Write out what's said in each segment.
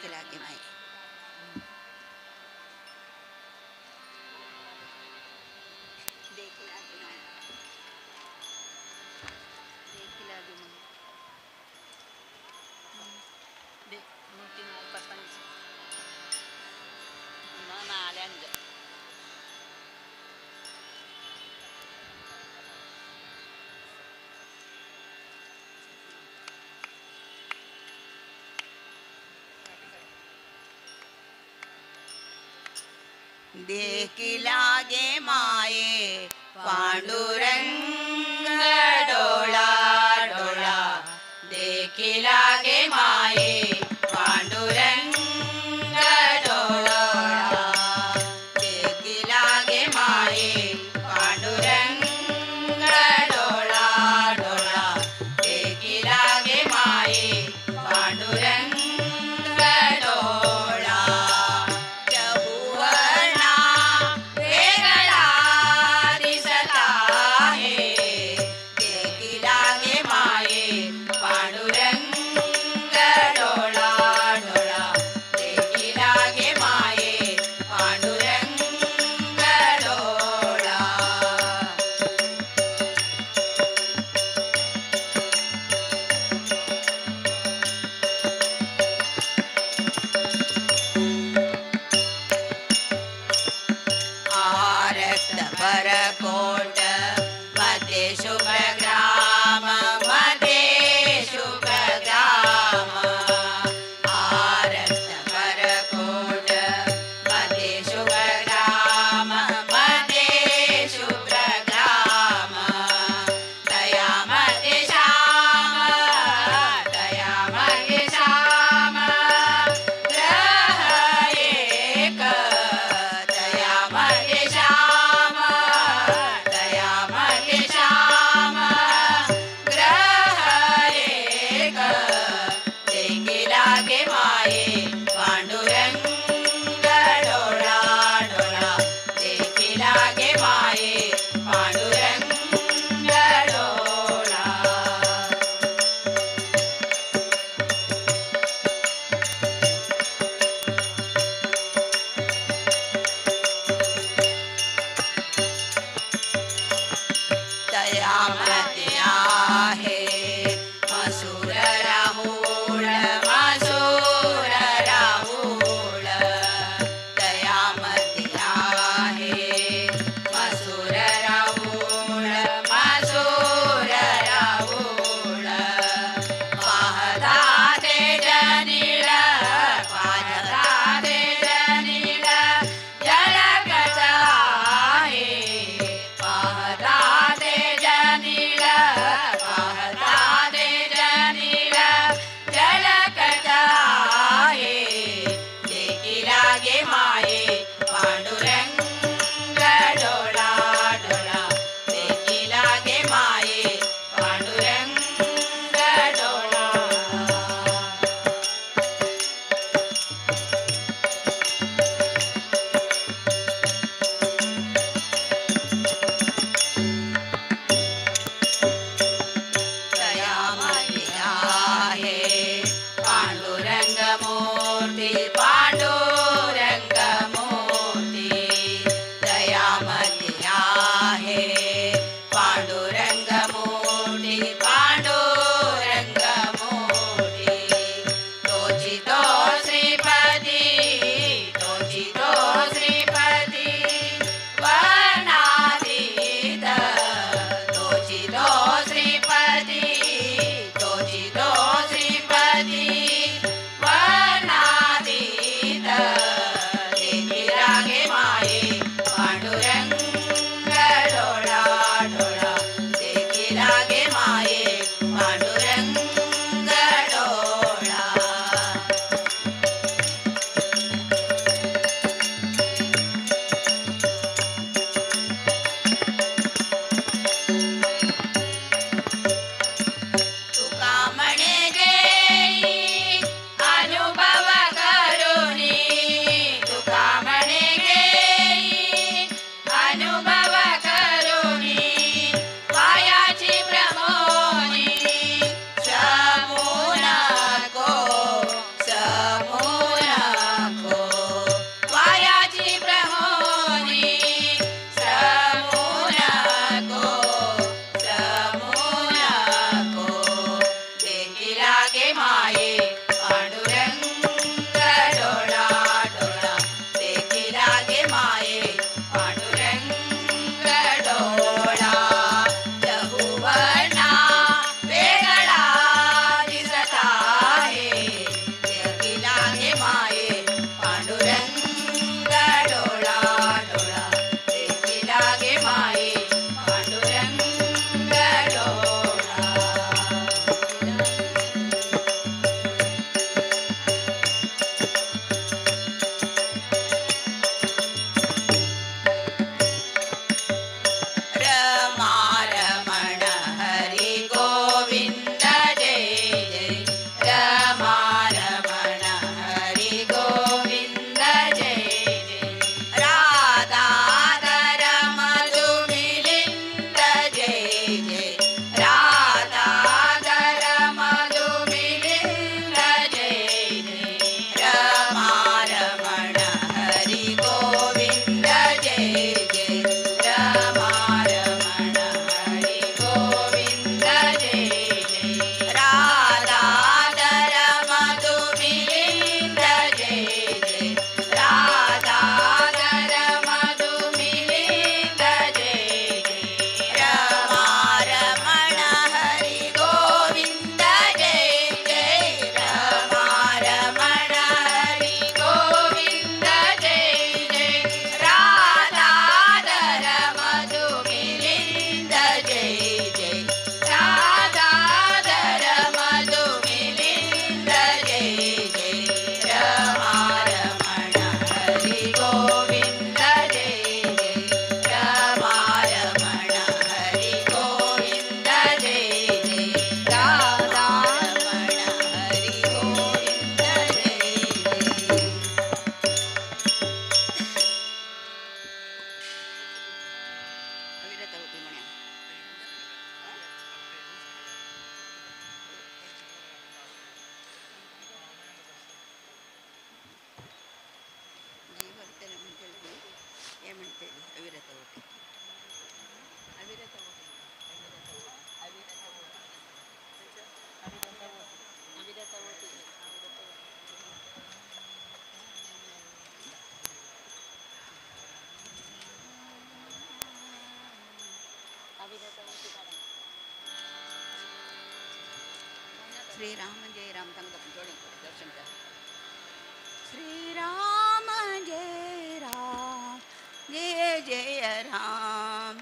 देखी लागे माई. देखी लागे माई. देखी लागे माई. 145, 1 4 5. देखी लागे माये पांडुरंग डोळा डोळा. देखी लागे माये पांडुरंग डोळा. देखी लागे माये पांडुरंग डोळा डोळा. देखी लागे माये पांडुरंग डोळा. चहुवर्णा वेगळा दिसता अविरत ओटी म्हणया. जीव विठ्ठल म्हणतेली हे म्हणतेली अविरत ओटी, अविरत ओटी, अविरत ओटी, अविरत ओटी, अविरत ओटी. श्री राम जय राम तंग जोड़ी दर्शन कर. श्री राम जय राम जय जय राम,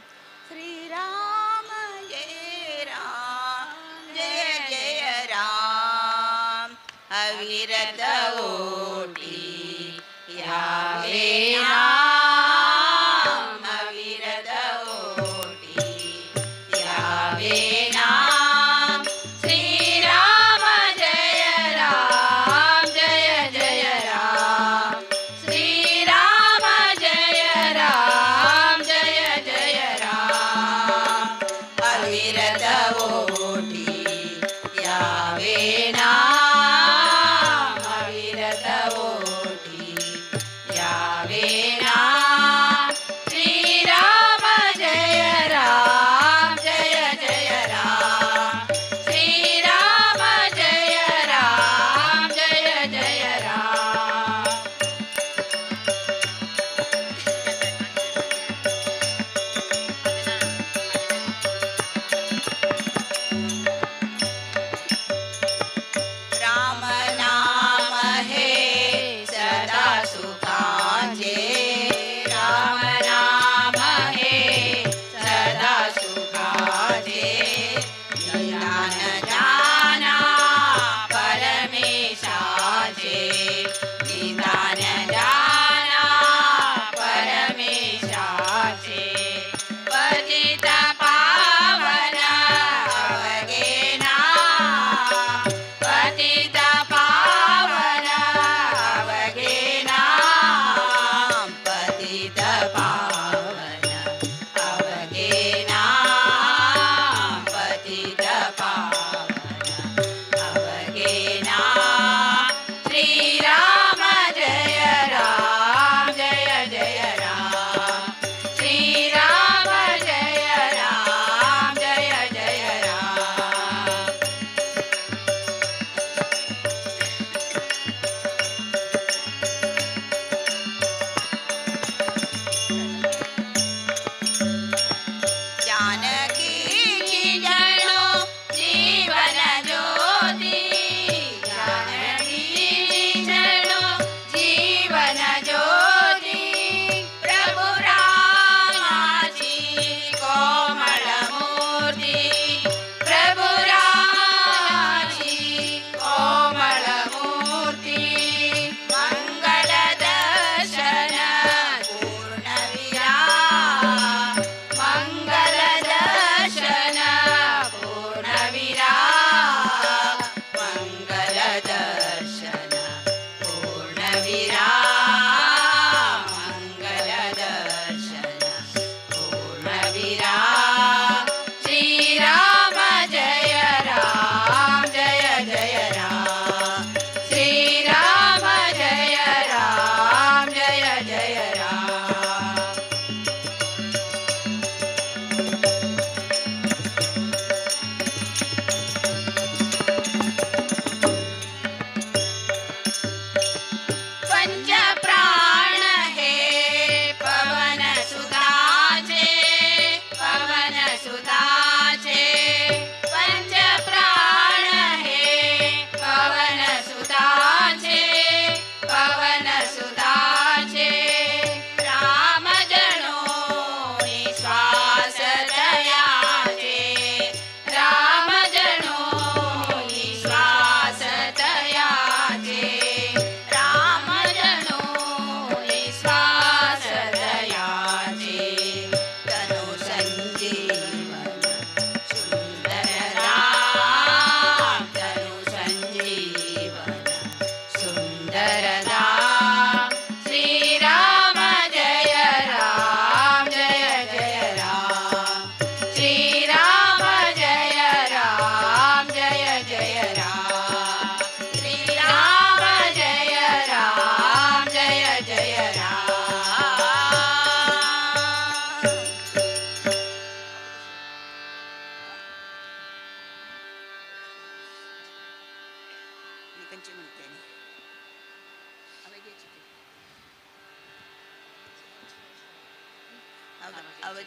श्री राम जय राम जय जय राम. अविरत ओटी यावे नाम, अविरत ओटी यावे नाम. श्री राम जय राम जय जय राम, श्री राम जय राम जय जय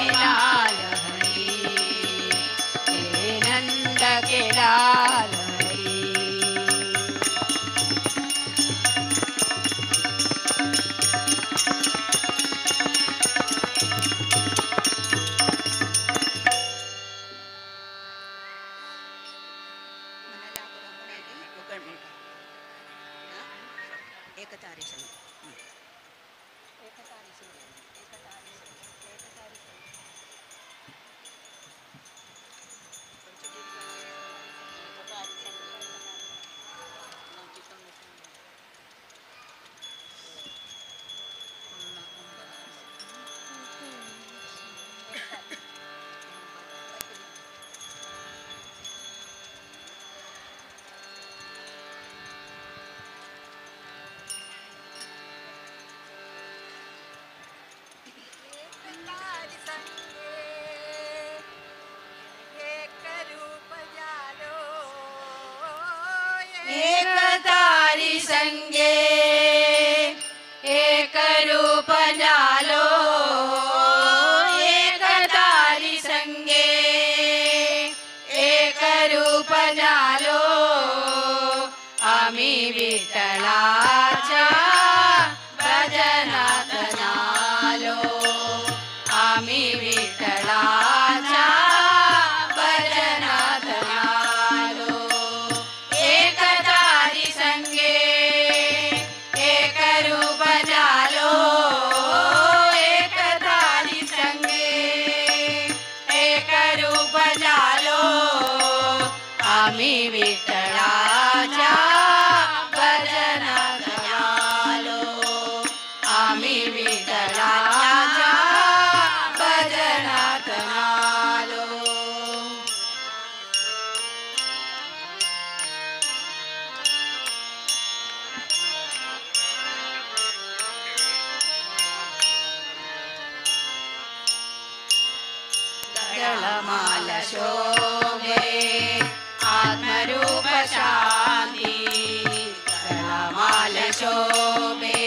के लाल हरी, हे नंद के लाल हरी। एक तारी संगे एक रूप जालो, एक तारी संगे एक रूप जालो, आम्ही विठ्ठलाच्या भजनात नालो, आम्ही विठ्ठलाच्या भजनात नालो। एक तारी संगे एक रूप जालो, एक तारी संगे एक रूप जालो, आम्ही विठ्ठलाच्या भजनात नालो, आम्ही विठ्ठलाच्या भजनात नालो। गळमाल शोभे आत्मरूप शांती, गळमाल शोभे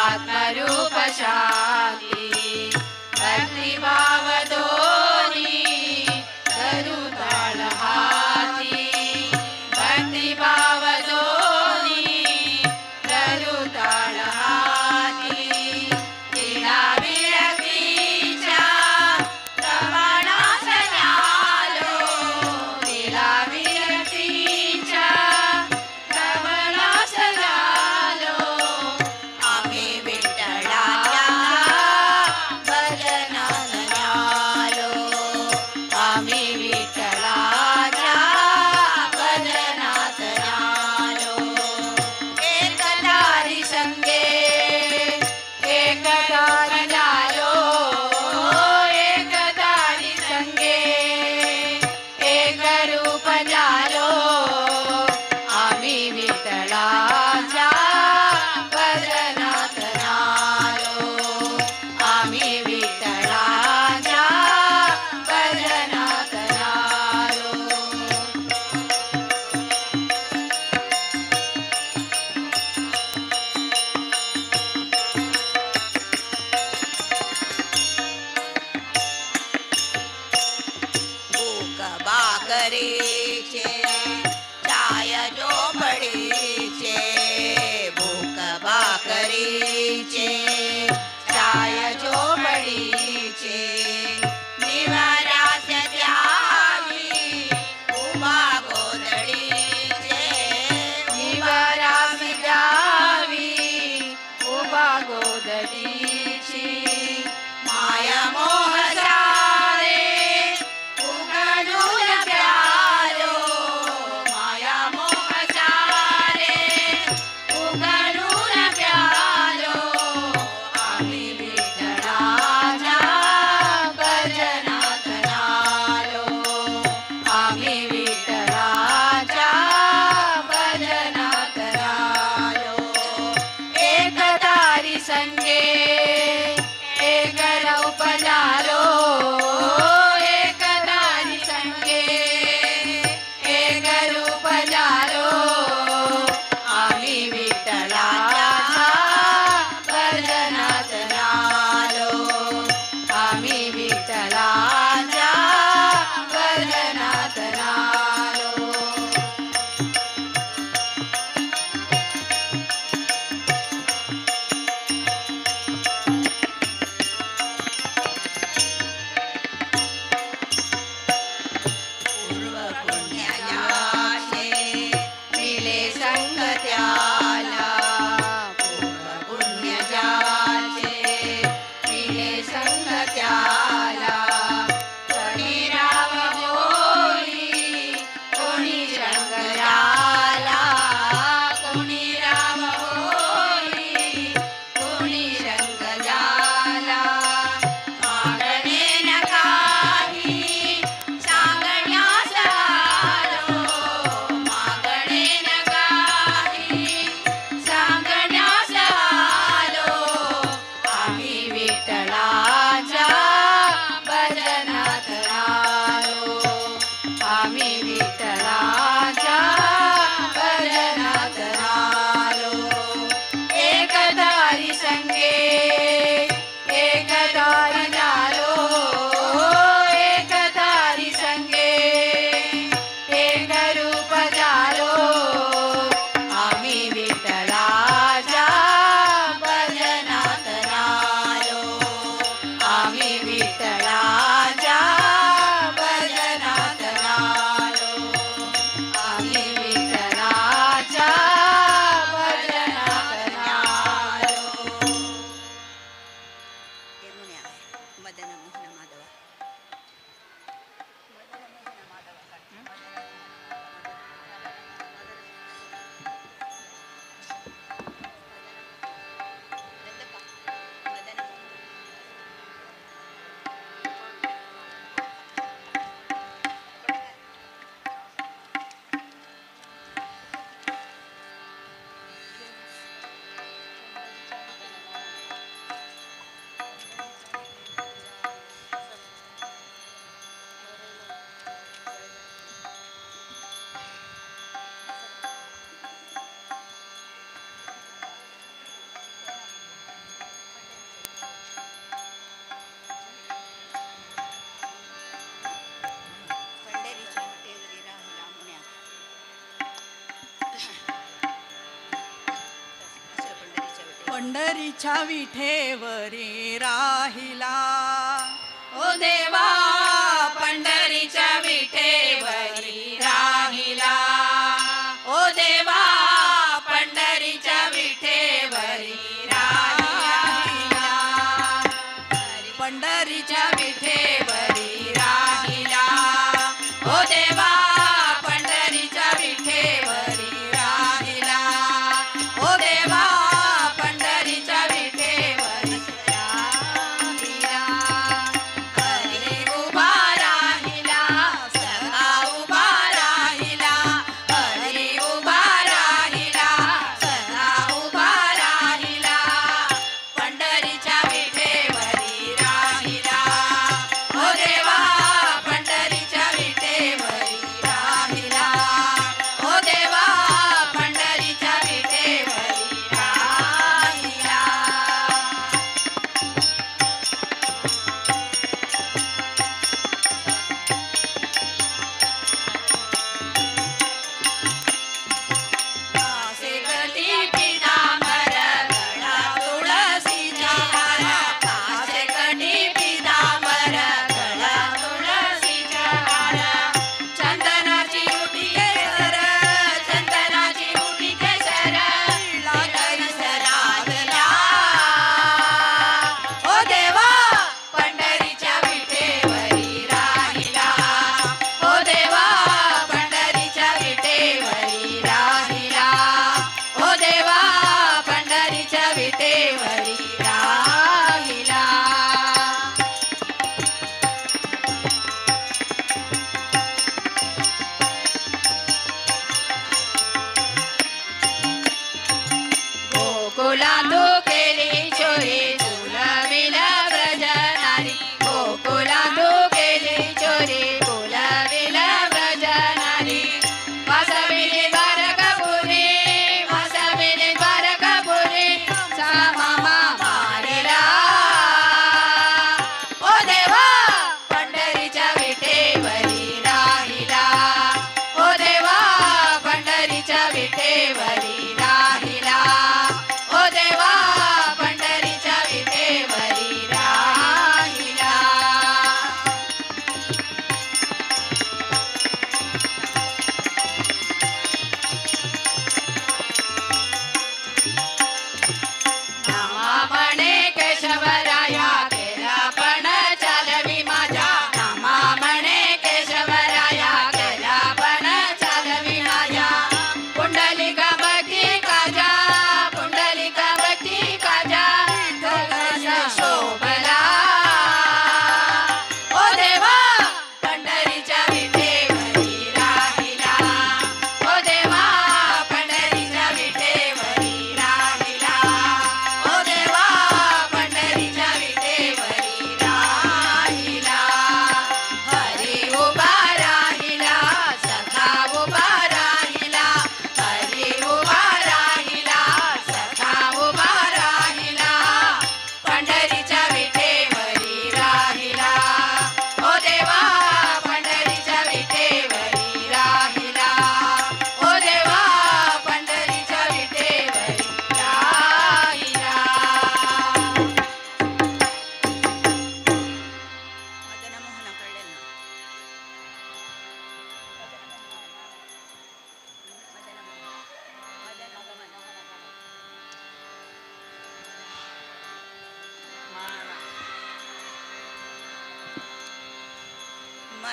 आत्मरूप शांती, भक्तिभाव दोनी करुताळ हाती, भक्तिभाव दोनी करुताळ हाती, लीला विरक्तीच्या प्रमाणास आलो, लीला विरक्तीच्या प्रमाणास आलो, आम्ही विठ्ठलाच्या भजनात नालो, आम्ही विठ्ठलाच्या भजनात नालो। एक तारी संगे एक तारी जालो, एक तारी संगे एक रूप जालो, आम्ही विठ्ठलाच्या भजनात नालो, आम्ही विठ्ठलाच्या भजनात नालो। भूक भाकरीचे चाय झोपडीचे, भूक भाकरीचे चाय झोपडीचे, निवारास द्यावी उभा गोधडीचे, निवारास द्यावी उभा गोधडीची, माया मोह सारे उघडून प्यारे, पंढरीच्या विठेवरी राहिला, ओ देवा पंढरीच्या विठेवरी राहिला, ओ देवा पंढरीच्या विठेवरी राहिला, पंढरीच्या विठेवरी राहिला, ओ देवा पंढरीच्या विठेवरी राहिला, ओ देवा पंढरीच्या विठेवरी राहिला.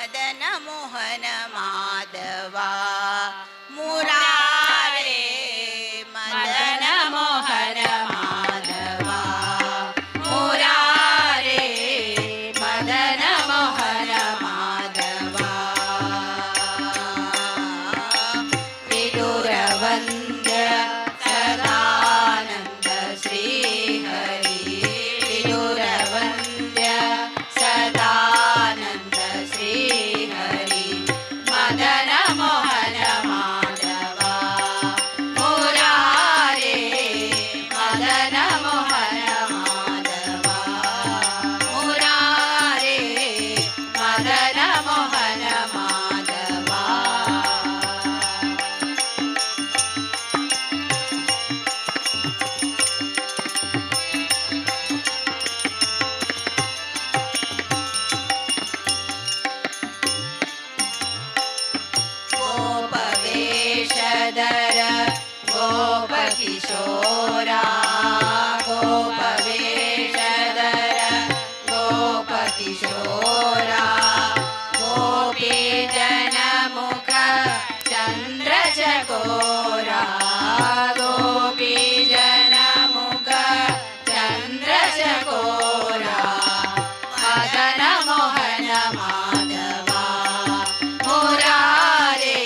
मदन मोहन माधवा मुरारे, मदन मोहन माधवा मुरारे, मदन मोहन माधवा। विदुरवन्द्य सदानन्द श्रीहरि, विदुरवन्द्य सदानन्द श्रीहरि, मदन मोहन माधवा मुरारे, मदन मोहन माधवा मुरारे, मदन मोहन माधवा। गोपवेशधर गोपकिशोरा, गोपवेशधर गोपकिशोरा, गोपीजनमुख चन्द्रचकोरा, गोपीजनमुख चन्द्रचकोरा, मदन मोहन माधवा मुरारे,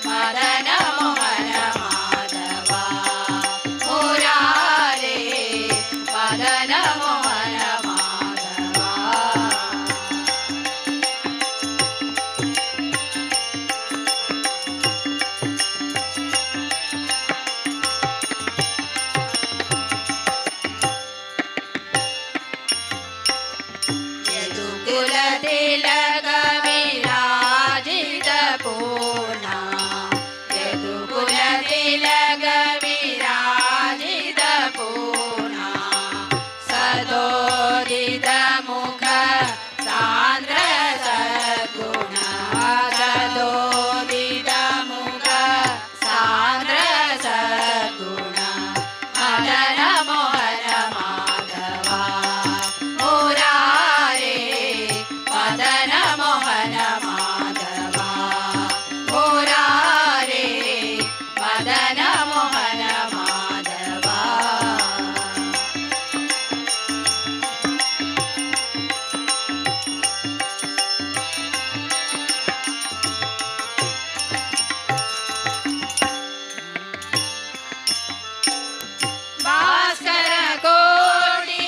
मदन मोहन माधवा मुरारे, मदन मोहन माधवा। यदुकुलतिलक विराजित पूर्णा, यदुकुलतिलक विराजित पूर्णा, सदोदित मुख सान्द्र सद्गुण, सदोदित मुख सान्द्र सद्गुण, मदन मोहन माधवा मुरारे, मदन मोहन माधवा मुरारे, मदन मोहन माधवा। भास्कर कोटि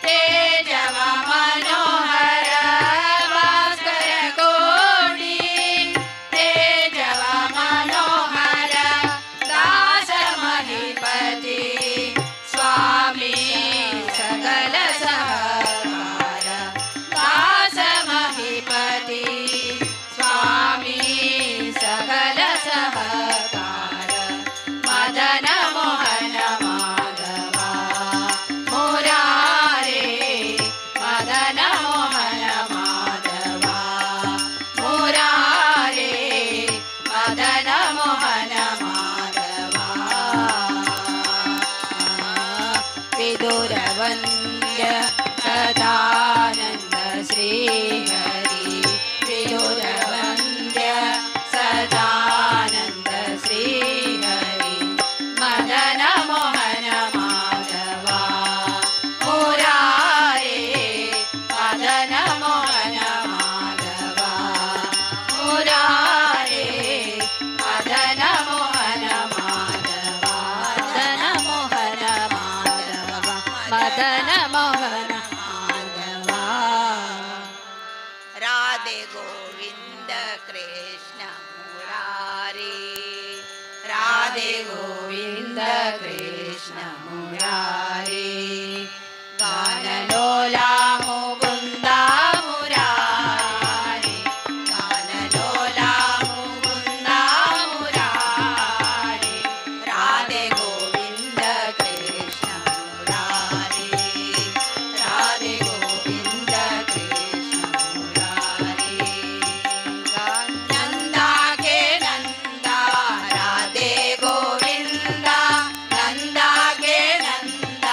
तेजव मनोहर, भास्कर कोटि तेजव मनोहर, दास महिपति स्वामी सकल सहकार, दास महिपति स्वामी सकल सहकार, मदन मोहन माधवा मुरारे, मदन मोहन माधवा मुरारे, मदन मोहन माधवा। विदुरवन्द्य सदानन्द श्रीहरि, विदुरवन्द्य सदानन्द श्रीहरि, मदन मोहन माधवा मुरारे, मदन मोहन माधवा मुरारे, मदन मोहन माधवा, मदन मोहन माधवा, मदन मोहन माधवा। राधे गोविंद कृष्ण मुरारी, राधे गोविंद कृष्ण मुरारी, गानलोला मुकुंदा मुरारी, गानलोला मुकुंदा मुरारी, राधे गोविंद कृष्ण मुरारी, राधे गोविंद कृष्ण मुरारी। नंदा के नंदा राधे गोविंदा, नंदा के नंदा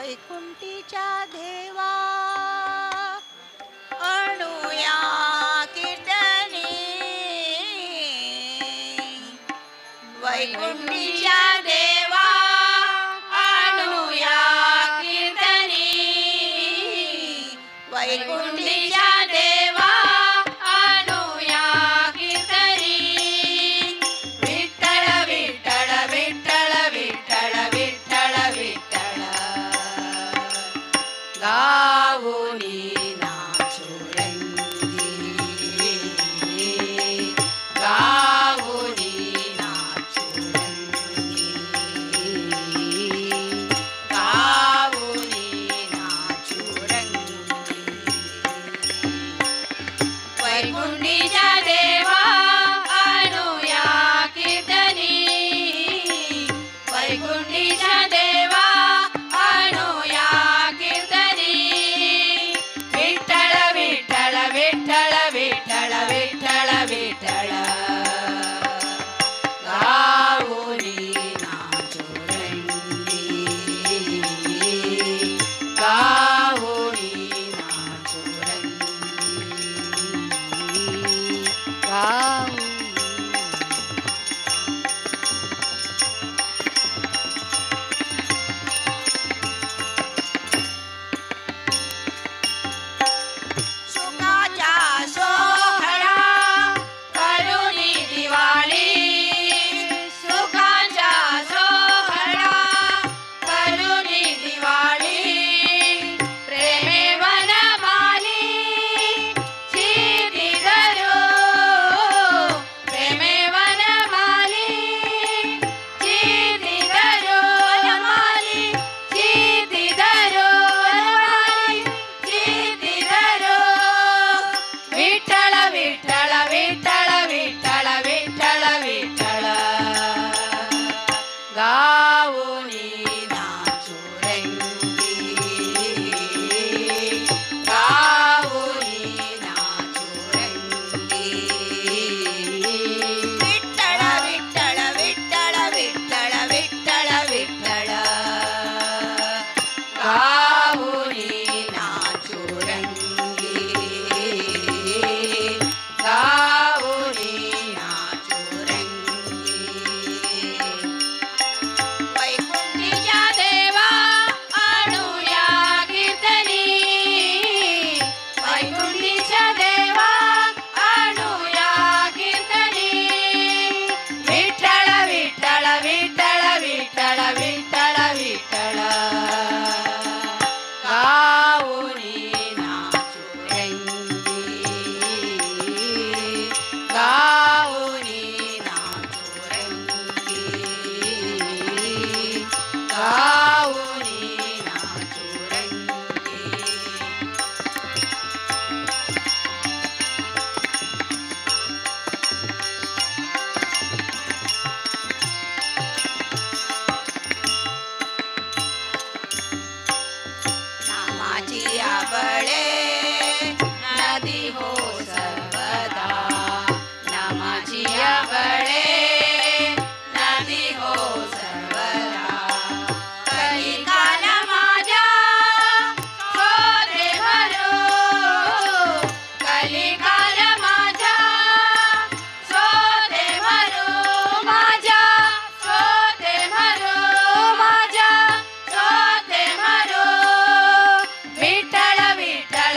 वैकुंठीच्या देवा आणूया कीर्तनी, वैकुंठीच्या देवा आणूया कीर्तनी, वैकुंठीच्या देवा आणूया कीर्तनी. विठ्ठल विठ्ठल विठ्ठल विठ्ठल विठ्ठल विठ्ठल गाऊनी नाचू रंगी, गाऊनी नाचू रंगी, गाऊनी नाचू रंगी. वैकुंठीच्या देवा आणूया कीर्तनी, वैकुंठीच्या देवा आणूया कीर्तनी. विठ्ठल विठ्ठल विठ्ठल विठ्ठल विठ्ठल विठ्ठल गाऊनी नाचू रंगी, गाऊनी नाचू रंगी, गाऊनी. सुखाचा सोहळा करुणी दिवाळी, सुखाचा सोहळा करुणी दिवाळी. प्रेमे वनमाली चिती धरू, प्रेमे वनमाली चिती धरू, वनमाली चिती धरू, वनमाली चिती धरू. विठ्ठल विठ्ठल विठ्ठल विठ्ठल विठ्ठल विठ्ठल गाऊनी नाचू रंगी, गाऊनी नाचू रंगी. विठ्ठल विठ्ठल विठ्ठल विठ्ठल विठ्ठल विठ्ठल गाऊनी नाचू रंगी, गाऊनी नाचू रंगी. वैकुंठीच्या वैकुंठीच्या देवा आणूया कीर्तनी, वैकुंठीच्या देवा आणूया कीर्तनी. विठ्ठल विठ्ठल विठ्ठल विठ्ठल विठ्ठल विठ्ठल गाऊनी नाचू रंगी, गाऊनी नाचू रंगी, गाऊनी नाचू रंगी. नामाची आबळे नदी हो सर्वदा, नामाची आवडे नदी हो सर्वदा. कलिकाल माझ्या सोते भरू, कलिकाल माझ्या सोते भरू, माझ्या सोते भरू, माझ्या सोते भरू. विठ्ठल विठ्ठल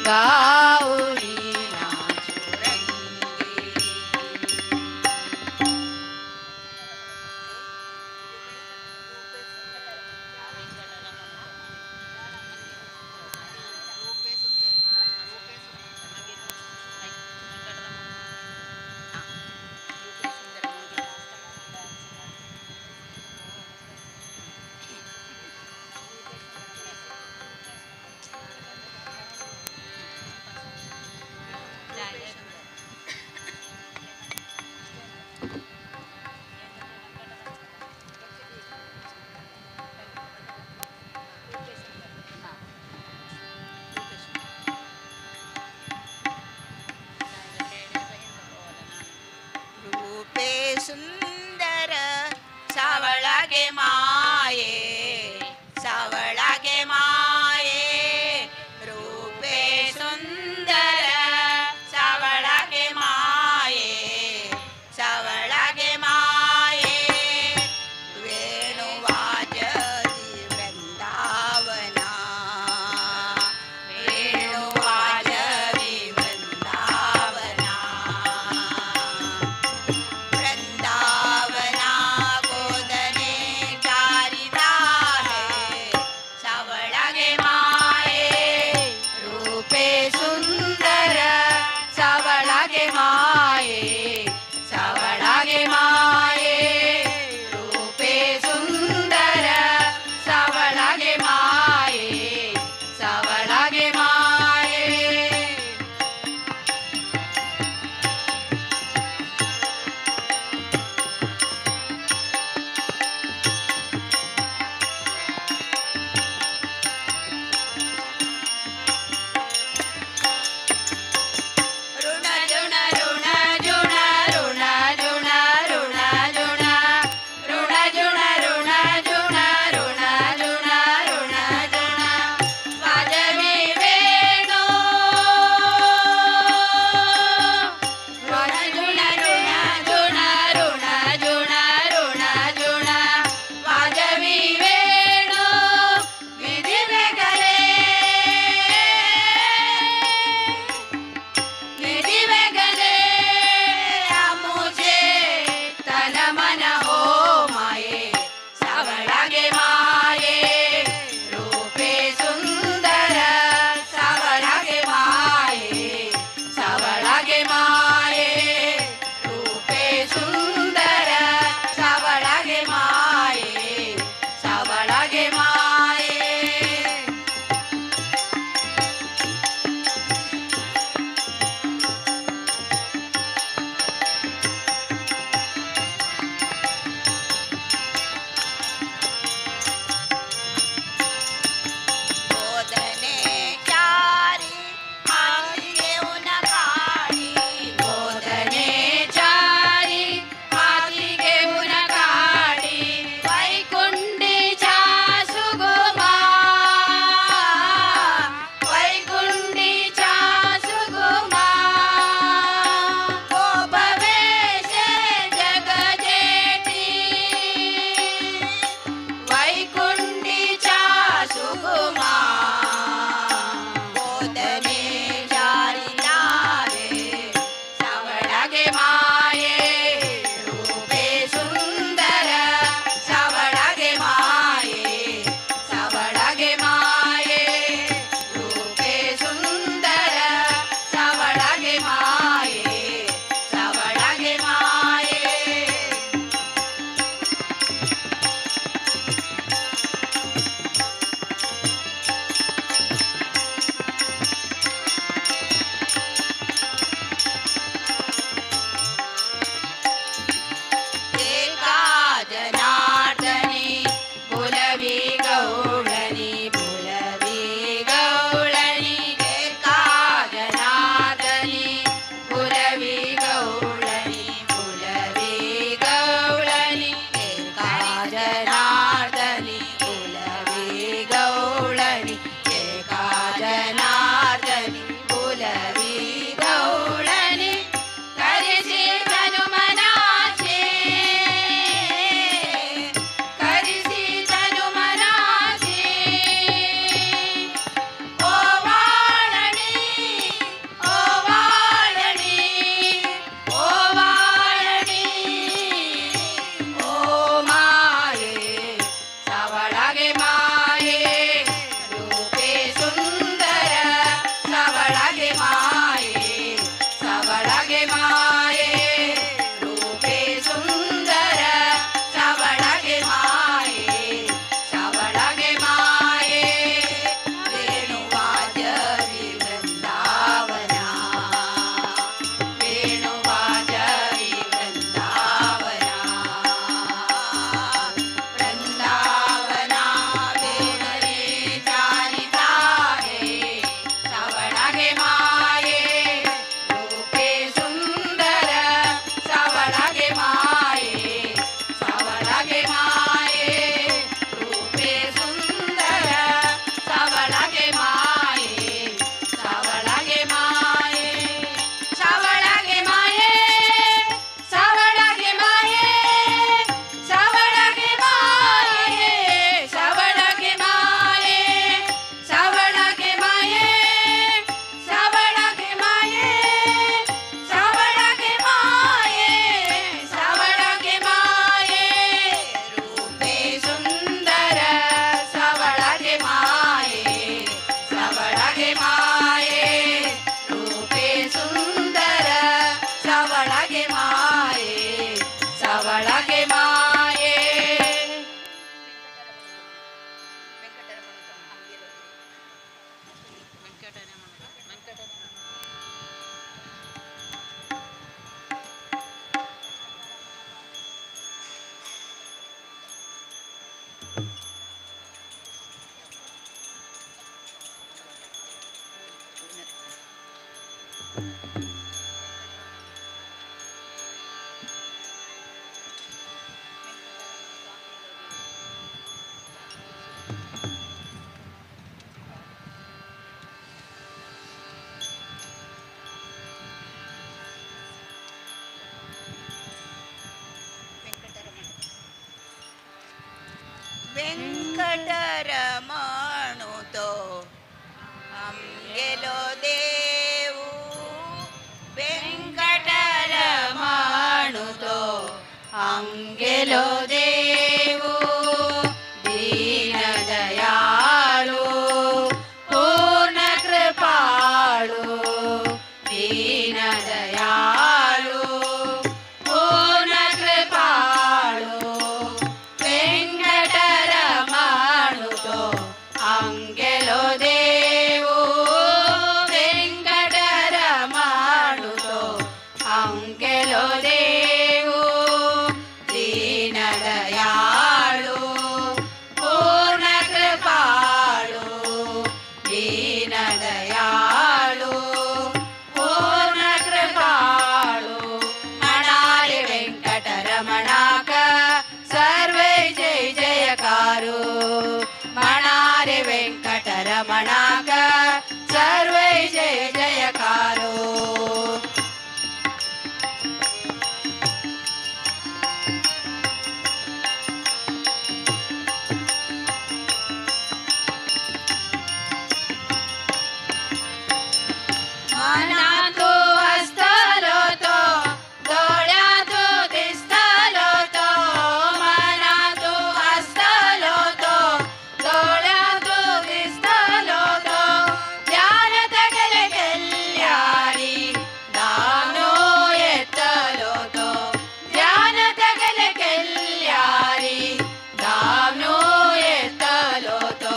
गौरी नाचो रंगे। वेंकटरमणु तो आमगेलो देवू, वेंकटरमणु तो आमगेलो देवू, दीनदयाळू पूर्ण कृपाळू, दीनदयाळू पूर्ण कृपाळू, वेंकटरमणु तो आमगेलो देवू, वेंकटरमणु तो आमगेलो देवू, दीनदयाळू पूर्ण कृपाळू, दीनदयाळू पूर्ण कृपाळू, म्हणाले वेंकटरमणाक सर्वे जय जयकारू, म्हणाले वेंकटरमणाक सर्वे जय जयकारू. मनातू हसतलो तो, दोळ्यांतू दिसतलो तो, मनातू हसतलो तो, दोळ्यांतू दिसतलो तो, ध्यान तगले केल्ल्यारी दानो येतलो तो, ध्यान तगले केल्ल्यारी दानो येतलो तो,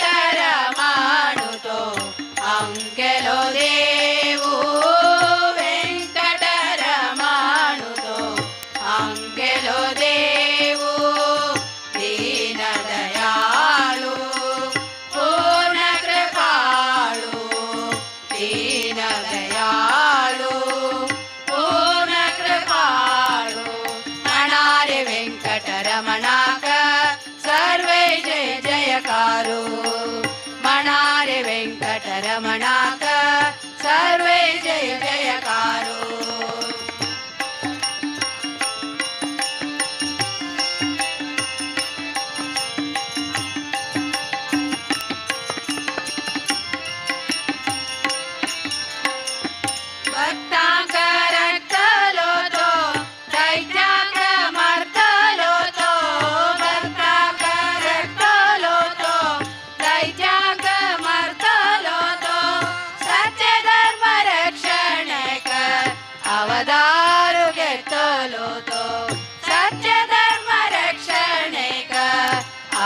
वेंकटरमणु तो आमगेलो देवू, वेंकटरमणु तो आमगेलो देवू, दीनदयाळू पूर्ण कृपाळू, दीनदयाळू पूर्ण कृपाळू, म्हणाले वेंकटरमणाक सर्वे जय जयकारू, म्हणाले वेंकटरमणाक सर्वे जय जयकारू. भक्तांक रक्तलो तो, दैत्यांक मारतलो तो, भक्तांक रक्तलो तो, दैत्यांक मारतलो तो, सत्य धर्म रक्षणेक अवतार घेतलो तो, सत्य धर्म रक्षणेक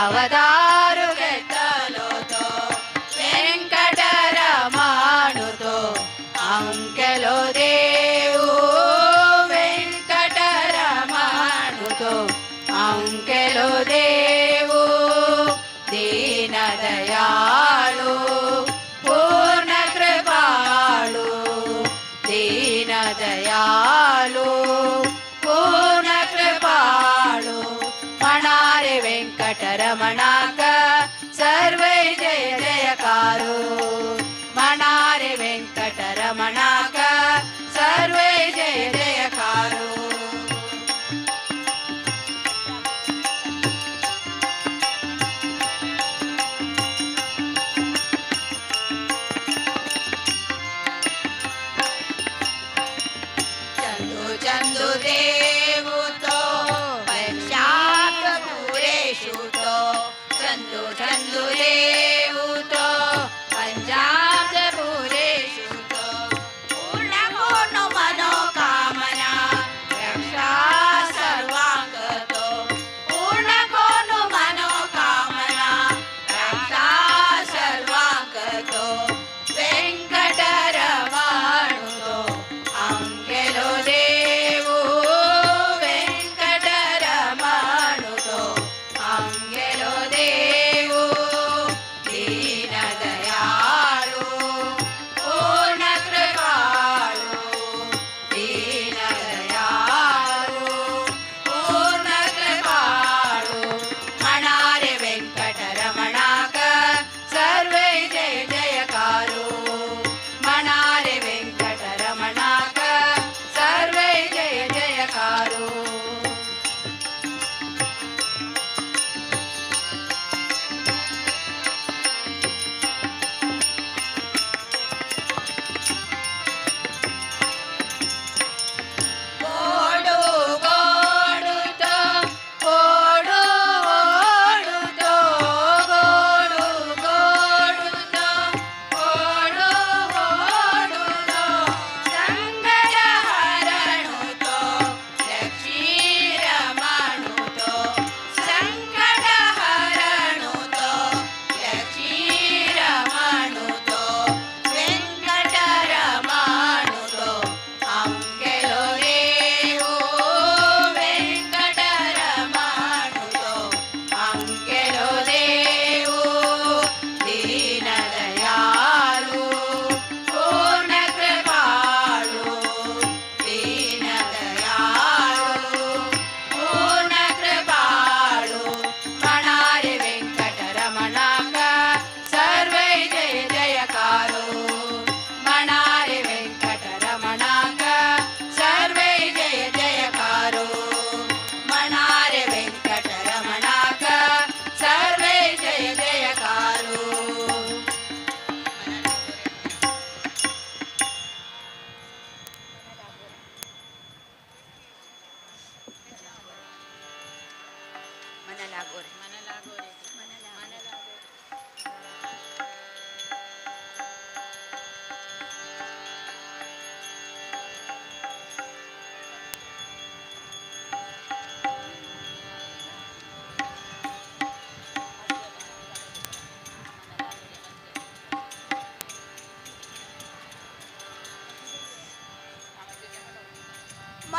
अवतार घेतलो तो, वेंकटरमणु तो आमगेलो देवू, वेंकटरमणु तो आमगेलो देवू, दीनदयाळू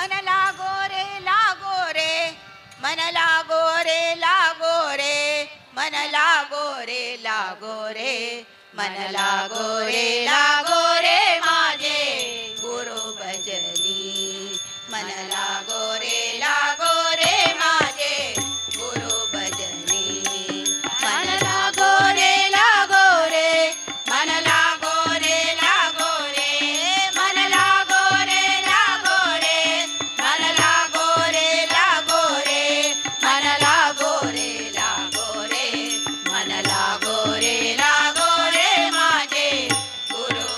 मन लागो रे लागो रे, मन लागो रे लागो रे, मन लागो रे लागो रे, मन लागो रे लागो रे माझे गुरु भजनी। मन लागो रे लागो रे माझे गुरु भजनी। मन लागो रे लागो रे, मन लागो रे लागो रे, मन लागो रे लागो रे, मन लागो रे लागो रे, मन लागो रे लागो रे, मन लागो रे लागो रे माझे गुरु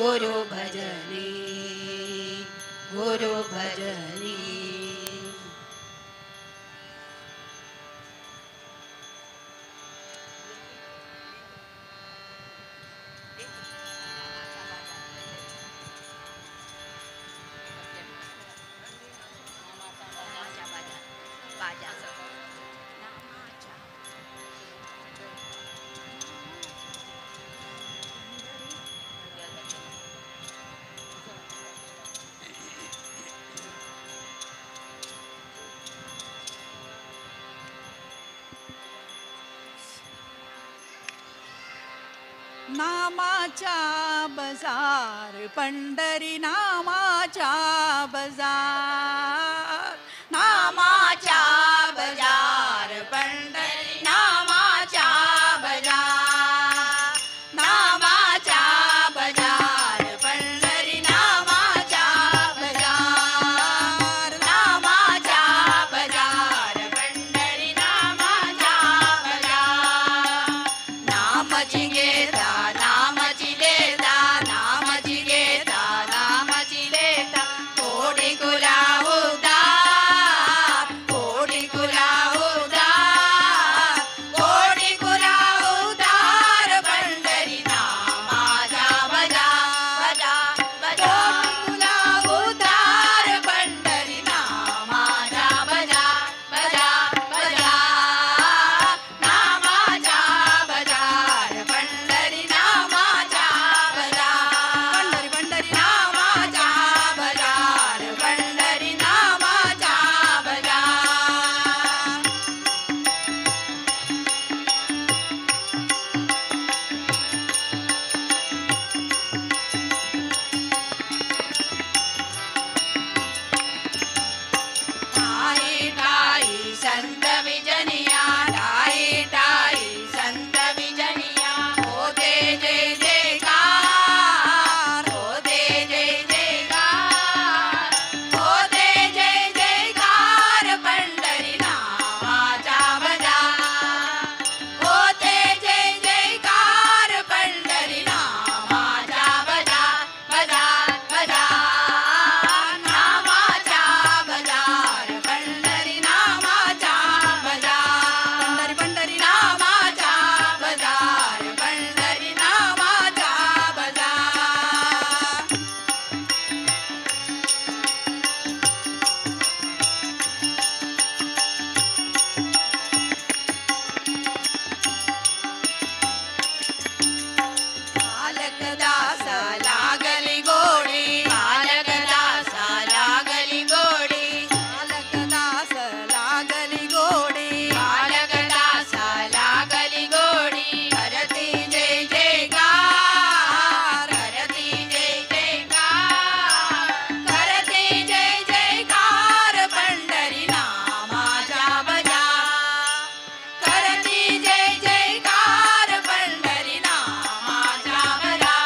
गुरु भजनी गुरु भजनी। नामाच्या बजार पंढरी नामाच्या बजार, नामाच्या बजार पंढरी नामाच्या बजार, नामाच्या बजार पंढरी नामाच्या बजार, नामाच्या बजार पंढरी नामाच्या बजार। नामची घेता नामची देता नामची घेता नामची देता कोटी कुला उदार कोटी कुला उदार कोटी कुला उदार पंढरी नामाचा बजार बजार कोटी कुला उदार पंढरी नामाचा बजार बजार बजार नामाचा बजार पंढरी नामाचा बजार पंढरी पंढरी नामाचा बजार पंढरी नामाचा बजार। ठाई ठाई संत विजनिया ठाई ठाई संत विजनिया होते जय जयकार होते जय जयकार होते जय जयकार पंढरी नामाचा बजार होते जय जयकार पंढरी नामाचा बजार बजार बजार नामाचा बजार पंढरी नामाचा बजार पंढरी पंढरी नामाचा बजार पंढरी नामाचा बजार। बालकदास लागली गोडी बालकदास लागली गोडी बालकदास लागली गोडी बालकदास लागली गोडी करती जय जयकार करती जय जयकार करती जय जयकार पंढरी नामाचा बजार करती जय जयकार पंढरी नामाचा बजार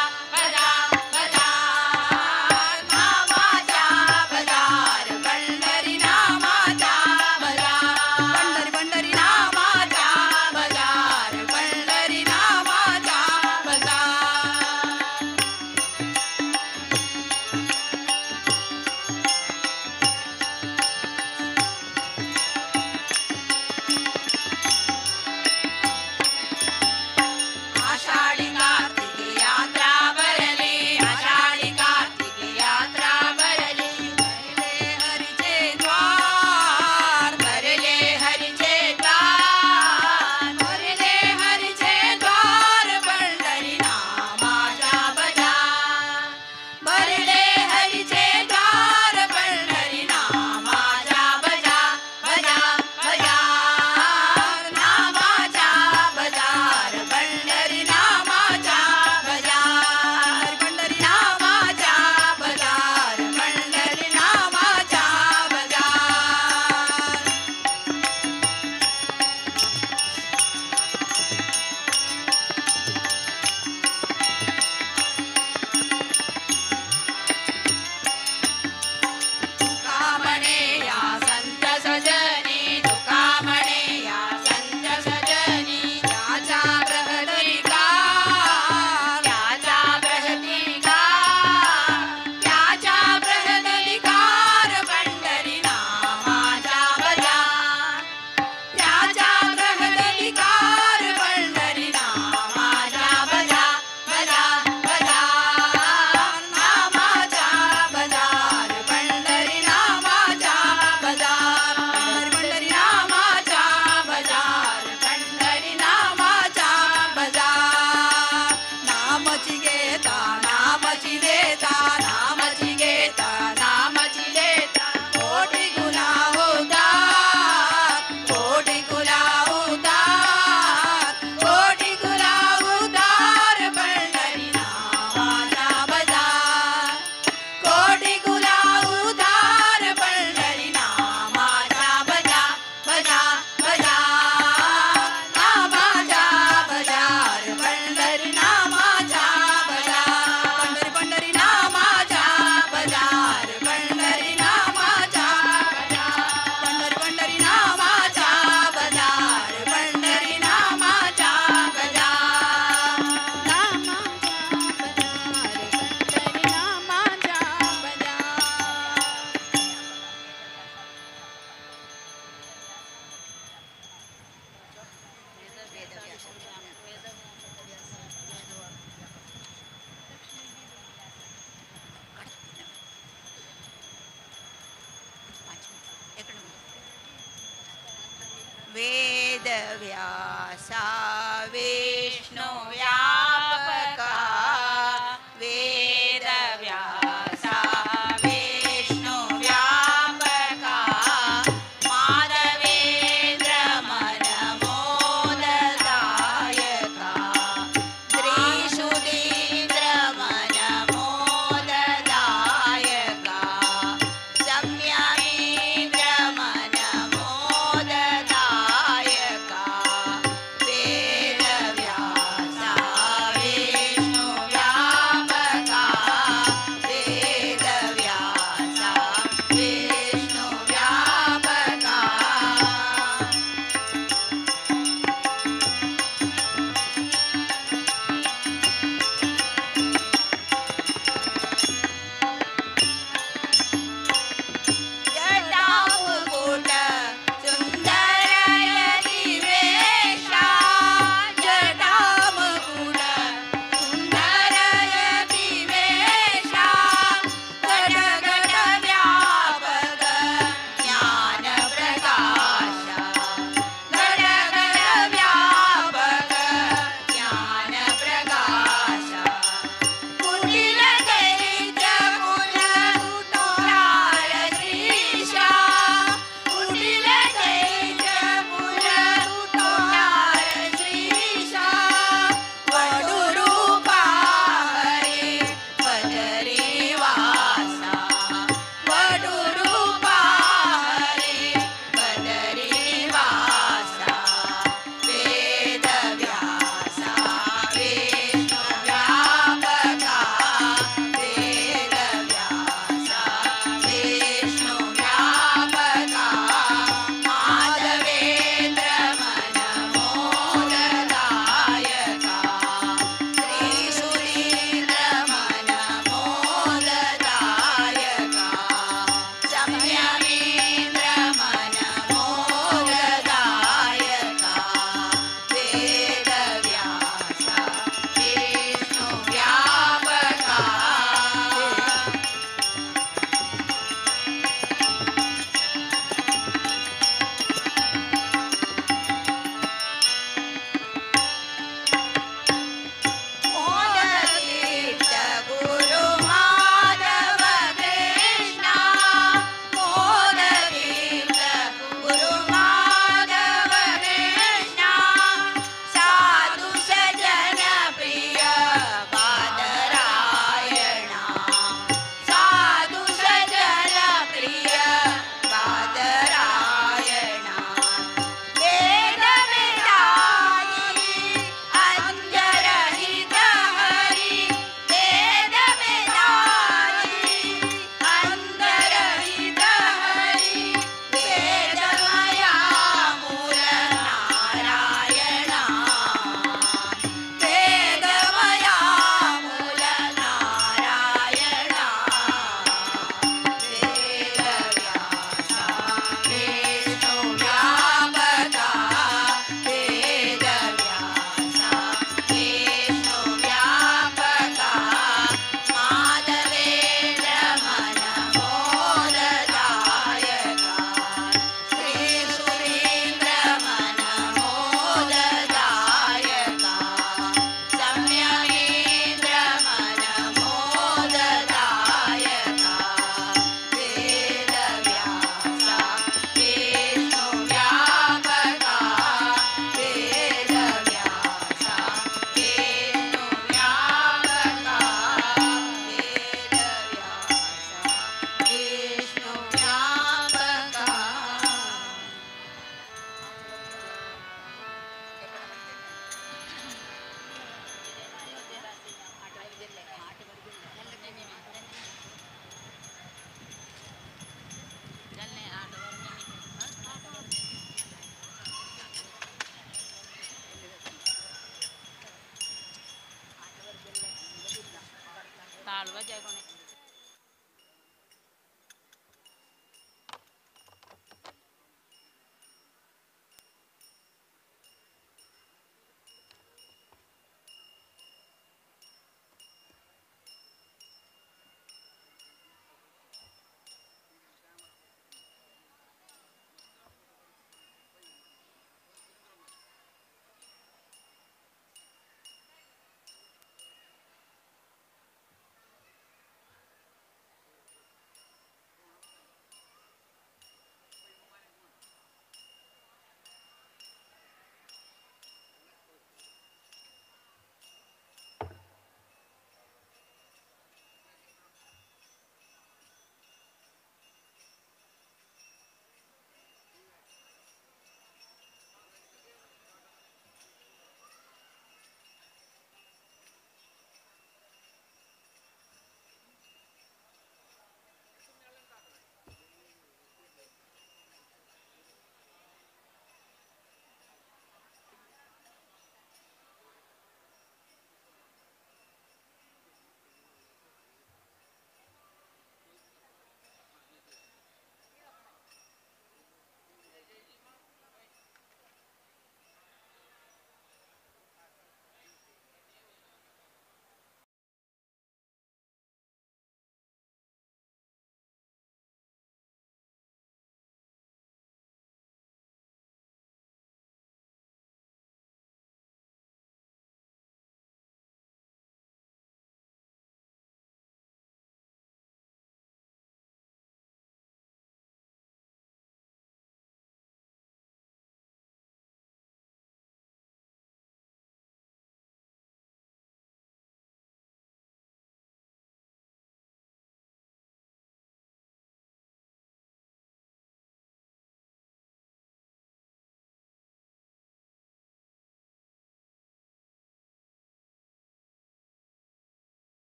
ताल बजाए कोने।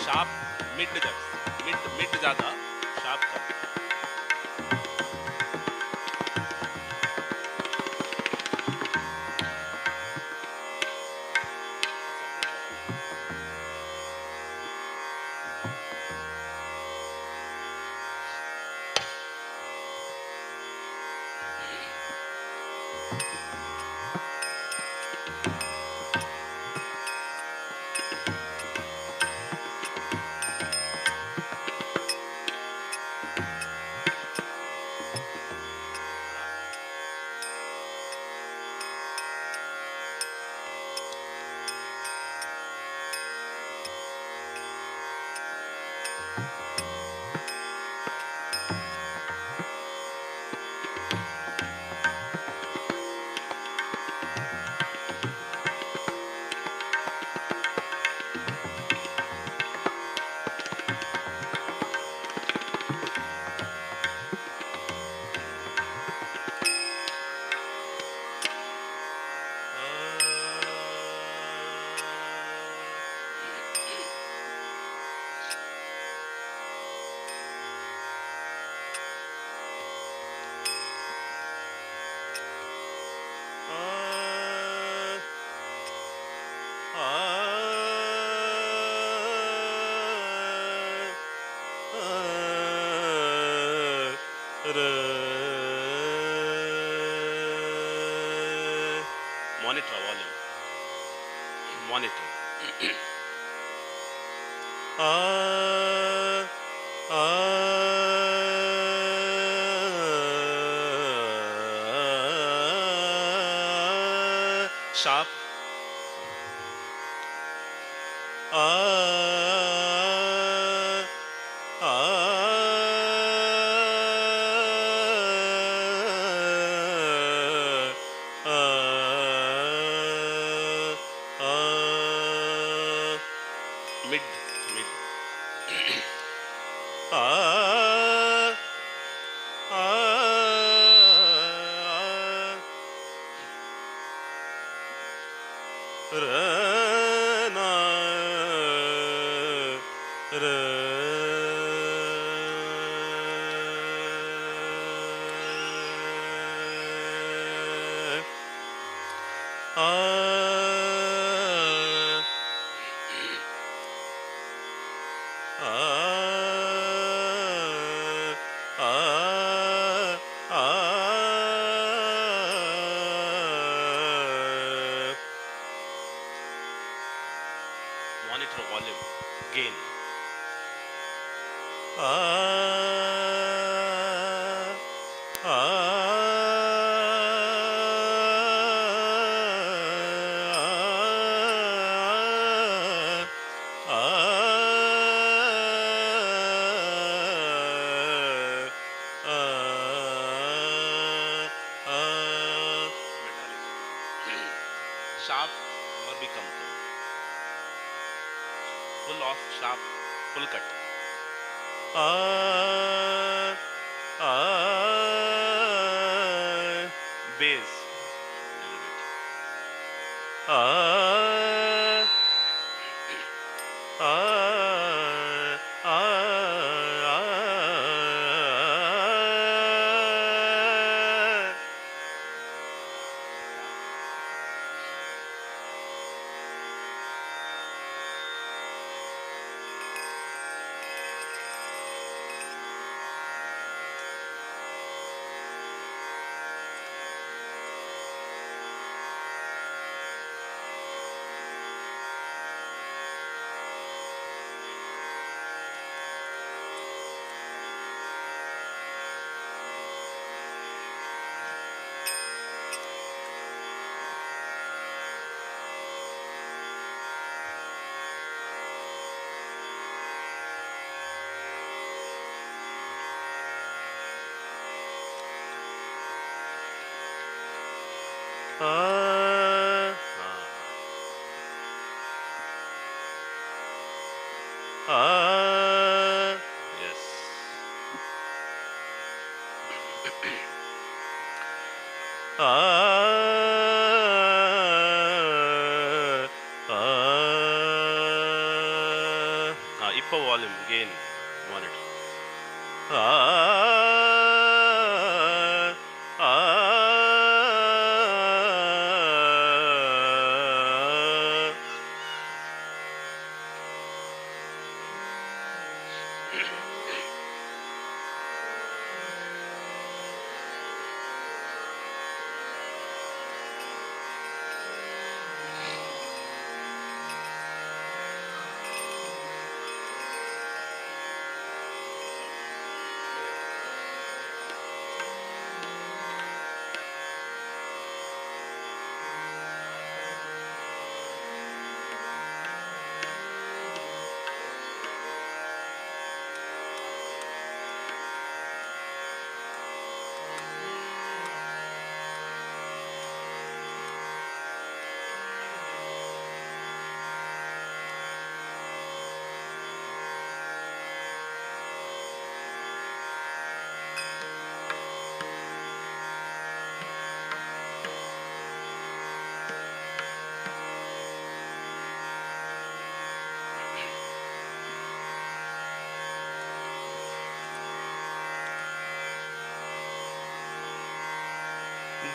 शार्प मिड मिड मिड ज़्यादा, sharp cum. Monitor volume. Monitor. Sharp. Mid, mid. R na R A A. Monitor volume, gain. Metallic. Sharp और भी कम करो। Full off, sharp, full cut. Bass, little bit. Yes. இப்போ volume gain monitor. ஆ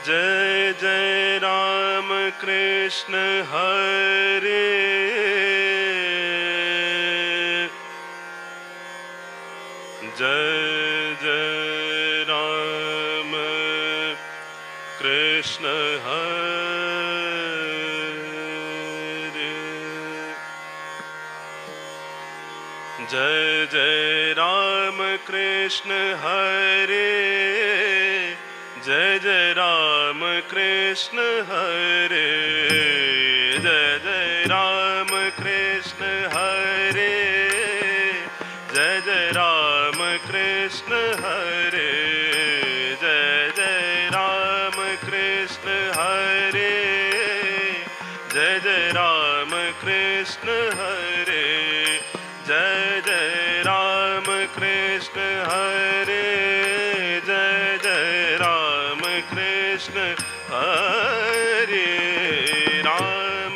जय जय राम कृष्ण हरे, जय जय राम कृष्ण हरे, जय जय राम कृष्ण हरे, जय जय राम कृष्ण हरे, जय जय राम कृष्ण हरे, जय जय राम कृष्ण हरे, जय जय राम कृष्ण हरे, जय जय राम कृष्ण हरे, जय जय राम कृष्ण हरे, जय जय राम कृष्ण हरे राम।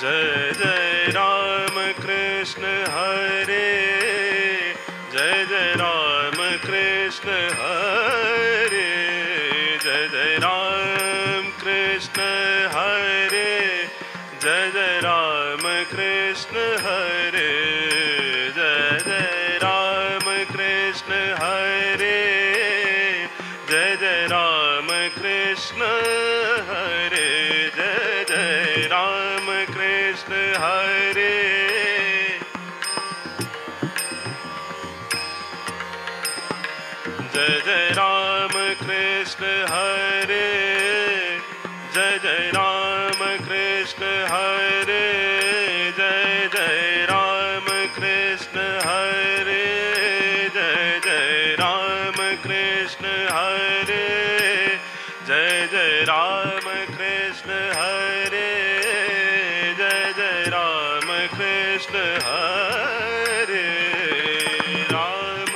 जय जय राम कृष्ण हरे, जय जय राम कृष्ण हरे, जय जय राम कृष्ण हरे, जय जय राम कृष्ण हरे, जय जय राम कृष्ण हरे, जय जय राम कृष्ण हरे, जय जय राम कृष्ण हरे, जय जय राम कृष्ण हरे, जय जय राम कृष्ण हरे, जय जय राम कृष्ण हरे, जय जय राम कृष्ण हरे, जय जय राम कृष्ण हरे, जय जय राम कृष्ण हरे राम।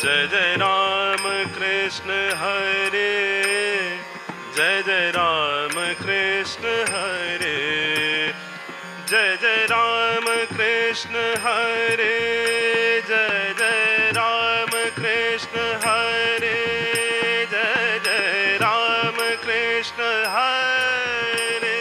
जय जय राम कृष्ण हरे, जय जय राम कृष्ण हरे, जय जय राम कृष्ण हरे, जय जय राम कृष्ण हरे, जय जय राम कृष्ण हरे।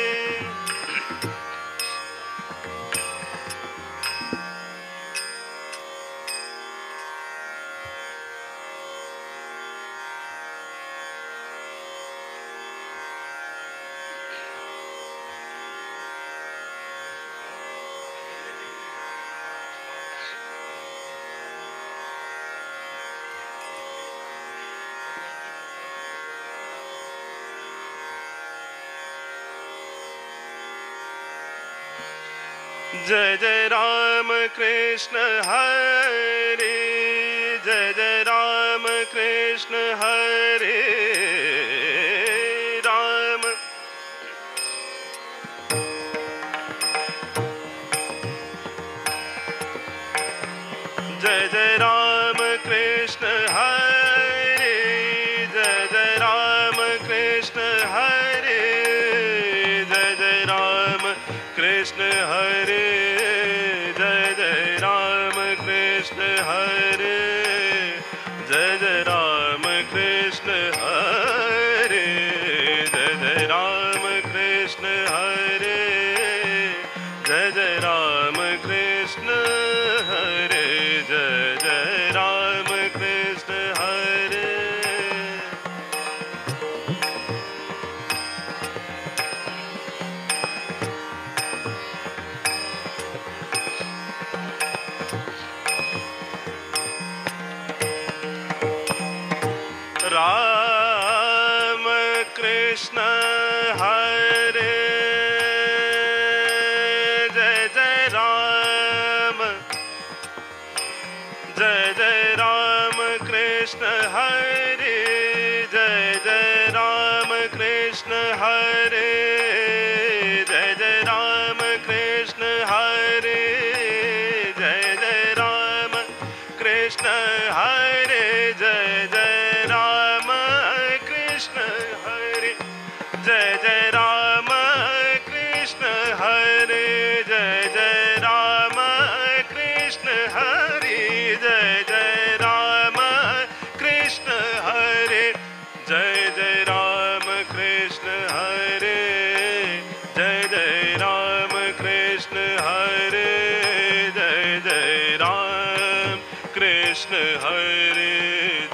जय जय राम कृष्ण हरे, जय जय राम कृष्ण हरे राम। जय जय राम कृष्ण हरे, जय जय राम कृष्ण हरे, जय जय राम कृष्ण हरे, जय जय राम कृष्ण हरे, जय जय राम कृष्ण हरे, जय जय राम कृष्ण हरे, जय जय राम कृष्ण हरे, जय जय राम कृष्ण हरे। राम कृष्ण हरे, जय जय राम, जय जय राम कृष्ण हरे, जय जय राम कृष्ण हरे, जय जय राम कृष्ण हरे, जय जय राम कृष्ण हरे, जय जय राम कृष्ण हरे, जय जय राम कृष्ण हरे, जय जय राम कृष्ण हरे, जय जय राम कृष्ण हरे, जय जय राम कृष्ण हरे, जय जय राम कृष्ण हरे, जय जय राम कृष्ण हरे,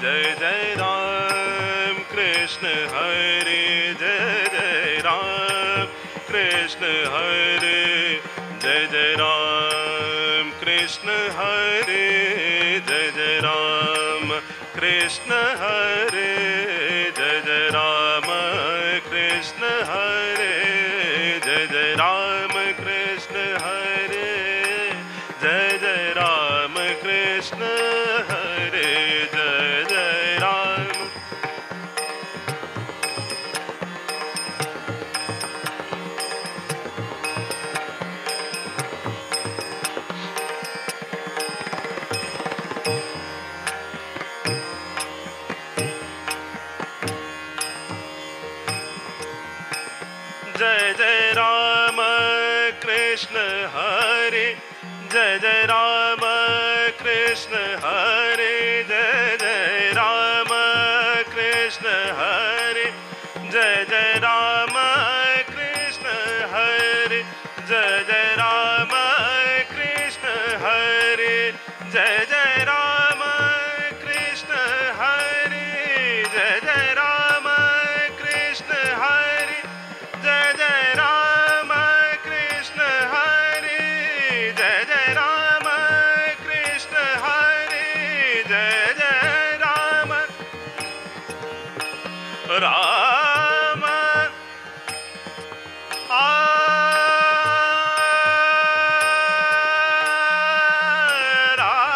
जय जय राम कृष्ण हरे, जय जय राम कृष्ण हरे, जय जय राम कृष्ण हरे, जय जय राम कृष्ण हरे, जय जय राम कृष्ण हरे, जय जय राम कृष्ण हरे, जय जय राम कृष्ण हरे, जय जय राम। जय जय राम कृष्ण हरे, जय जय राम कृष्ण हरे, जय जय राम कृष्ण हरे, जय जय राम कृष्ण हरे, जय जय राम कृष्ण हरे, जय जय राम कृष्ण हरे, जय जय राम कृष्ण हरे, जय जय राम कृष्ण हरे, जय जय राम कृष्ण हरे, जय जय राम राम आ राम,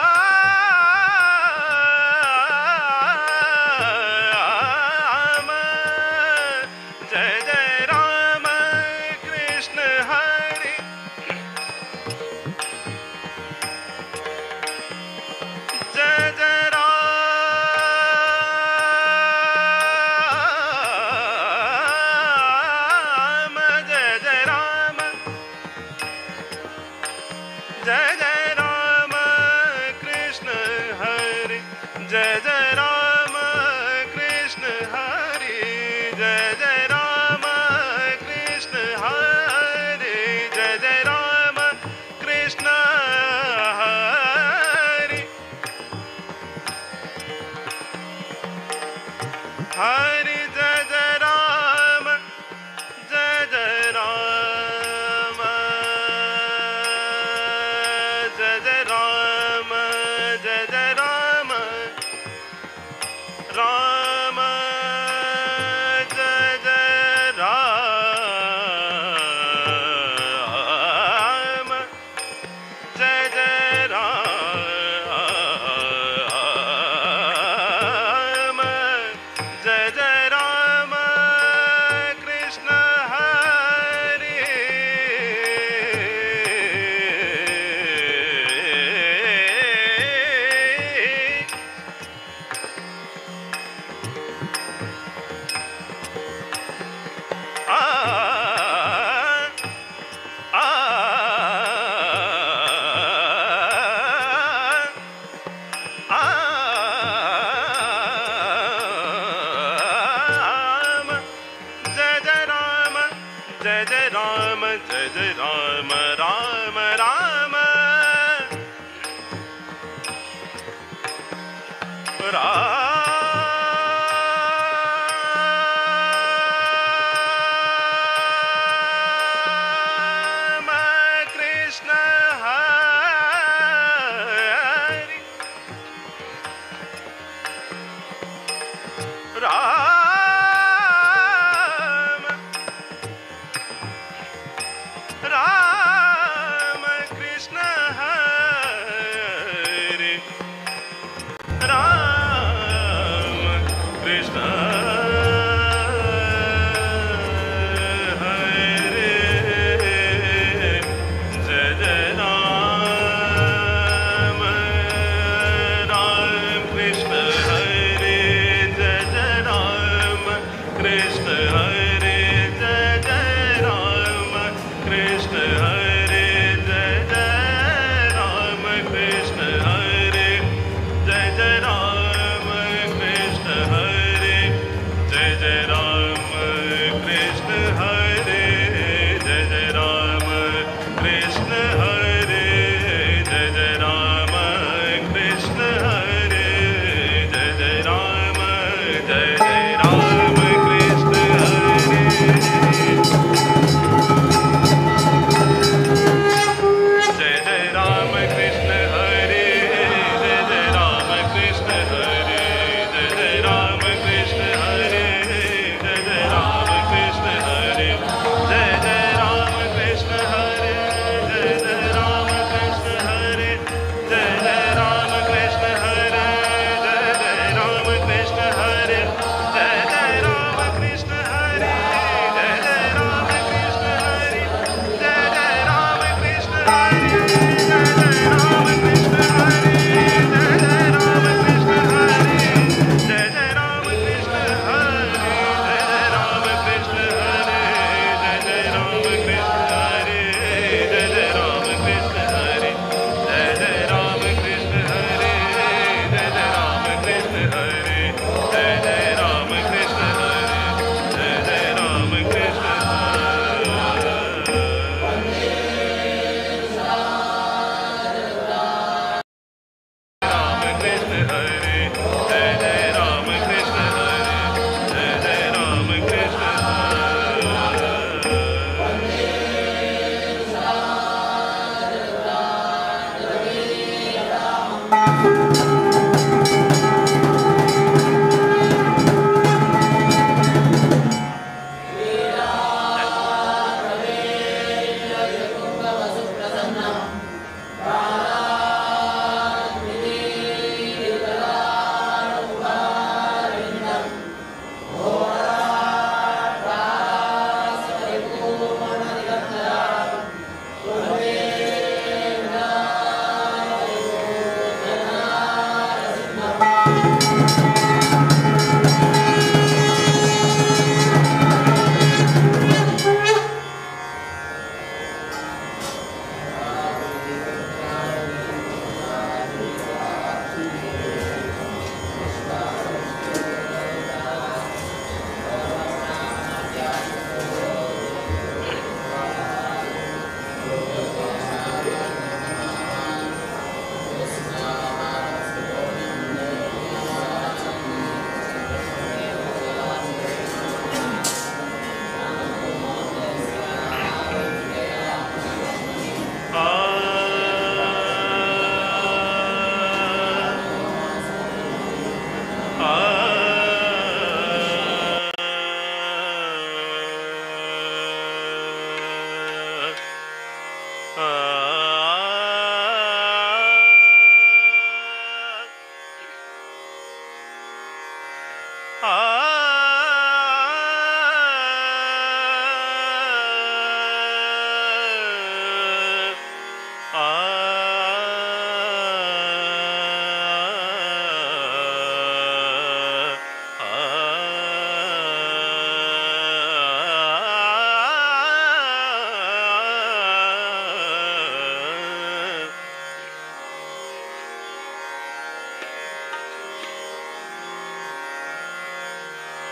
जय जय राम कृष्ण हरे।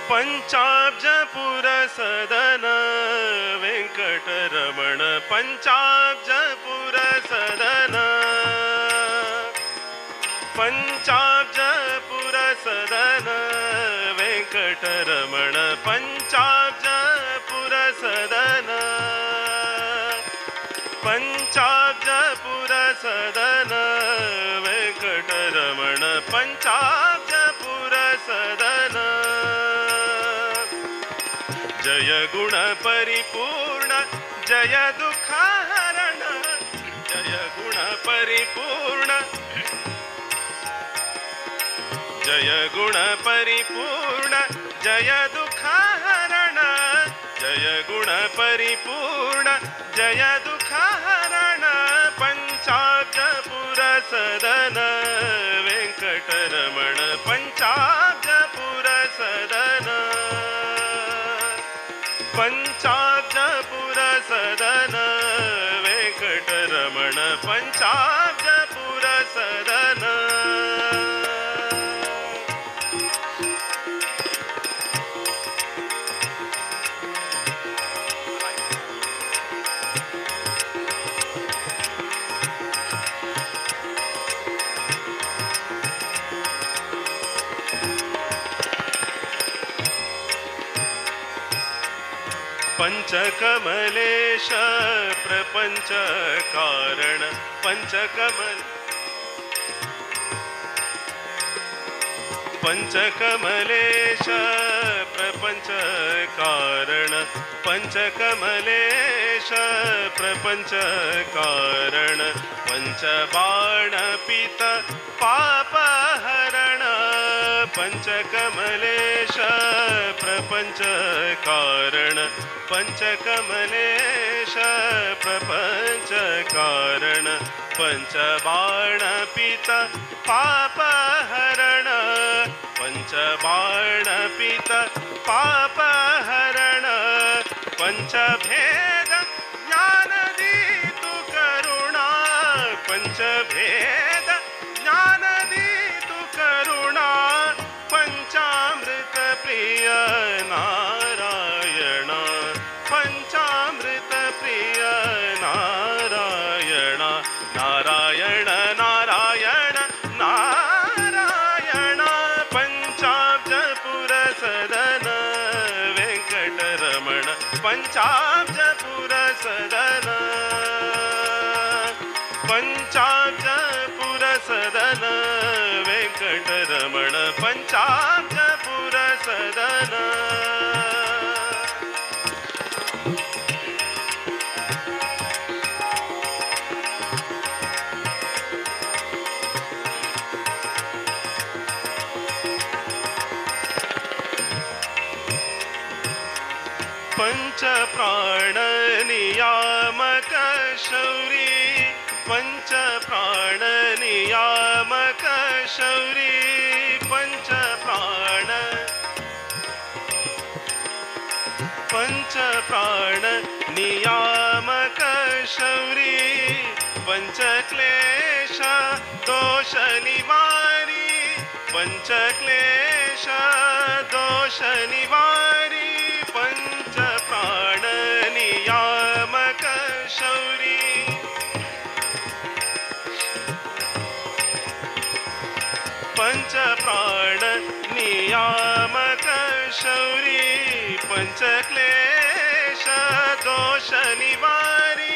पंचाब्जपुर सदन वेंकटरमण पंचाब्जपुर सदन पंचाब्जपुर सदन वेंकटरमण पंचाब्जपुर सदन पंचाब्जपुर सदन वेंकटरमण पंचाब्जपुर सदन जय गुण परिपूर्ण जय दुःखहरण जय गुण परिपूर्ण जय गुण परिपूर्ण जय दुःखहरण जय गुण परिपूर्ण जय दुःखहरण पंचाब्जपुर सदन वेंकटरमण पंचाब्जपुर सदन पंचाब्जपुर सदन वेंकटरमण पंचाब्जपुर सदन। पंचकमलेश प्रपंच कारण पंचकमल पंचकमलेश प्रपंच कारण पंचकमलेश प्रपंच कारण पंचबाण पित पापहरण पंचकमलेश प्रपंच कारण पंचकमलेश प्रपंच कारण पंचबाण पित पापहरण पंचबाण पित पापहरण पंचभेद ज्ञान दीतु करुणा पंचभेद ज्ञान दीतु करुणा पंचामृत प्रिय नारायण पंचामृत प्रिय नारायण नारायण नारायण नारायण पंचाब्जपुर सदन वेंकटरमण पंचाब्जपुर सदन पंचाब्जपुर सदन वेंकटरमण पंचाब्जपुर सदन। पंच प्राण नियामक शौरी पंच प्राण नियामक शौरी पंच प्राण नियामक शौरी पंचक्लेश दोष निवारी पंचक्लेश दोष निवारी पंच प्राण नियामक शौरी पंच प्राण नियामक शौरी पंचक्लेश दोष निवारी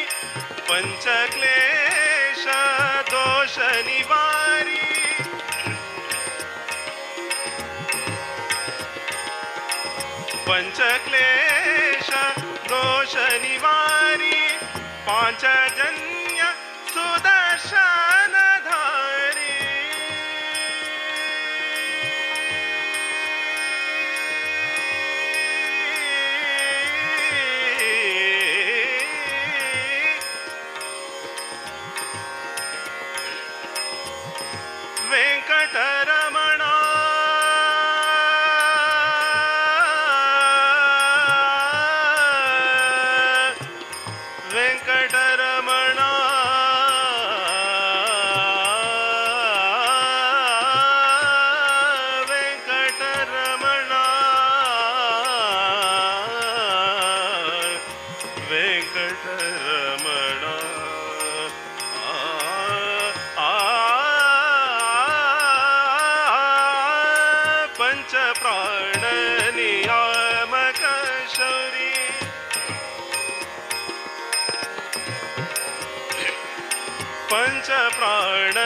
पंचक्लेश दोष निवारी पंचक्लेश दोष निवारी पांचजन्य पंच प्राण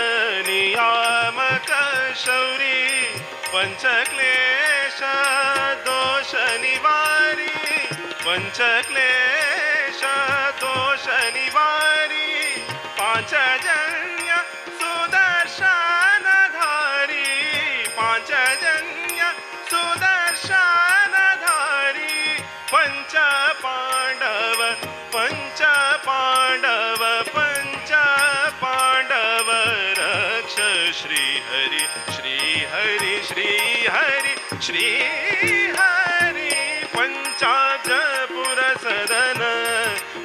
नियामक शौरी पंचक्लेश दोष निवारी पंचक्लेश दोष निवारी पांचजन्य सुदर्शन धारी पांचजन्य सुदर्शन धारी पंच पांडव पंच पांडव पंच पांडव रक्ष श्री हरि श्री हरि श्री हरि श्री हरि पंचाब्जपुर सदन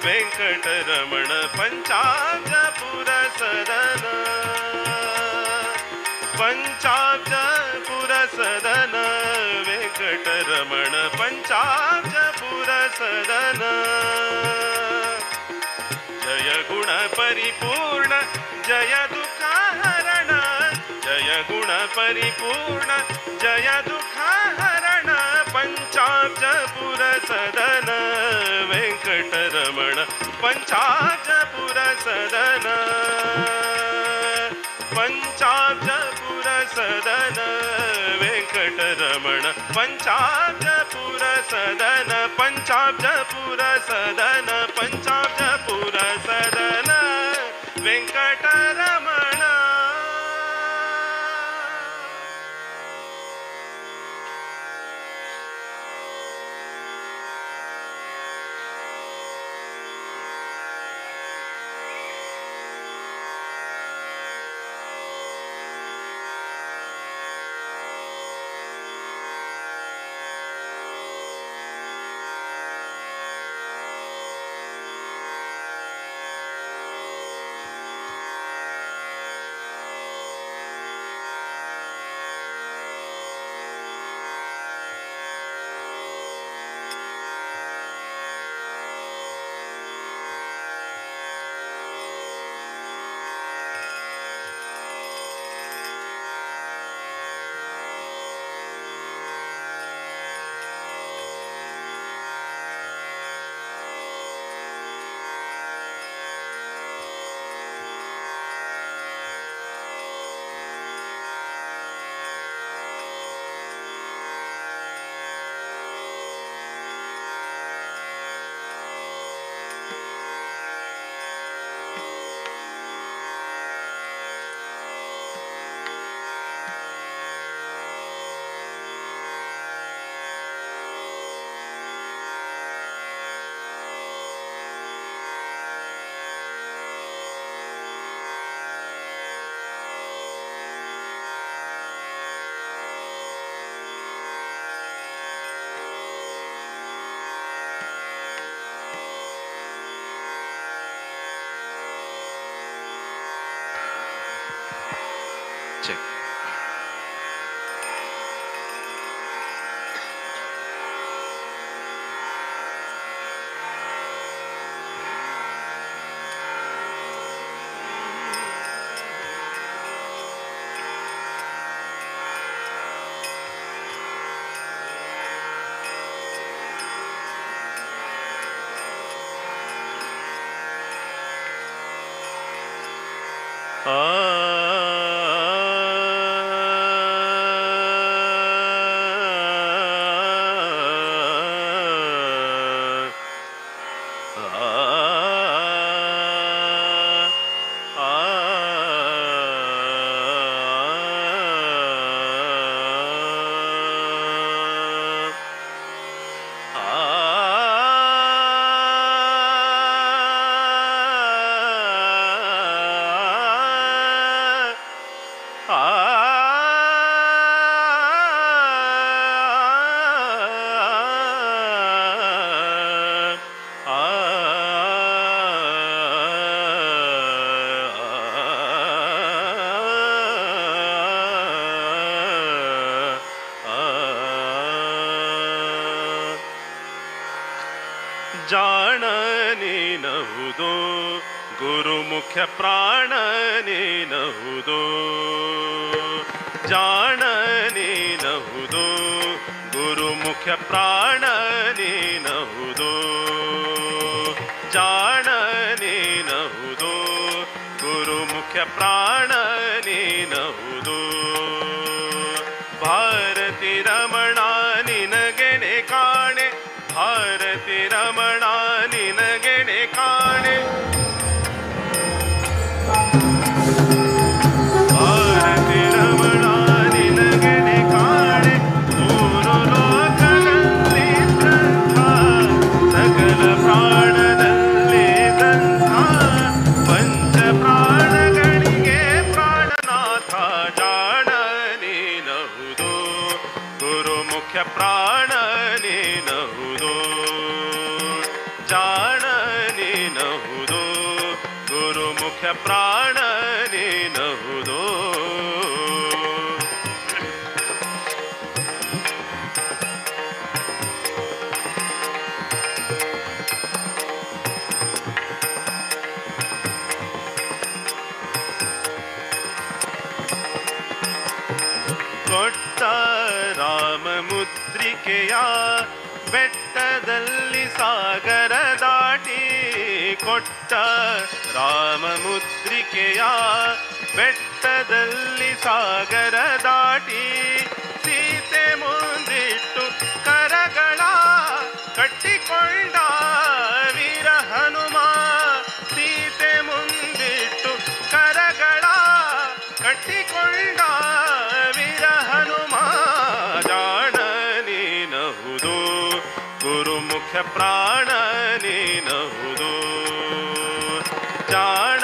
वेंकटरमण पंचाब्जपुर सदन पंचाब्जपुर सदन वेंकटरमण पंचाब्जपुर सदन जय गुण परिपूर्ण जय दुःखहरण जय गुण परिपूर्ण जय दुःखहरण पंचाब्जपुर सदन वेंकटरमण पंचाब्जपुर सदन पंचाब्जपुर सदन वेंकटरमण पंचाब्जपुर सदन पंचाब्जपुर सदन पंचाब्जपुर सदन वेंकटरमण. Check. ಜಾಣನೇನಹುದು ಗುರುಮುಖ್ಯ ಪ್ರಾಣನೇನಹುದು ಜಾಣನೇನಹುದು ಗುರುಮುಖ್ಯ ಪ್ರಾಣನೇನಹುದು ಜಾಣನೇನಹುದು ಗುರುಮುಖ್ಯ ಮುಖ್ಯ ಪ್ರಾಣ ನೀನಹುದು. ಭಾರತಿ ರಮಣ ನಿನಗೆನೆ ಕಾಣೆ, ಭಾರತಿ ರಮಣ ನಿನಗೆನೆ ಕಾಣೆ, ಭಾರತಿ ರಮಣ ನಿನಗೆನೆ ಕಾಣೆ. ಮೂರು ಲೋಕದಲ್ಲಿ ಶ್ರದ್ಧಾ, ಸಕಲ ಪ್ರಾಣದಲ್ಲಿ ದಂಥ, ಪಂಚ ಪ್ರಾಣಗಳಿಗೆ ಪ್ರಾಣನಾಥ ಜಾಣ ನೀನಹುದು, ಗುರು ಮುಖ್ಯ ಪ್ರಾಣ ನೀನಹುದು, ಜಾಣ ನೀನಹುದು, ಗುರು ಮುಖ್ಯ ಪ್ರಾಣ ನೀನಹುದು. ಕೊಟ್ಟ ರಾಮ ಮುದ್ರಿಕೆಯ ಬೆಟ್ಟದಲ್ಲಿ ಸಾಗರ ದಾಟಿ, ಕೊಟ್ಟ ರಾಮ ಮುದ್ರಿಕೆಯ ಬೆಟ್ಟದಲ್ಲಿ ಸಾಗರ ದಾಟಿ, ಸೀತೆ ಮುಂದಿಟ್ಟು ಕರಗಳ ಕಟ್ಟಿಕೊಂಡ ವೀರ ಹನುಮ, ಸೀತೆ ಮುಂದಿಟ್ಟು ಕರಗಳ ಕಟ್ಟಿಕೊಂಡ ವೀರ ಹನುಮ ಜಾಣ ನೀನಹುದು, ಗುರು ಮುಖ್ಯ ಪ್ರಾಣ ನೀನಹುದು, ಜಾಣ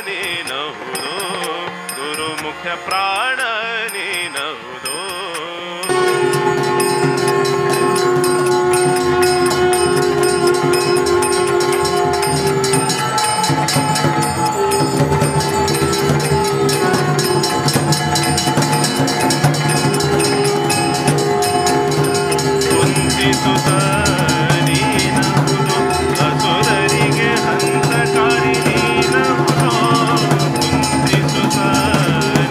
ನೀನಹುದು, ಗುರು ಮುಖ್ಯ ಪ್ರಾಣ ನೀನಹುದು. ಕುಂತಿಸುತ್ತ ನೀನಹುದು, ಅಸುರರಿಗೆ ಹಂತಕಾರಿ ನೀನಹುದು, ಕುಂತಿಸುತ್ತ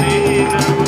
ನೀನಹುದು,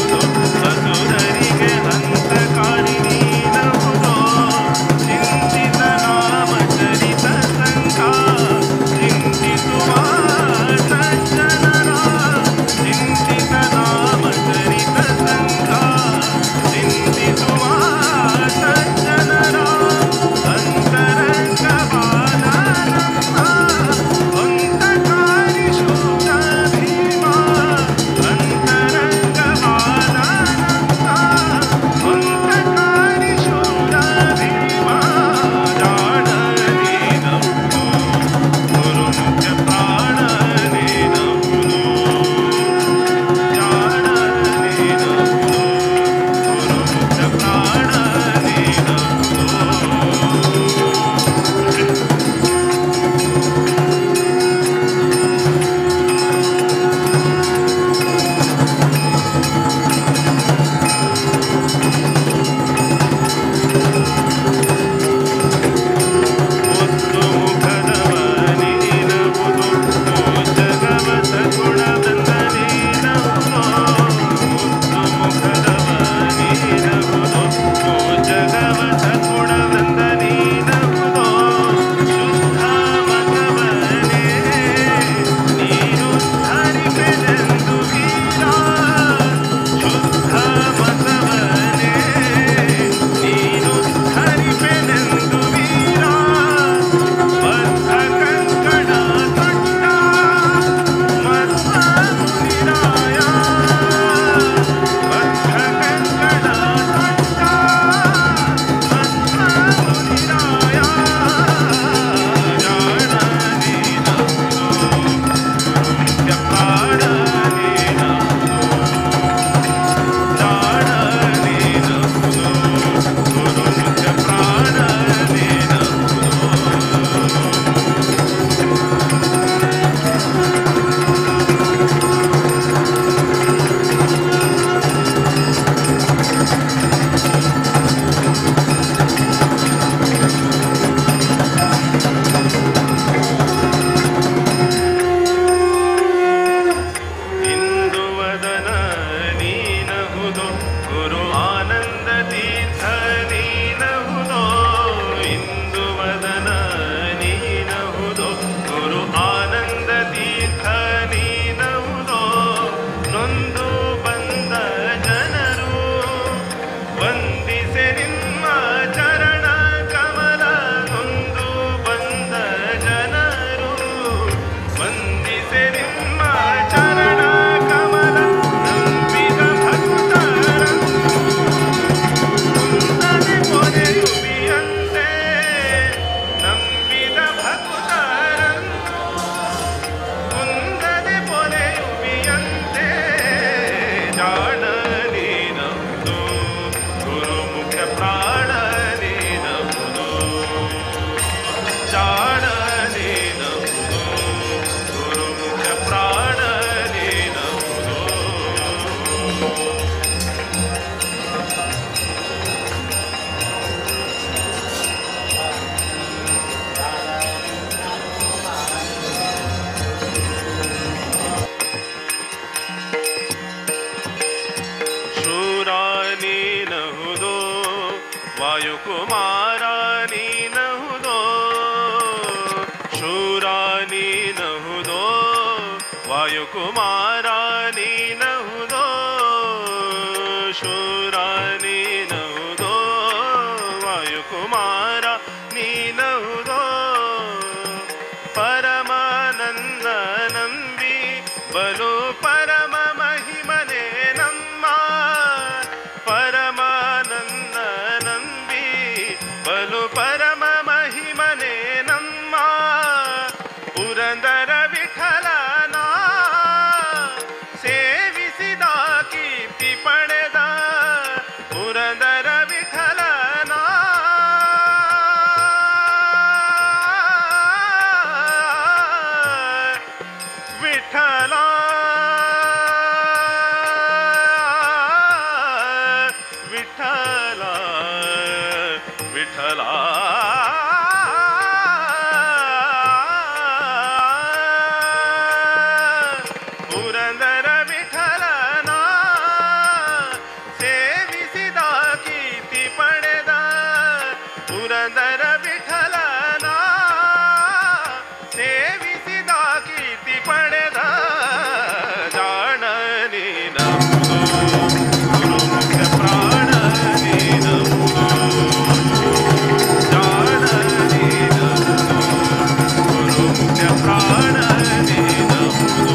ವಾಯುಕುಮಾರ ನೀನಹುದೋ ಶೂರ ನೀನಹುದೋ ವಾಯುಕುಮಾರ ನೀನಹುದೋ ಶೂರ ನೀನಹುದೋ ವಾಯುಕುಮಾರ ನೀನಹುದೋ ಪರಮಾನಂದ ನಂಬಿ ಬಲು ಪರಮ ಮಹಿಮನೆ ನಮ್ಮ ಪರಮಾನಂದ ನಂಬಿ ಬಲು ಪರಮ ಮಹಿಮನೆ ನಮ್ಮ ಪುರಂದರ ವಿಠಲನ ಸೇವಿಸಿದ ಕೀರ್ತಿ ಪಡೆದ ಪುರಂದರ ವಿಠಲನ ವಿಠಲ ವಿಠಲ ವಿಠಲ ಪುರಂದರ ವಿಠಲನ ಸೇವಿಸಿದ ಕೀರ್ತಿ ಪಡೆದ ಪುರಂದರ ವಿಠಲನ ಸೇವಿಸಿದ ಕೀರ್ತಿ ಪಡೆದ ಜಾಣ ನೀನಹುದು ಗುರುಮುಖ ಪ್ರಾಣ ನೀನಹುದು ಜಾಣ ನೀನಹುದು ಗುರುಮುಖ ಪ್ರಾಣ ನೀನಹುದು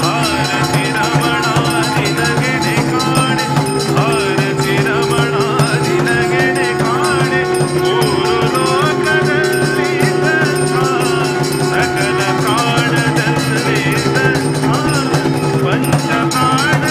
ಭಾರತಿ ರಮಣ ನಿನಗೆನೆ ಕಾಣೆ ಭಾರತಿ ರಮಣ ನಿನಗೆನೆ ಕಾಣೆ ಮೂರು ಲೋಕದಲ್ಲಿ ತನ್ನ ಸಕಲ ಪ್ರಾಣದಲ್ಲಿ ತನ್ನ ಪಂಚ ಪ್ರಾಣ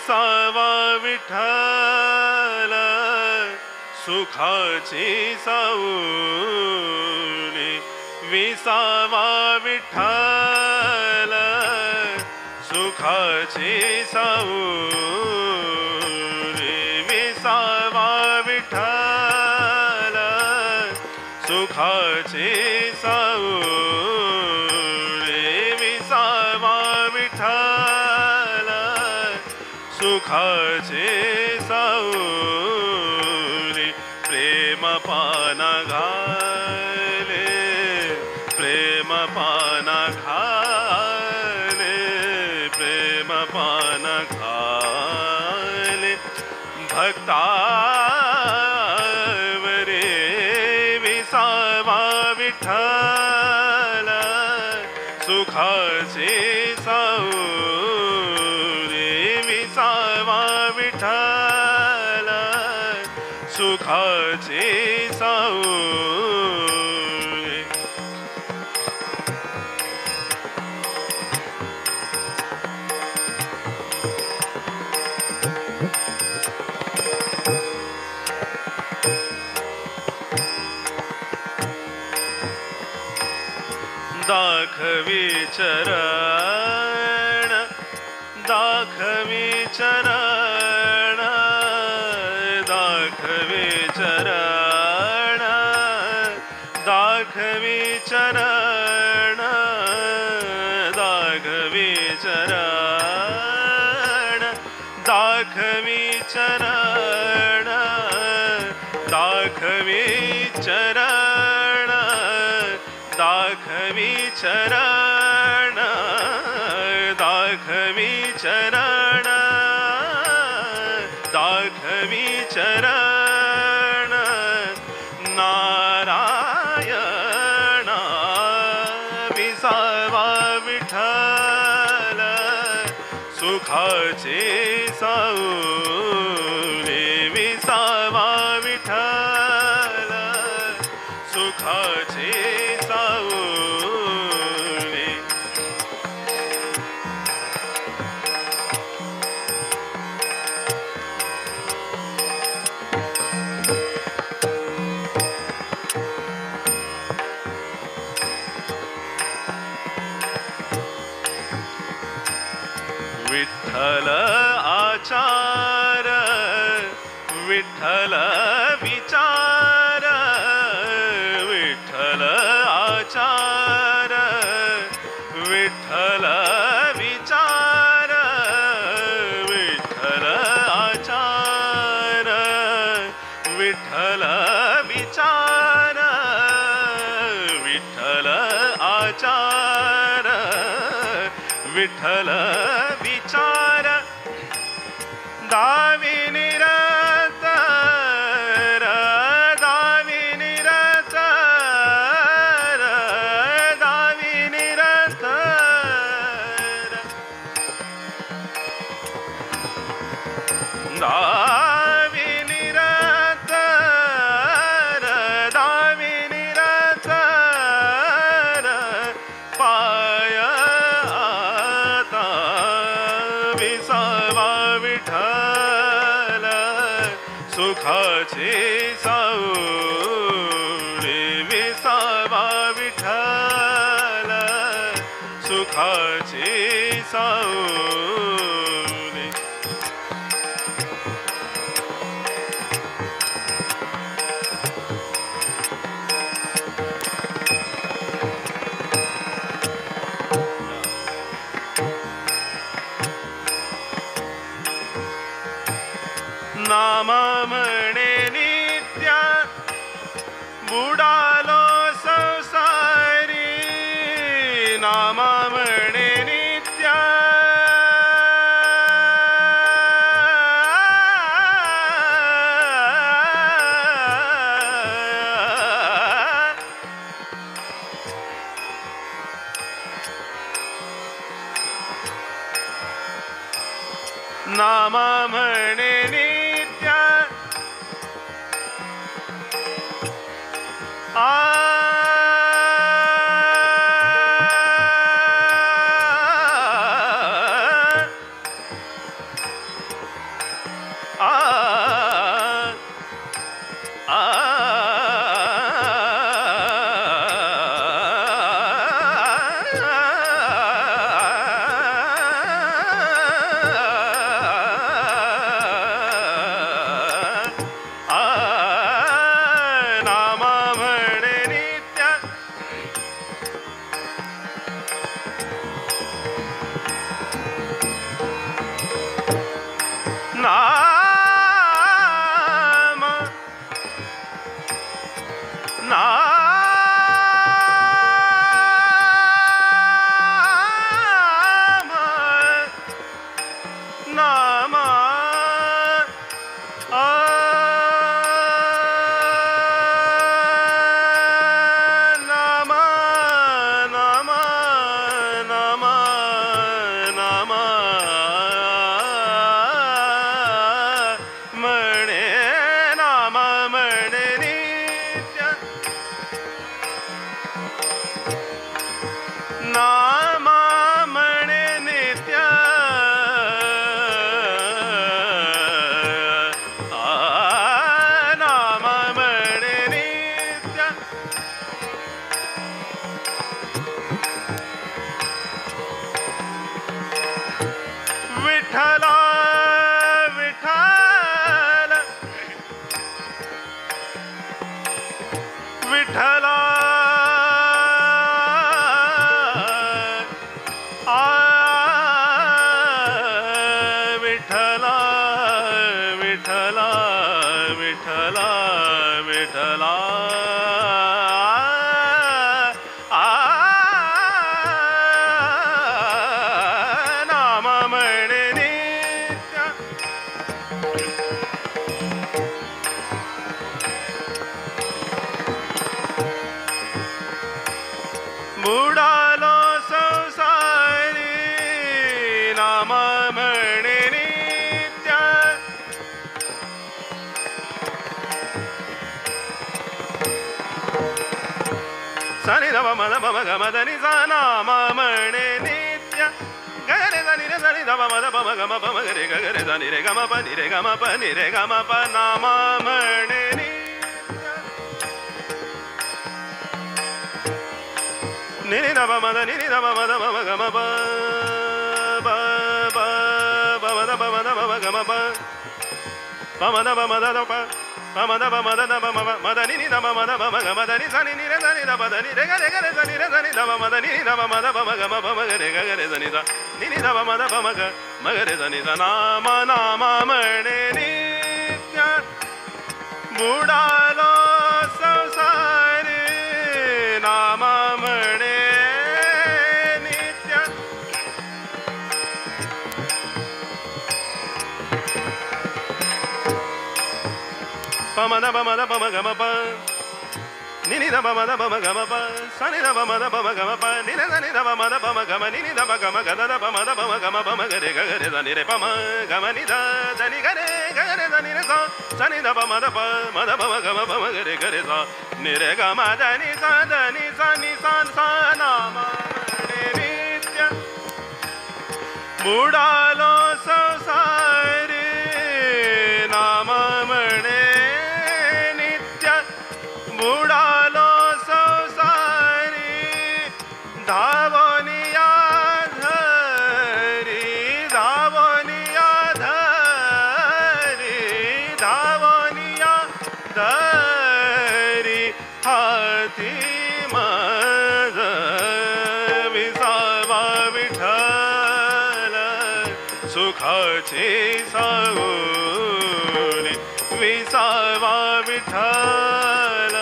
विसावा विठ्ठल सुखाची सावली, विसावा विठ्ठल सुखाची सावली, विसावा विठ्ठल सुखाची सावली, विसावा विठ्ठल सुखाची सावली, प्रेम पान घाले, प्रेम पान घाले, प्रेम पान घाले, भक्तावरे विसावा विठ्ठल सुखाचे सावली, विसावा विठ्ठल सुखाचे सावली. दाखवी चरण, दाखवी चरण, दाखवी चरण, दाखवी चरण, दाखवी चरण, दाखवी चरण, दाखवी चरण, दाखवी चरण, दाखवी चरण, दाखवी चरण, नारायण विसावा विठ्ठल सुखाचे सावली, विसावा विठ्ठल सुखाचे सावली. विठ्ठल आचार, विठ्ठल विचार, विठ्ठल आचार, विठ्ठल विचार, विठ्ठल आचार, विठ्ठल विचार, विठ्ठल आचार, विठ्ठल विचार, दावी निरंतर, दावी निरंतर, दावी निरंतर, दावी निरंतर, दावी निरंतर, पाय आता विसावा विठ्ठल सुखाचे सावली, विसावा विठ्ठल सुखाचे सावली. नाम म्हणे नित्या बुडालो संसारी, नाम म्हणे नित्या, नाम म्हणे नित्या, आ नाम नाम आ नाम नाम नाम नाम म्हणे नाम म्हणे नित्य नाम म्हणे नित्य नाम म्हणे नित्य विठ्ठला विठ्ठल विठ्ठला आ विठ्ठला विठ्ठला विठ्ठला विठ्ठला आ नाम म्हणे नित्य बुडालो संसारी नाम म्हणे नित्य सनि the म the प म ग म the नि सा नाम म्हणे नित्य ग रे सा नि रे सा नि the प म the प म ग म प म ग रे ग ग रे सा नि रे ग म प नि रे ग म प नि रे ग म प नाम म्हणे नित्य नि नि the प म the नि नि the प म the प म ग म प प प प म the प म the प म ग म प प म the P M the the P P M the P M the the P M P M the नि नि the प म the प म ग म the नि सा नि नि रे सा नि the प the नि रे ग रे ग रे सा नि रे सा नि the प म the नि नि the प म the प म ग म प म ग रे ग ग रे सा नि सा नि नि the प म the प म ग म ग रे सा नि सा नाम नाम म्हणे नित्य बुडालो संसारी नाम म्हणे नित्य प म the प म the प म ग म प नि नि the प म the प म ग म प सा नि the प म the प म ग म प नि रे सा नि the प म the प म ग म नि नि the प ग म ग the the P M the प म ग म प म ग रे ग ग रे सा नि रे प म ग म नि the the नि ग रे ग ग रे सा नि रे सा सा नि the P M the P M the प म ग म प म ग रे ग रे सा नि रे ग म the नि सा the नि सा नि सा सा नाम म्हणे नित्य बुडालो संसारी नाम म्हणे नित्य बुडालो संसारी धावनिया धरी धावनिया धरी धावनिया धरी हाती मज विसावा विठ्ठल सुखाची सावली विसावा विठ्ठल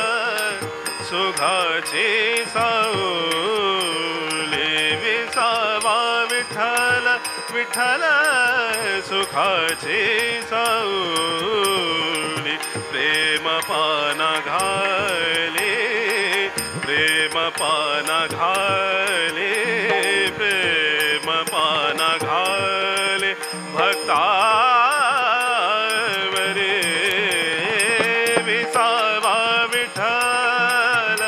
सुखाची सावली विसावा विठ्ठल विठ्ठल सुखाची सावली प्रेम पाना घाले प्रेम पाना घाले प्रेम पाना घाले भक्तावरे विसावा विठ्ठल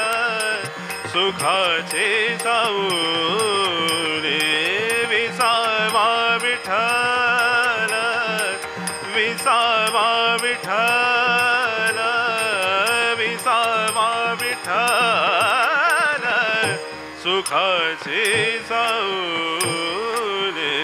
सुखाचे सावली विसावा विठ्ठल विसावा विठ्ठल विसावा विठ्ठल सुखाचे सावली।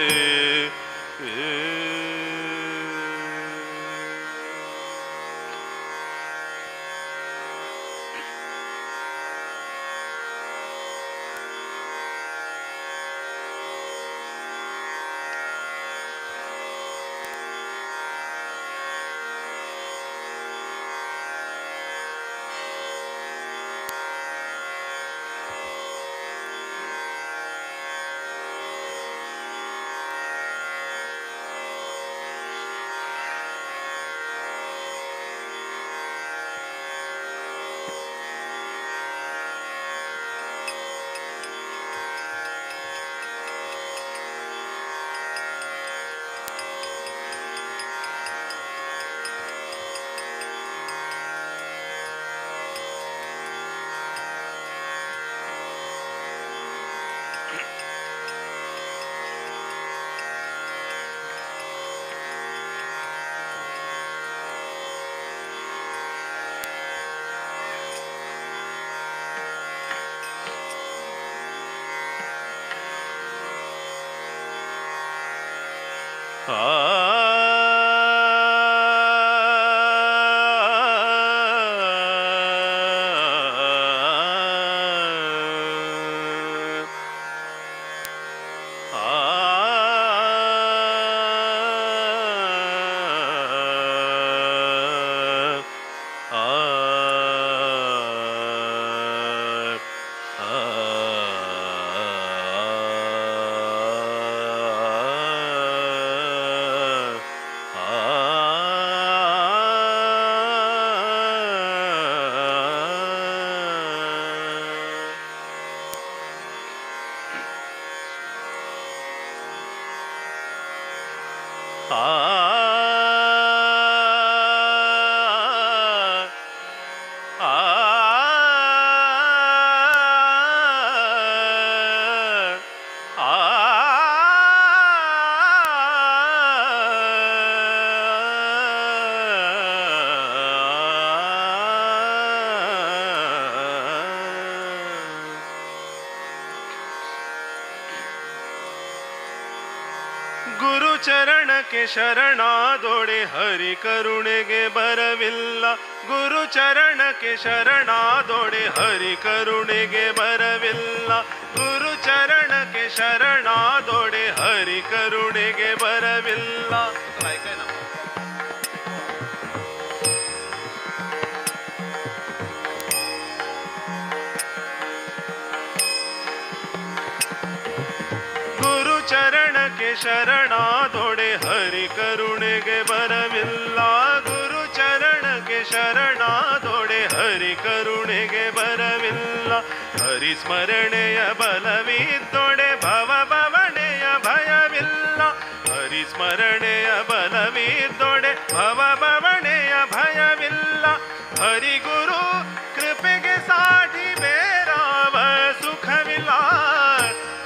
ಆ ಆ ಆ ಗುರು ಚರಣಕ್ಕೆ ಶರಣಾದೊಡೆ ಹರಿ ಕರುಣೆಗೆ ಬರವಿಲ್ಲ. ಗುರು ಚರಣಕ್ಕೆ ಶರಣಾದೊಡೆ ಹರಿ ಕರುಣೆಗೆ ಬರವಿಲ್ಲ. ಗುರು ಚರಣಕ್ಕೆ ಶರಣಾದೊಡೆ ಹರಿ ಕರುಣೆಗೆ ಬರವಿಲ್ಲ. ಗುರು ಚರಣಕ್ಕೆ ಶರಣಾದೊಡೆ ಹರಿ ಕರುಣೆಗೆ ಬರವಿಲ್ಲ. ಗುರು ಚರಣಕ್ಕೆ ಶರಣಾದೊಡೆ ಹರಿ ಕರುಣೆಗೆ ಬರವಿಲ್ಲ. ಹರಿ ಸ್ಮರಣೆಯ ಬಲವಿದ್ದೊಡೆ ಭವ ಭವನೆಯ ಭಯವಿಲ್ಲ. ಹರಿ ಸ್ಮರಣೆಯ ಬಲವಿದ್ದೊಡೆ ಭವ ಭವನೆಯ ಭಯವಿಲ್ಲ. ಹರಿಗುರು ಕೃಪೆಗೆ ಸಾಟಿ ಬೇರಾವ ಸುಖವಿಲ್ಲ.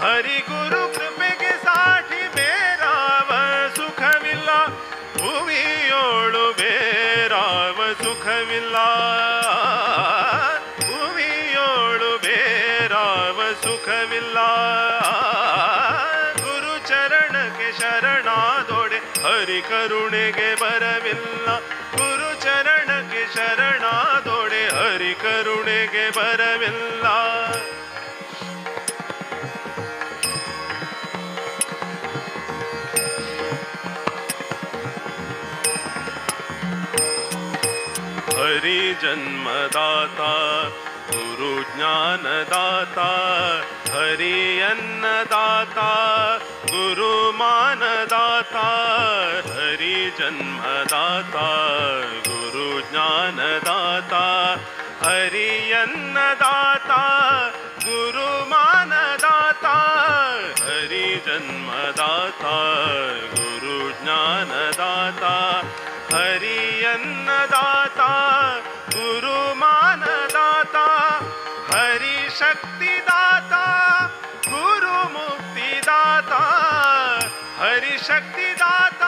ಹರಿಗುರು ಕೃಪೆಗೆ ಸಾಟಿ ಬೇರಾವ ಸುಖವಿಲ್ಲ. ಭುವಿಯೋಳು ಬೇರಾವ ಸುಖವಿಲ್ಲ. ಭುವಿಯೋಳು ಬೇರಾವ ಸುಖವಿಲ್ಲ. ಗುರು ಚರಣಕ್ಕೆ ಶರಣಾದೊಡೆ ಹರಿ ಕರುಣೆಗೆ ಬರವಿಲ್ಲ. ಗುರು ಚರಣಕ್ಕೆ ಶರಣಾದೊಡೆ ಹರಿ ಕರುಣೆಗೆ ಬರವಿಲ್ಲ. ಹರಿ ಜನ್ಮದಾತ ಗುರು ಜ್ಞಾನದಾತ ಹರಿ ಅನ್ನದಾತ ಗುರು ಮಾನದಾತ. ಹರಿ ಜನ್ಮದಾತ ಗುರು ಜ್ಞಾನದಾತ ಹರಿ ಅನ್ನದಾತ ಗುರು ಮಾನದಾತ. ಹರಿ ಜನ್ಮದಾತ ಗುರು ಜ್ಞಾನದಾತ ಹರಿ ಅನ್ನದಾತ ಗುರು ಮಾನದಾತ. ಹರಿ ಶಕ್ತಿದಾತ ಗುರು ಮುಕ್ತಿದಾತ. ಹರಿ ಶಕ್ತಿದಾತ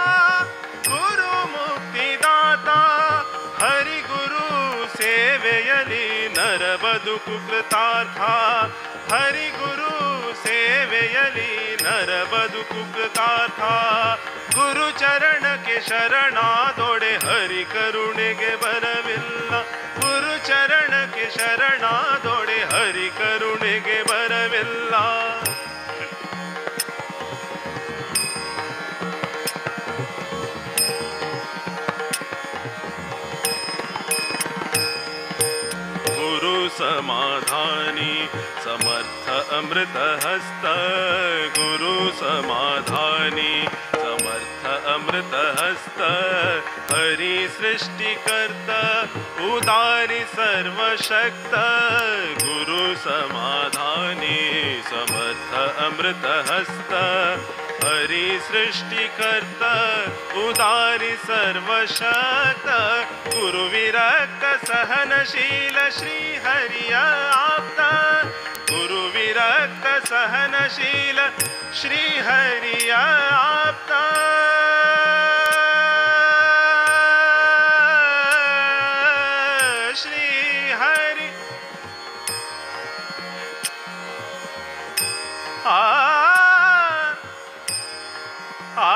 ಗುರು ಮುಕ್ತಿದಾತ. ಹರಿ ಗುರು ಸೇವೆಯಲಿ ನರ ಬದುಕು ಕೃತಾರ್ಥ. ಹರಿ ಗುರು ಸೇವೆಯಲಿ ನರ ಬದುಕು ಕೃತಾರ್ಥ. ಗುರು ಚರಣಕ್ಕೆ ಶರಣಾದೊಡೆ ಹರಿ ಕರುಣೆಗೆ ಬರವಿಲ್ಲ. ಗುರು ಚರಣಕ್ಕೆ ಶರಣಾದೊಡೆ ಹರಿ ಕರುಣೆಗೆ ಬರವಿಲ್ಲ. ಗುರು ಸಮಾಧಾನಿ ಸಮರ್ಥ ಅಮೃತ ಹಸ್ತ. ಗುರು ಸಮಾಧಾನಿ ಸಮರ್ಥ ಅಮೃತ ಹಸ್ತ. ಹರಿ ಸೃಷ್ಟಿಕರ್ತ ಉದಾರಿ ಸರ್ವಶಕ್ತ. ಗುರು ಸಮಾಧಾನಿ ಸಮರ್ಥ ಅಮೃತ ಹಸ್ತ. ಹರಿ ಸೃಷ್ಟಿಕರ್ತ ಉದಾರಿ ಸರ್ವಶಕ್ತ. ಗುರು ವಿರಕ್ತ ಸಹನಶೀಲ ಶ್ರೀ ಹರಿಯ ಆಪ್ತ. ಗುರು ವಿರಕ್ತ ಸಹನಶೀಲ ಶ್ರೀ ಹರಿಯ ಆಪ್ತ. ಶ್ರೀ ಹರಿ ಆ ಆ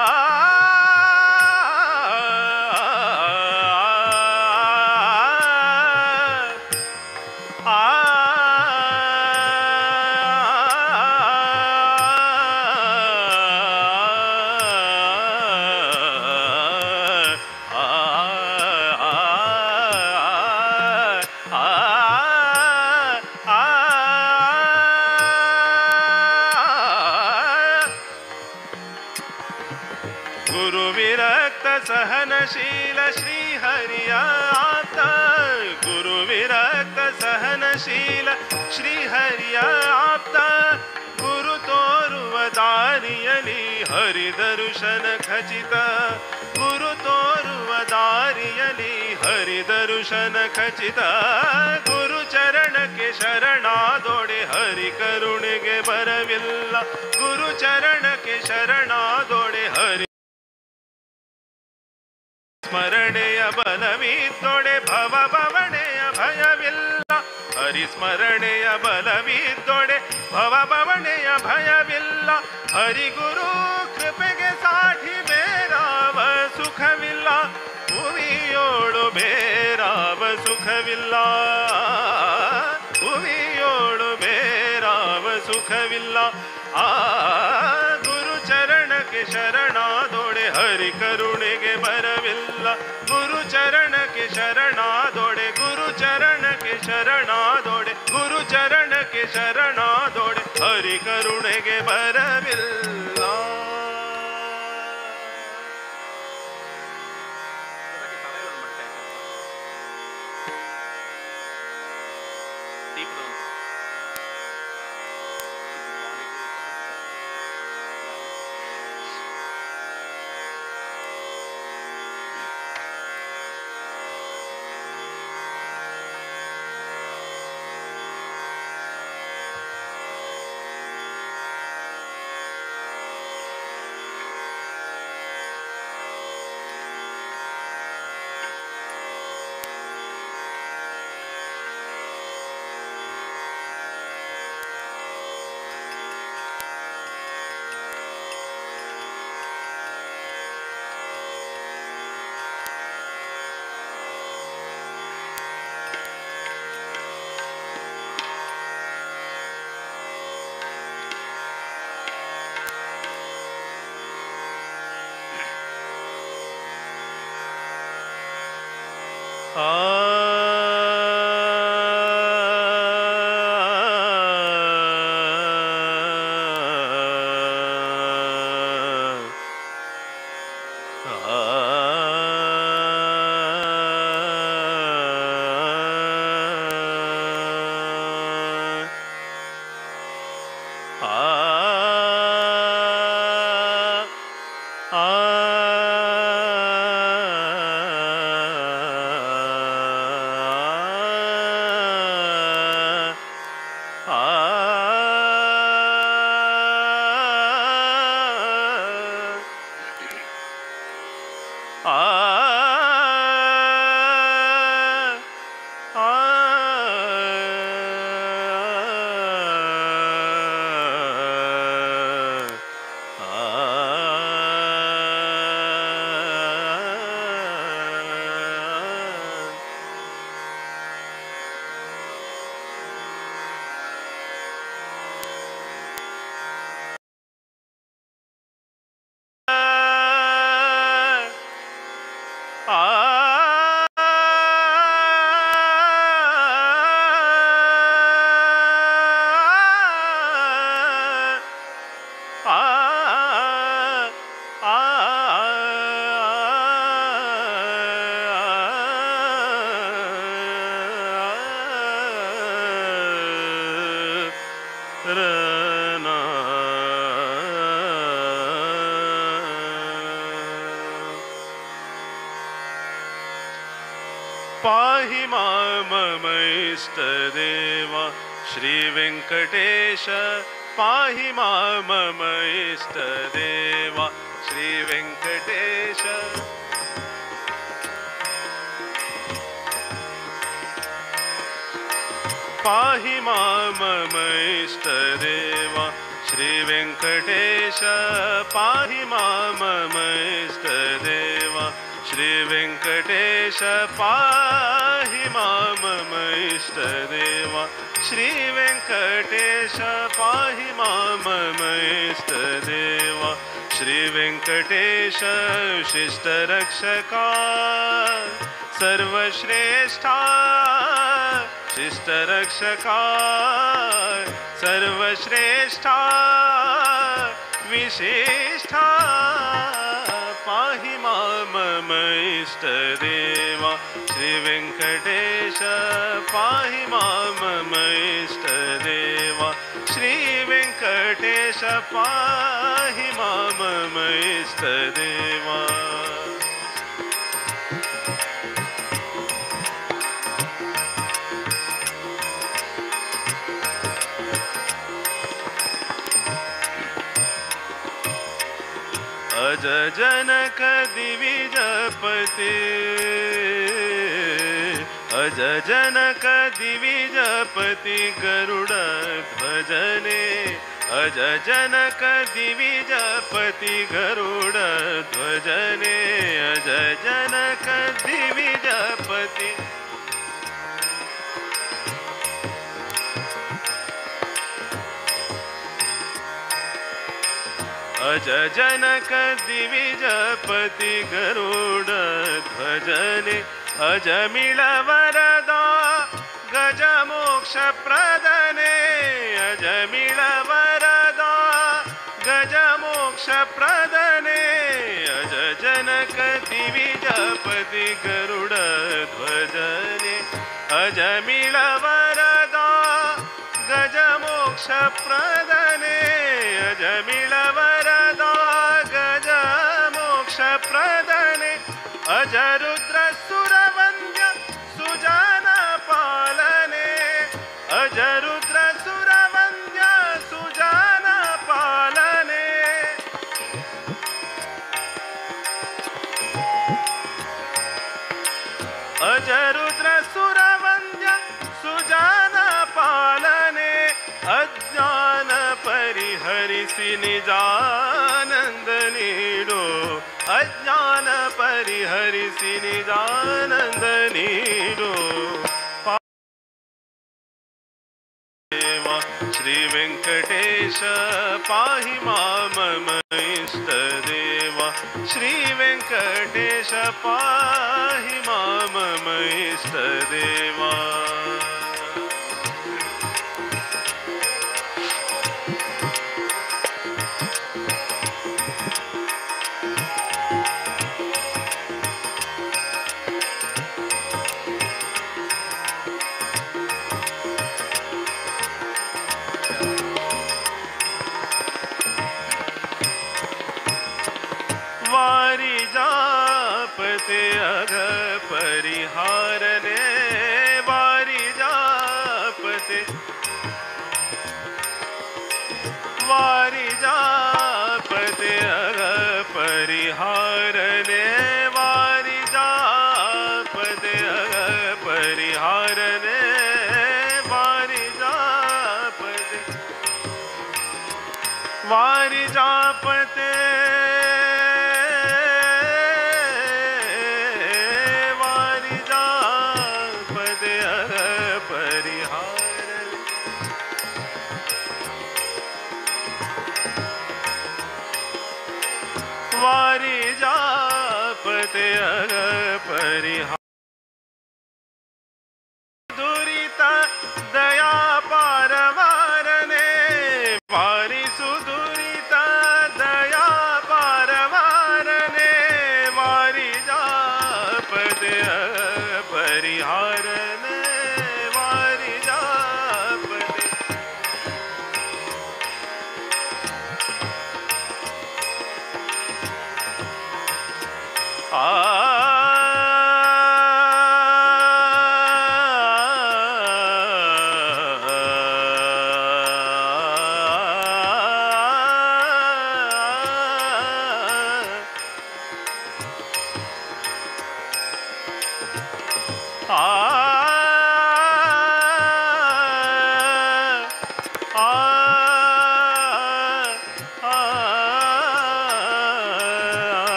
ಸಹನಶೀಲ ಶ್ರೀ ಹರಿಯ ಆಪ್ತ. ಗುರು ವಿರಕ್ತ ಸಹನಶೀಲ ಶ್ರೀ ಹರಿಯ ಆಪ್ತ. ಗುರು ತೋರುವ ದಾರಿಯಲಿ ಹರಿದರುಶನ ಖಚಿತ ಗುರು ತೋರುವ ದಾರಿಯಲಿ ಹರಿದರುಶನ ಖಚಿತ ಗುರು ಚರಣಕ್ಕೆ ಶರಣಾದೊಡೆ ಹರಿ ಕರುಣೆಗೆ ಬರವಿಲ್ಲ ಗುರು ಚರಣಕ್ಕೆ ಶರಣಾದೊಡೆ ಹರಿ ಸ್ಮರಣೆಯ ಬಲವಿದ್ದೊಡೆ ಭವ ಭವಣೆಯ ಭಯವಿಲ್ಲ ಹರಿ ಸ್ಮರಣೆಯ ಬಲವಿದ್ದೊಡೆ ಭವ ಭವಣೆಯ ಭಯವಿಲ್ಲ ಹರಿಗುರು ಕೃಪೆಗೆ ಸಾಠಿ ಬೇರಾವ ಸುಖವಿಲ್ಲ ಭುವಿಯೋಳು ಬೇರಾವ ಸುಖವಿಲ್ಲ ಭುವಿಯೋಳು ಬೇರಾವ ಸುಖವಿಲ್ಲ ಆ ಗುರು ಚರಣಕ್ಕೆ ಶರಣಾದೊಡೆ ಹರಿ ಕರುಣೆಗೆ ಬರವಿಲ್ಲ ಗುರು ಚರಣಕ್ಕೆ ಶರಣಾದೊಡೆ ಗುರು ಚರಣಕ್ಕೆ ಶರಣಾದೊಡೆ ಗುರು ಚರಣಕ್ಕೆ ಶರಣಾದೊಡೆ ಹರಿ ಕರುಣೆಗೆ ಬರವಿಲ್ಲ. पाहि मां इष्टदेवा श्री वेंकटेश पाहि मां इष्टदेवा श्री वेंकटेश। पाहि मां इष्टदेवा श्री वेंकटेश पाहि मां इष्टदेवा श्री वेंकटेश पाहि मां इष्टदेवा श्री वेंकटेश पाहि मां इष्टदेवा श्री वेंकटेश शिष्टरक्षका सर्वश्रेष्ठा शिष्टरक्षका सर्वश्रेष्ठा विशिष्ठा पाहि मां इष्टदेवा श्री वेंकटेश पाहि मां इष्टदेवा श्री वेंकटेश। वेंकटेश पाहि मां मम इष्टदेवा। अज जनक दिविजपति, अज जनक दिविजपति गरुड़ ध्वजने, अज जनक दिविजपति गरुड़ ध्वजने, अज जनक दिविजपति। अज जनक दिविजपति गरुड़ ध्वजने, अजमिल वरदा गज मोक्ष प्रदने, अजमिल वरदा गज मोक्ष प्रदने, अज जनक दिविजपति गरुड़ ध्वजने, अजमिल वरदा गज मोक्ष प्रदने, अजमिल वरदा गज मोक्ष प्रदने, अज रुद्र सुरवंद्य सुजान पालने, अज रुद्र सुरवंद्य सुजान पालने। अज रुद्र सुरवंद्य सुजान पालने, अज्ञान परिहरिसि निजानंद नीडो, अज्ञान परिहरिसि निजानंद नीडो। श्री वेंकटेश पाहि मां मम इष्टदेवा, श्री वेंकटेश पाहि मां मम इष्टदेवा। वारी जापते अघ परिहारने, वारी जापते, वारी जापते अघ परिहारने, वारी जापते अघ परिहारने, वारी जापते, वारी जापते, वारी जापते अघ परिहार। दुरित दया पारवारने, वारी सुदुरित दया पारवारने, वारी जापते अघ परिहारने, वारी जापते। आ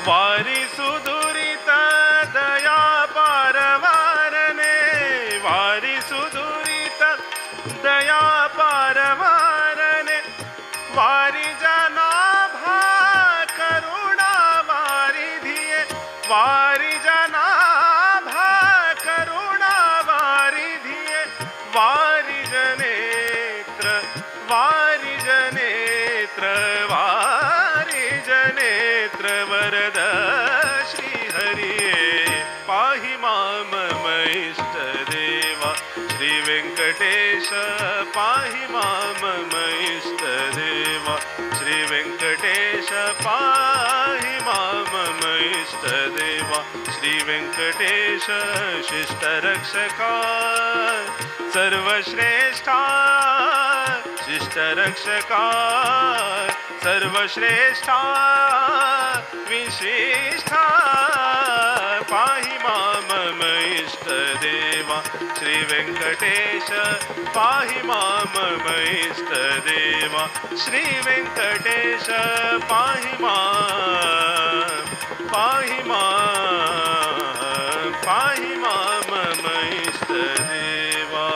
वारी सुदुरित दया पारवारने, वारी सुदुरित दया पारवारने, वारिजनेत्र वारिजनेत्र वारिजनेत्र वरद श्रीहरिये पाहि मां मम इष्टदेवा श्री वेंकटेश पाहि मां मम इष्टदेवा श्री वेंकटेश पाहि मां मम इष्टदेवा श्री वेंकटेश शिष्टरक्षका सर्वश्रेष्ठा शिष्टरक्षका सर्वश्रेष्ठा विशिष्ठा पाहि मां मम इष्टदेवा श्री वेंकटेश पाहि मां मम इष्टदेवा श्री वेंकटेश पाहि मां पाहि मां पाहि मां मम इष्टदेवा।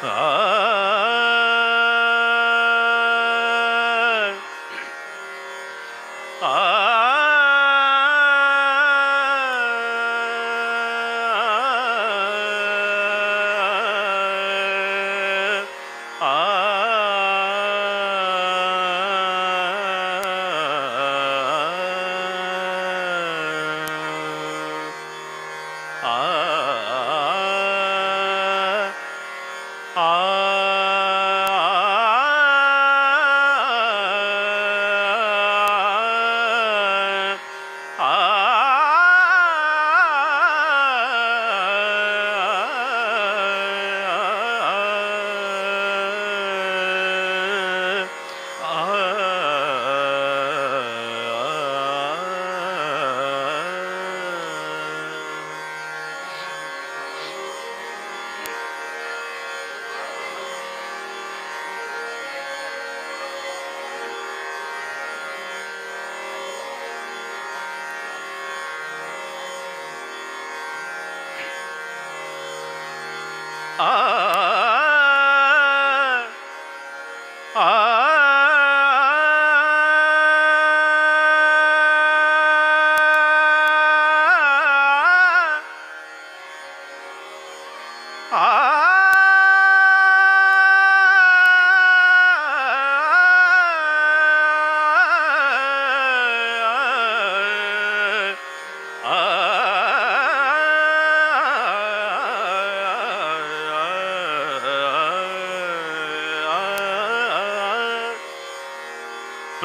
आ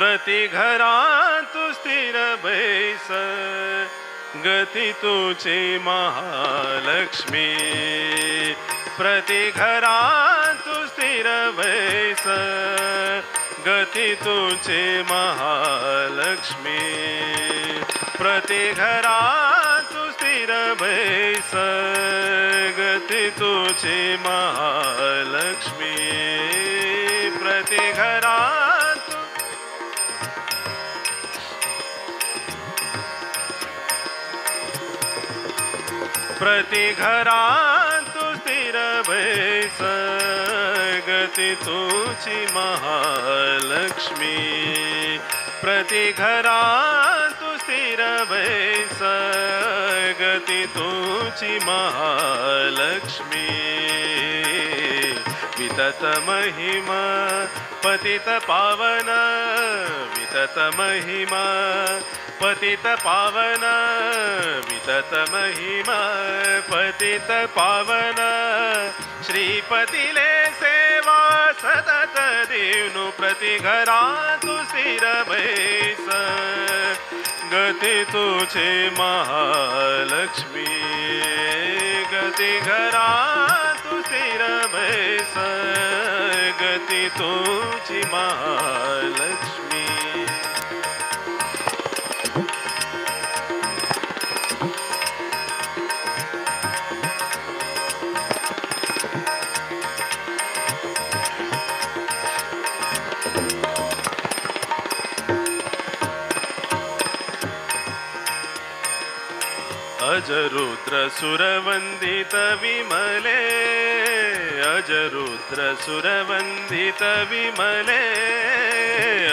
प्रति घरा तू स्थिर बैस गती तुझी महालक्ष्मी प्रति घरा तू स्थिर बैस गती तुझी महालक्ष्मी प्रति घरा तू स्थिर बैस गती तुझी महालक्ष्मी प्रति घरा प्रति घरा तू स्थिर बैस गती तुझी महालक्ष्मी प्रति घरा तू स्थिर बैस गती तुझी महालक्ष्मी वितत महिमा पतित पावन वितत महिमा पतित पावन वितत महिमा पतित पावन श्रीपतिले सेवा सतत देवनु प्रति घरा तू स्थिर बैस गती तुझे महालक्ष्मी गती घरा तू स्थिर बैस गती तुझी महालक्ष्मी। अजरुद्र सुरवंदित विमले अजरुद्र सुरवंदित विमले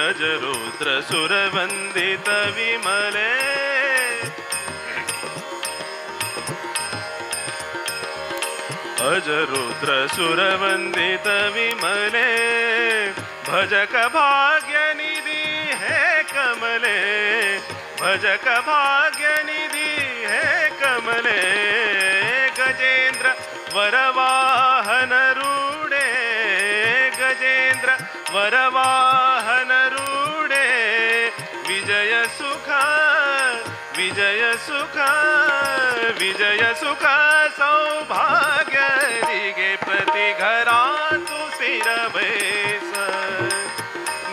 अजरुद्र सुरवंदित विमले अजरुद्र सुरवंदित विमले भजक भाग्य निधि है कमले भजक भाग्य निधि है कमले गजेंद्र वरवाहन रूढ़े गजेंद्र वरवाहन रूढ़े विजय सुख विजय सुख विजय सुख सौभाग्य दिगे प्रति घरा तू स्थिर बैस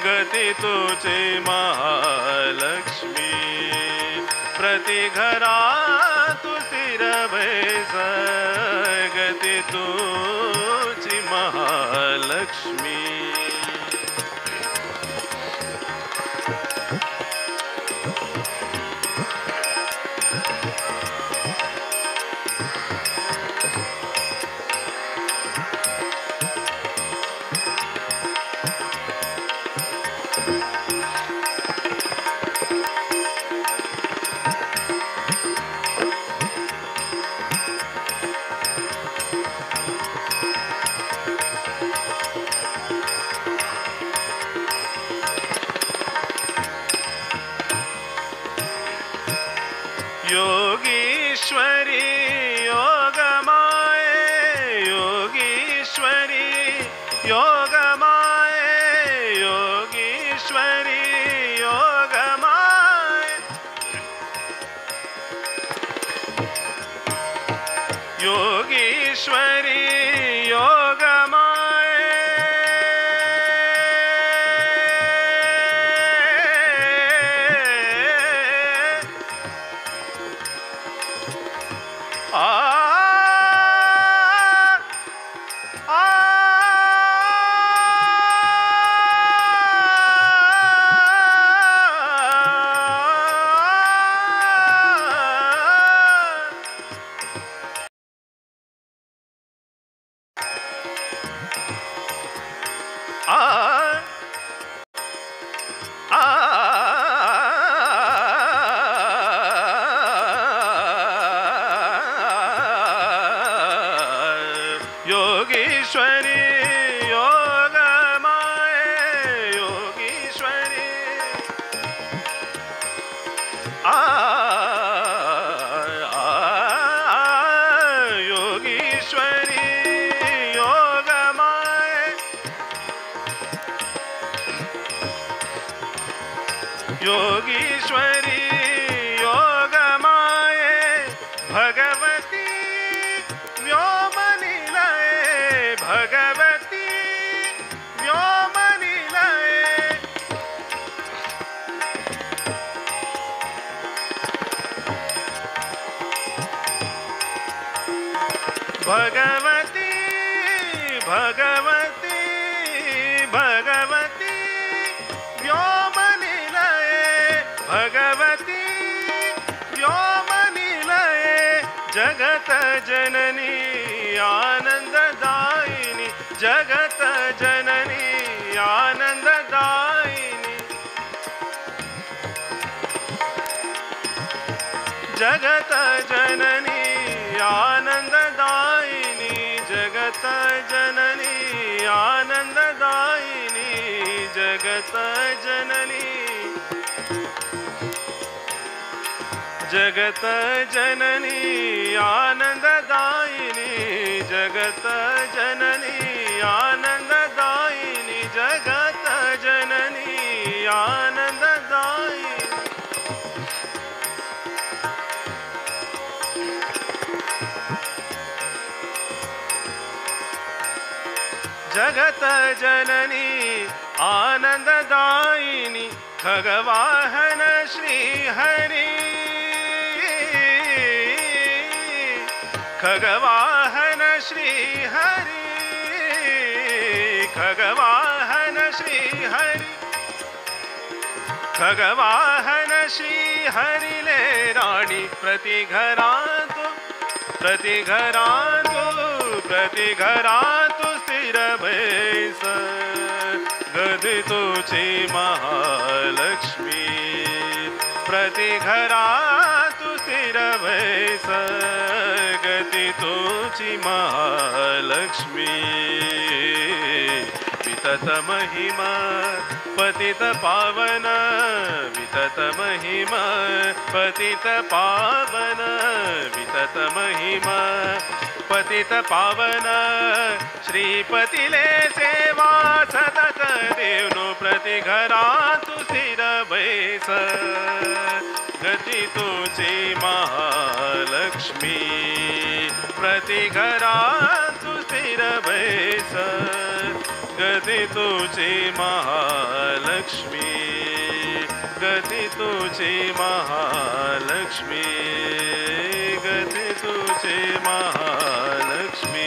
गती तुझे महालक्ष्मी प्रति घरा तू स्थिर बैस गती तुझी महालक्ष्मी। योगीश्वरी योगमाये योगीश्वरी योगमाये योगीश्वरी योगमाये योगीश्वरी योगमाये योगीश्वरी योगमाये योगीश्वरी आ योगीश्वरी योगमाये योगीश्वरी योगमाये भगवती व्योमनिलये भगवती व्योमनिलये। भगवती भगवती भगवती व्योमनिलये भगवती व्योमनिलये जगत जननी आनंददायिनी जगत जननी आनंददायिनी जगत जननी आनंददायिनी जगत जननी आनंददायिनी जगत जननी जगत जननी आनंददायिनी जगत जननी आनंददायिनी जगत जननी आनंददायिनी। जगत जननी आनंददायिनी खगवाहन श्री हरि खगवाहन श्री हरि खगवाहन श्री हरि खगवाहन श्री हरिले राणी प्रति घरांतु प्रति घरांतु प्रति घरांतु स्थिर बैस गती तुझी महालक्ष्मी प्रति घरांतु स्थिर बैस गती तुझी महालक्ष्मी। वितत महिमा पतित पावन वितत महिमा पतित पावन वितत महिमा पतित पावन श्रीपतिले सेवा सतत देवनु प्रति घरांतु स्थिर बैस गती तुझी महालक्ष्मी प्रति घरांतु स्थिर बैस गती तुझी महालक्ष्मी गती तुझी महालक्ष्मी गती तुझी महालक्ष्मी।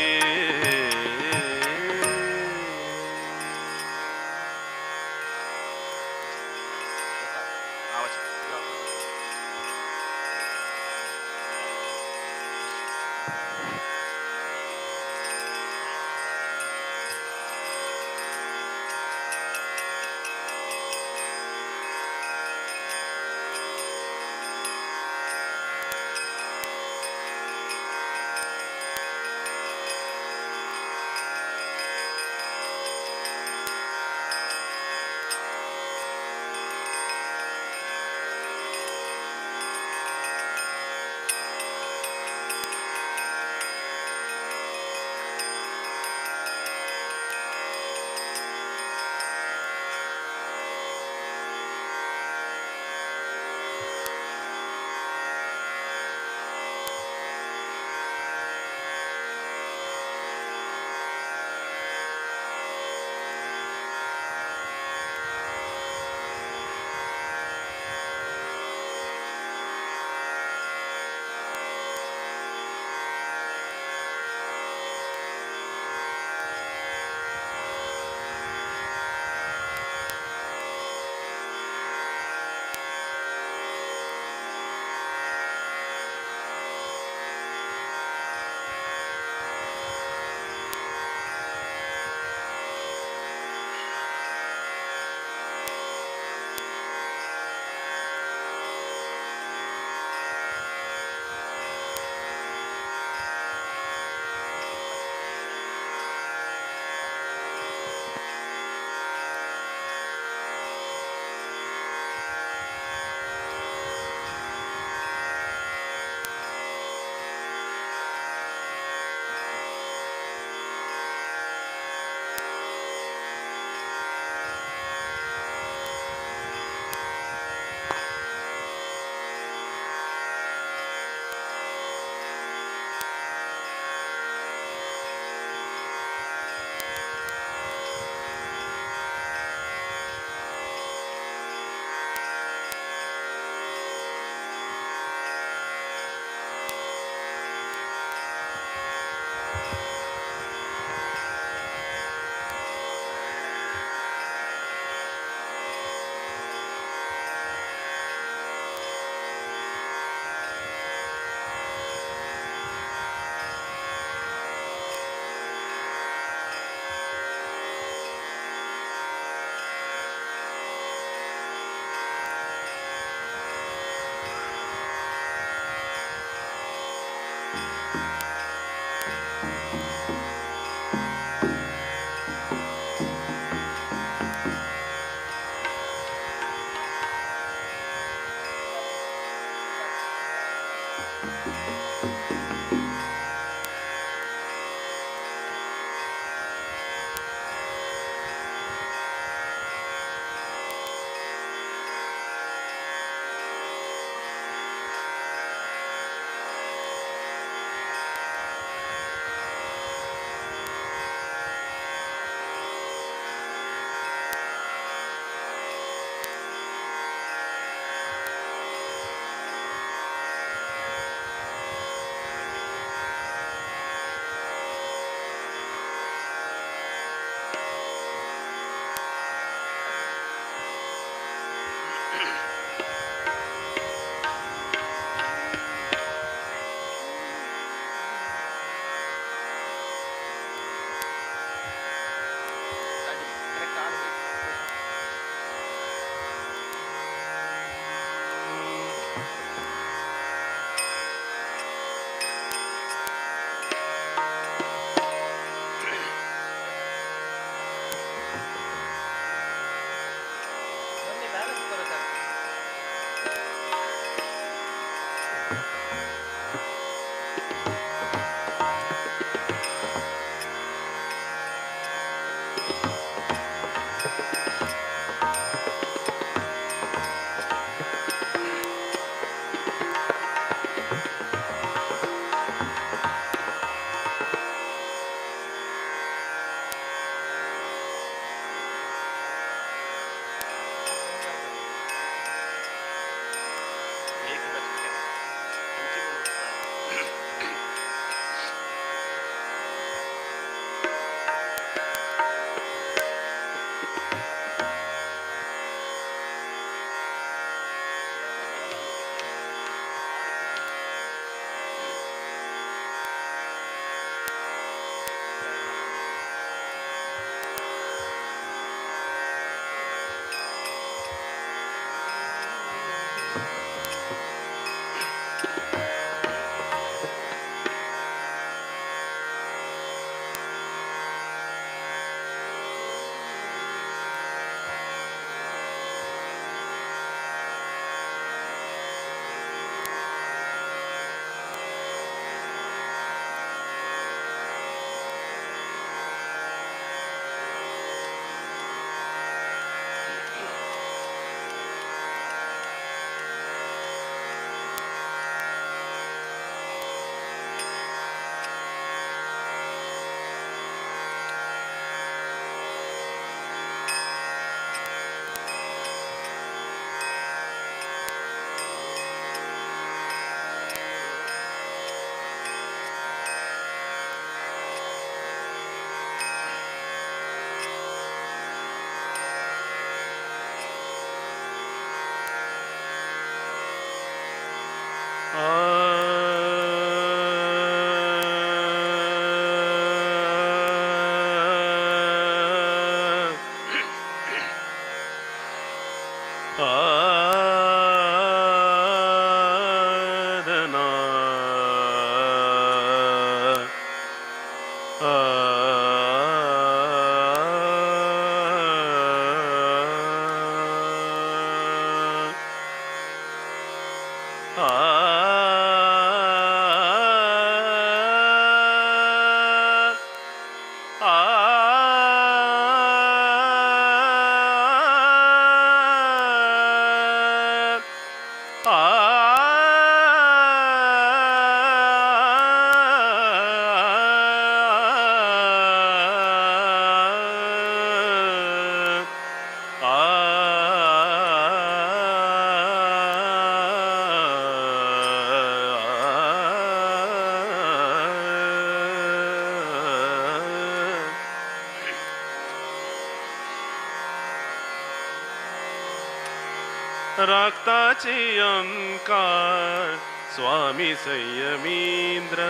राखताची अंकार स्वामी संयमींद्र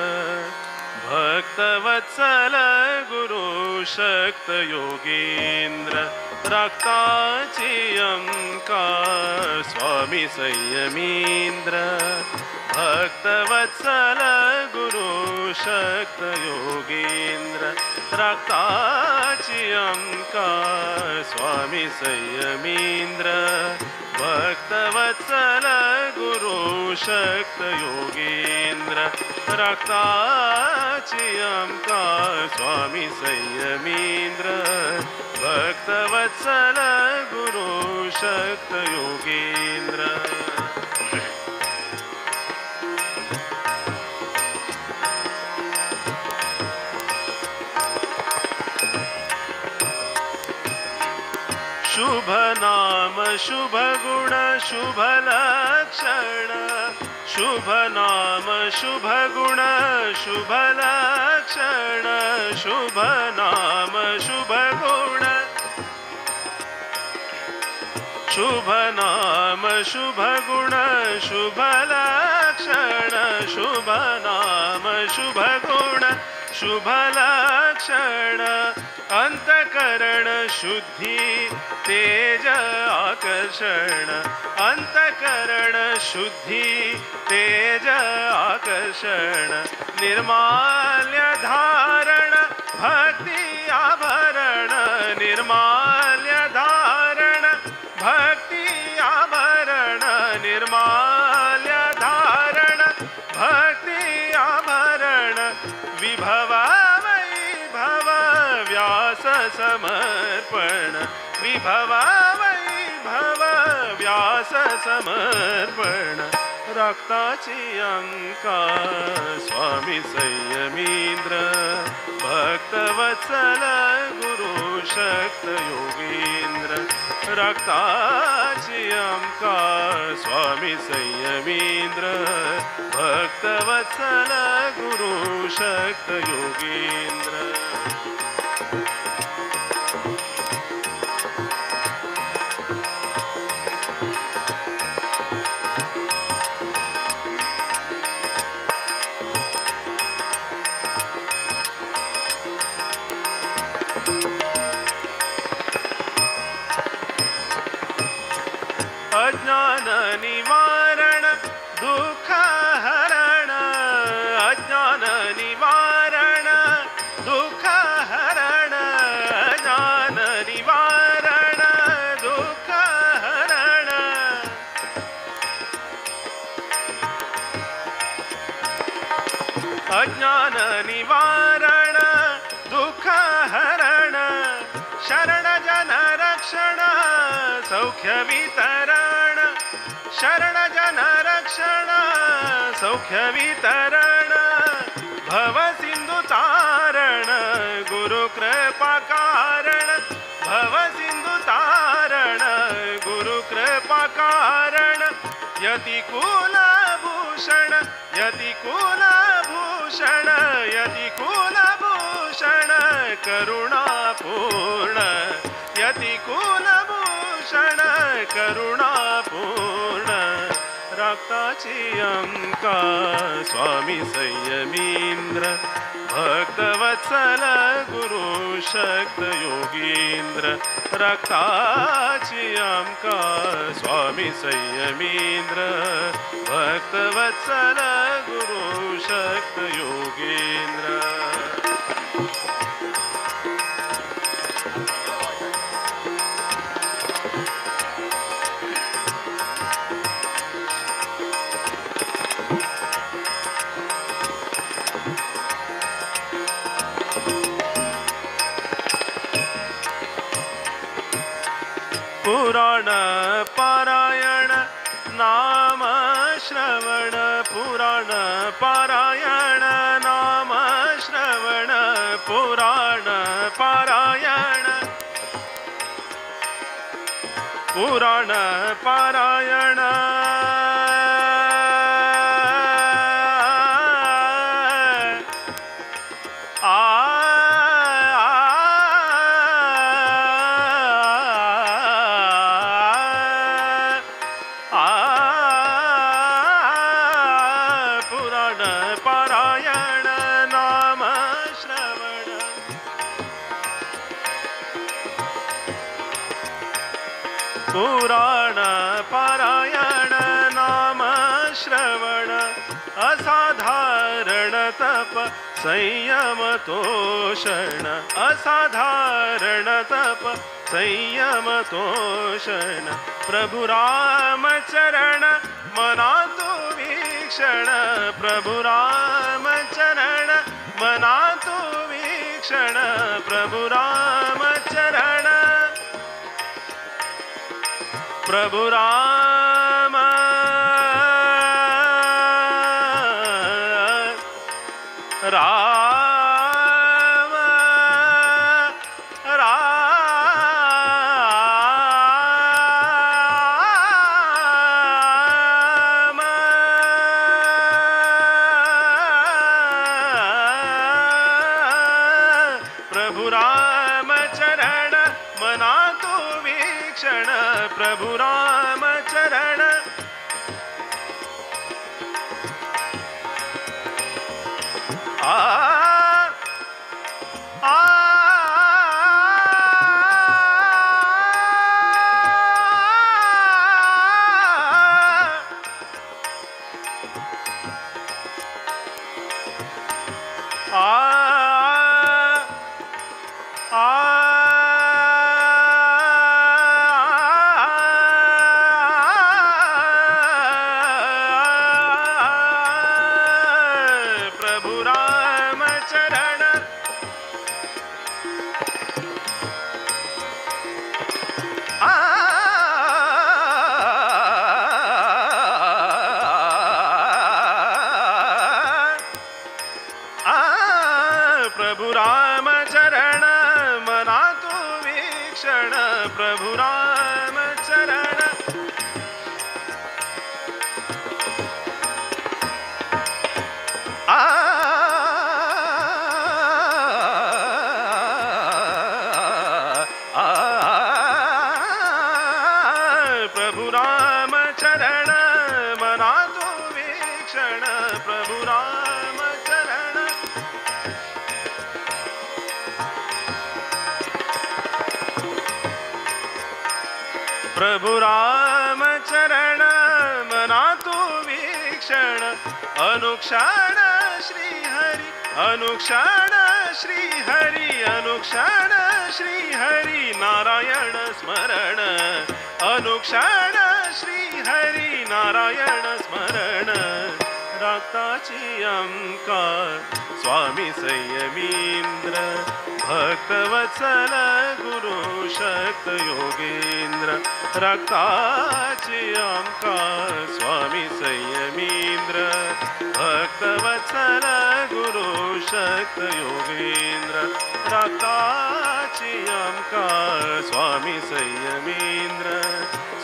भक्तवत्सल गुरु शक्त योगींद्र राखताची अंकार स्वामी संयमींद्र भक्तवत्सल गुरु शक्त योगींद्र राखताची अंकार स्वामी संयमींद्र भक्तवत्सल गुरु शक्त योगींद्र राखताची अंकार स्वामी संयमींद्र भक्तवत्सल गुरु शक्त योगींद्र। शुभ नाम शुभ गुण शुभ लक्षण शुभ नाम शुभ गुण शुभ लक्षण शुभ नाम शुभ गुण शुभ नाम शुभ गुण शुभ लक्षण शुभ नाम शुभ गुण शुभ लक्षण अंतकरण शुद्धि तेज आकर्षण अंतकरण शुद्धि तेज आकर्षण निर्माल्य धारण भक्ति आभरण निर्माल्य धारण भक्ति आभरण निर्माल्य धारण भक्ति आभरण विभव वैभव व्यास समर्पण विभव वैभव व्यास समर्पण रक्ताची अंका स्वामी संयमींद्र भक्तवत्सल गुरु शक्त योगींद्र रक्ताची अंका स्वामी संयमींद्र भक्तवत्सल गुरु शक्त योगींद्र। अज्ञान निवारण दुःख हरण अज्ञान निवारण दुःख हरण अज्ञान निवारण दुःख हरण अज्ञान निवारण दुःख हरण शरण जन रक्षण सौख्य वितरण शरण जन रक्षण सौख्य वितरण भव सिंधु तारण गुरु कृपा कारण भव सिंधु तारण गुरु कृपा कारण यति कुलभूषण यति कुलभूषण यति कुलभूषण करुणापूर्ण यति कुलभूषण करुणापूर्ण रक्ताची अंका स्वामी संयमींद्र भक्तवत्सल गुरु शक्त योगींद्र रक्ताची अंका स्वामी संयमींद्र भक्तवत्सल गुरु शक्त योगींद्र। पुराण पारायण नाम श्रवण पुराण पारायण नाम श्रवण पुराण पारायण पुराण पारायण पारायण नाम श्रवण पुराण पारायण नाम श्रवण असाधारण तप संयम तोषण असाधारण तप संयम तोषण प्रभु राम चरण मना तू वीक्षण प्रभु राम चरण मना तू वीक्षण प्रभु राम चरण प्रभु राम राम राम प्रभु राम चरण मना तू वीक्षण प्रभु राम चरण आ आ आ आ चरण प्रभु राम चरण आ प्रभु राम चरण मना तो वीक्षण प्रभु राम चरण प्रभु राम चरण मना तो वीक्षण अनुक्षण श्री हरि अनुक्षण श्री हरि अनुक्षण श्री हरि नारायण स्मरण अनुक्षण श्री हरि नारायण स्मरण रागताची अंका स्वामी संयमींद्र भक्तवत्सल गुरु शक्त योगेंद्र रागताची अंका स्वामी संयमींद्र भक्तवत्सल गुरु शक्त योगेंद्र रागताची अंका स्वामी संयमींद्र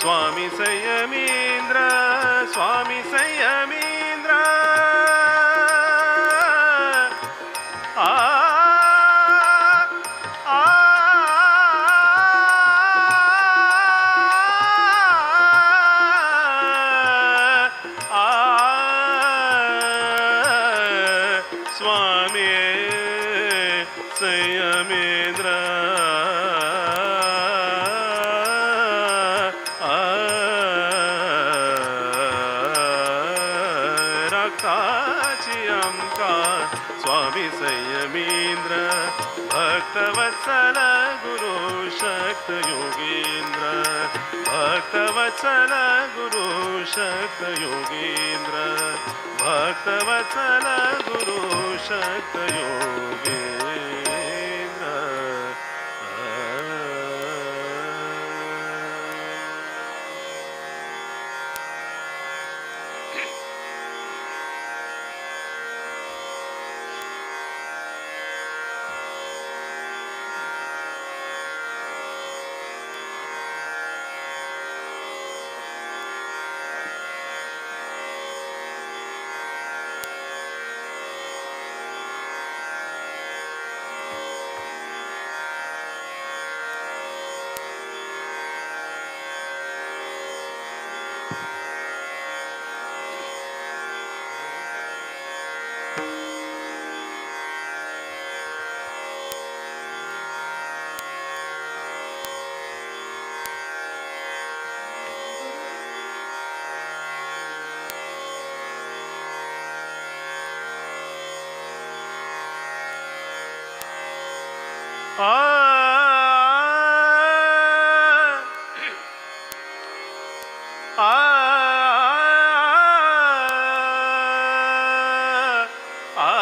स्वामी संयमींद्र स्वामी संयमींद्र आ आ आ स्वामी संयमींद्र रागताची अंका स्वामी संयमींद्र भक्तवत्सल गुरु शक्त योगेंद्र भक्तवत्सल गुरु शक्त योगेंद्र भक्तवत्सल गुरु शक्त योगेंद्र। आ आ आ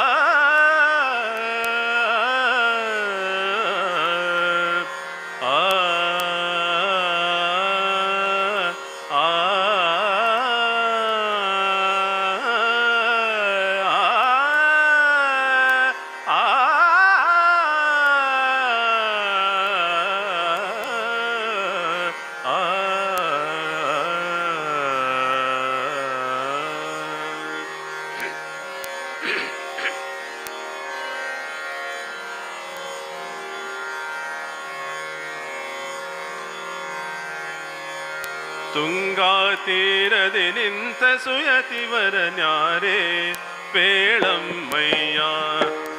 ತುಂಗಾ ತೀರದಿ ನಿಂತ ಸುಯತಿವರ ನ್ಯಾರೆ ಪೇಳಮ್ಮಯ್ಯ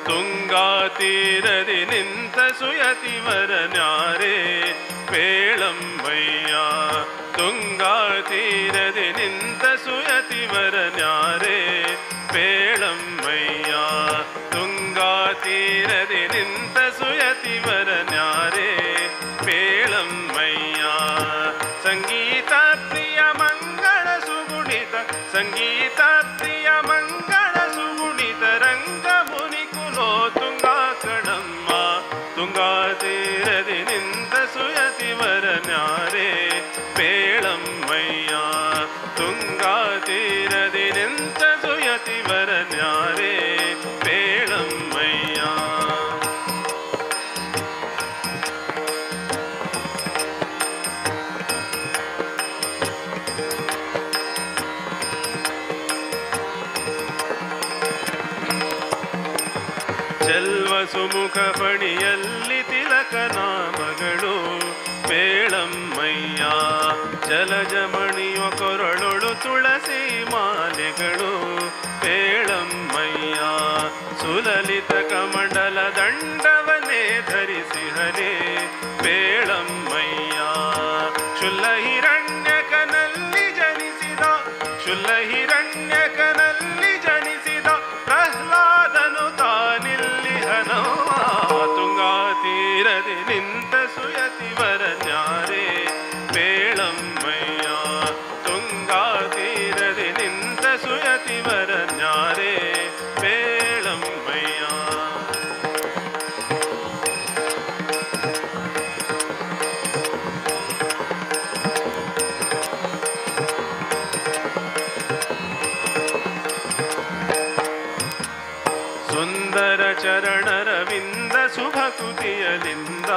ತುಂಗಾ ತೀರದಿ ನಿಂತ ಸುಯತಿವರ ನ್ಯಾರೆ ಪೇಳಮ್ಮಯ್ಯ ತುಂಗಾ ತೀರದಿ ನಿಂತ ಸುಯತಿವರ ನ್ಯಾರೆ ಪೇಳಮ್ಮಯ್ಯ ತುಂಗಾ ತೀರದಿ ನಿಂತ ಸುಯತಿವರ ನ್ಯಾರೆ ಪೇಳಮ್ಮಯ್ಯ ಸಂಗೀತ ಪ್ರಿಯ ಮಂಗಳ ಸುಗುಣಿತ ಸಂಗೀತ ಪ್ರಿಯ ಮಂಗಳ ಸುಗುಣಿತ ರಂಗ ಮುನಿ ಕುಲೋ ತುಂಗಾ ಕಣಮ್ಮ ತುಂಗಾ ತೀರದಿ ನಿಂತ ಸುಯತಿವರ ನ್ಯಾರೆ ಪೇಳಮ್ಮಯ್ಯ ತುಂಗಾ ತೀರದಿ ನಿಂತ ಸುಯತಿವರ ನ್ಯಾರೆ ಪೇಳಮ್ಮಯ್ಯ. ಸುಮುಖ ಫಣಿಯಲ್ಲಿ ತಿಲಕನಾಮಗಳು ಪೇಳಮ್ಮಯ್ಯ. ಜಲಜಮಣಿಯ ಕೊರಳೊಳು ತುಳಸಿ ಮಾಲೆಗಳು ಪೇಳಮ್ಮಯ್ಯ. ಸುಲಲಿತ ಕಮಂಡಲ ದಂಡವನೇ ಧರಿಸಿ ಹರೇ ಪೇಳಮ್ಮಯ್ಯ. ಶುಲ್ಲ ಹಿರಣ್ಯಕನಲ್ಲಿ ಜನಿಸಿದ, ಶುಲ್ಲ ಹಿರಣ್ಯಕನಲ್ಲಿ ಜನಿಸಿದ ಪ್ರಹ್ಲಾದನು ತಾನಿಲ್ಲಿಹನೋ. ತುಂಗಾ ತೀರದಿ ನಿಂತ ಸುಯತಿ ವರನ್ಯಾರೇ ಪೇಳಮ್ಮಯ್ಯ. ತುಂಗಾ ತೀರದಿ ನಿಂತ ಸುಯತಿ ವರನ್ಯಾರೇ ಪೇಳಮ್ಮಯ್ಯ. ಸುಂದರ ಚರಣರವಿಂದ ಶುಭಕುತಿಯಲಿಂದ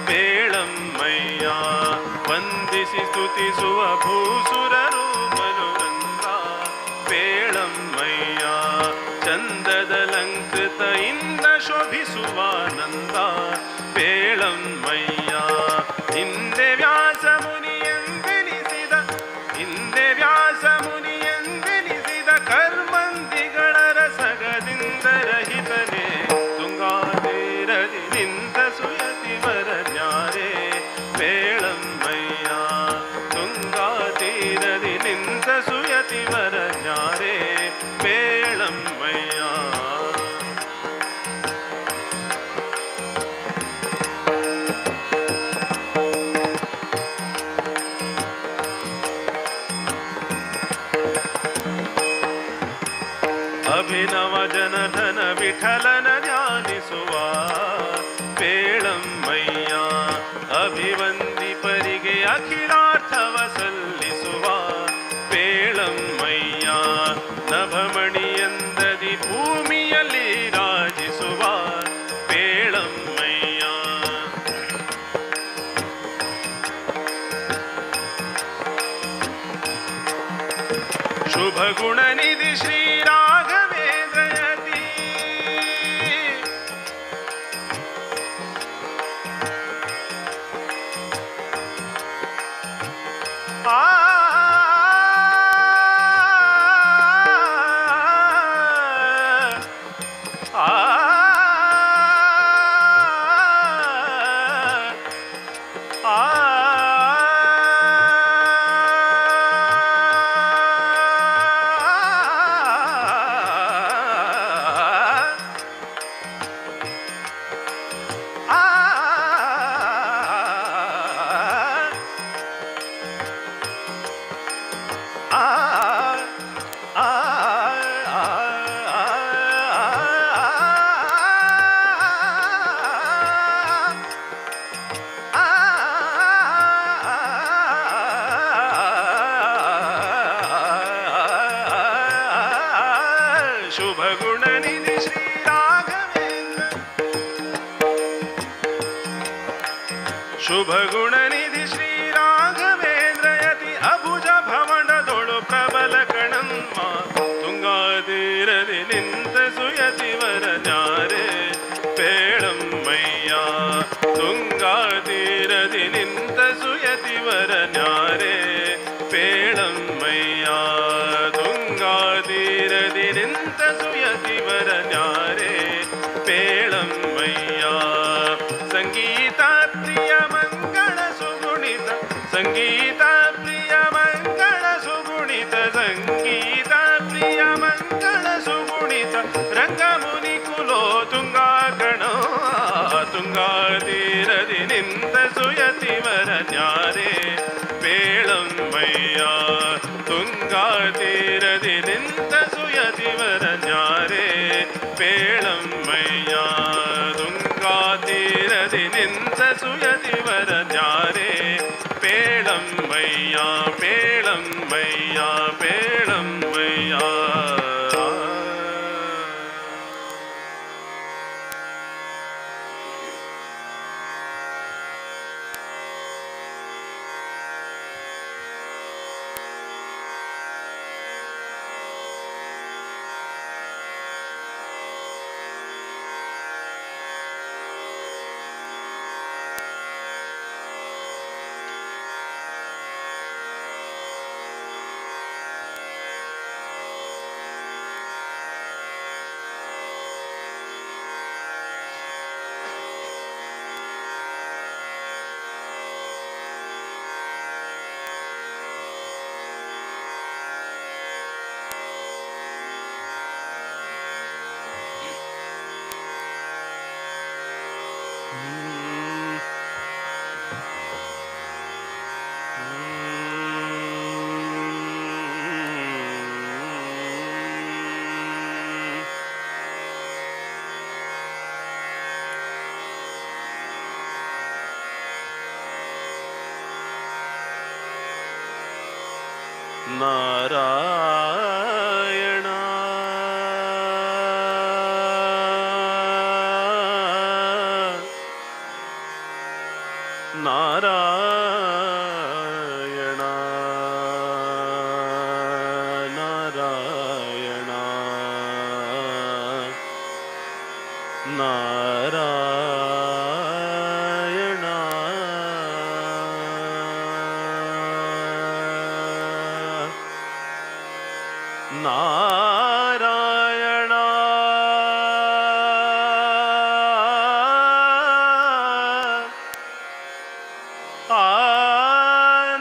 ಪೇಳಮ್ಮಯ್ಯ. ವಂದಿಸಿ ಸ್ತುತಿಸುವ ಭೂಸುರರು ಬಲುವಂದ ಪೇಳಮ್ಮಯ್ಯ. ಚಂದದಲಂಕೃತ ಇಂದ ಶೋಭಿಸುವ ನಂದ ಪೇಳಮ್ಮಯ್ಯ. ಹಿಂದೆ ವ್ಯಾಸ ಮುನಿಯೆಂದೆನಿಸಿದ, ಹಿಂದೆ ವ್ಯಾಸ ಮುನಿಯೆಂದೆನಿಸಿದ ಕರ್ಮಂದಿಗಳ ರಸಗದಿಂದ ರಹಿತನೇ. ತುಂಗಾತೀರದಿ ನಿಂತ ಸುಯತಿ ವರನ್ಯಾರೇ ಪೇಳಮ್ಮಯ್ಯ. ತುಂಗಾತೀರದಿ ನಿಂತ ಸುಯತಿ ವರನ್ಯಾರೇ ಪೇಳಮ್ಮಯ್ಯ. ಅಭಿನವ ಜನಧನ ವಿಠಲನ ಧ್ಯಾನಿಸುವ ಪೇಳಮ್ಮಯ್ಯ. ಅಭಿವಂದಿಪರಿಗೆ ಅಖಿಲಾರ್ಥವ ಸಲ್ಲಿಸುವ ಪೇಳಮ್ಮಯ್ಯ. ನಭಮಣಿಯಂದದಿ ಭೂಮಿಯಲ್ಲಿ ರಾಜಿಸುವ ಪೇಳಮ್ಮಯ್ಯ. ಶುಭ ಗುಣನಿಧಿ ಶ್ರೀ ರಾಘವೇಂದ್ರಯತಿ, ಆ ಆ ಆ ಶುಭ ಗುಣನಿಧಿ ಶ್ರೀ ರಾಘವೇಂದ್ರ, ಶುಭ ಗುಣನಿಧಿ ಶ್ರೀ ರಾಘವೇಂದ್ರಯತಿ ಅಭುಜ ಭವನದೊಳು ಪ್ರಬಲ ಕಣಮ್ಮ. ತುಂಗಾತೀರದಿ ನಿಂತ ಸುಯತಿ ವರನ್ಯಾರೇ ಪೇಳಮ್ಮಯ್ಯ. ತುಂಗಾತೀರದಿ ನಿಂತ ಸುಯತಿ ವರನ್ಯಾರೇ ಪೇಳಮ್ಮಯ್ಯ. ತುಂಗಾತೀರದಿ ನಿಂತ ಸುಯತಿ ವರನ್ಯಾರೇ ಪೇಳಮ್ಮಯ್ಯ. ಸಂಗೀತ ಪ್ರಿಯ ಮಂಗಳ ಸುಗುಣಿತ, ಸಂಗೀತ ಪ್ರಿಯ ಮಂಗಳ ಸುಗುಣಿತ, ಸಂಗೀತ ಪ್ರಿಯ ಮಂಗಳ ಸುಗುಣಿತ ರಂಗಮುನಿ ಕುಲೋ ತುಂಗಾ ಗಣೋ. ತುಂಗಾತೀರದಿ ನಿಂತ ಸುಯತಿ ವರನ್ಯಾರೇ ಪೇಳಮ್ಮಯ್ಯ. ತುಂಗಾತೀರದಿ ನಿಂತ ಸುಯತಿ ವರನ್ಯಾರೇ ಪೇಳಮ್ಮಯ್ಯ. ತುಂಗಾತೀರದಿ ನಿಂತ ಸುಯತಿ ವರನ್ಯಾರೇ ಪೇಳಮ್ಮಯ್ಯ. ಪೇಳಮ್ಮಯ್ಯ ಪೇಳಮ್ಮಯ್ಯ. नारायण नारायण नारायण नारायण नारायण आ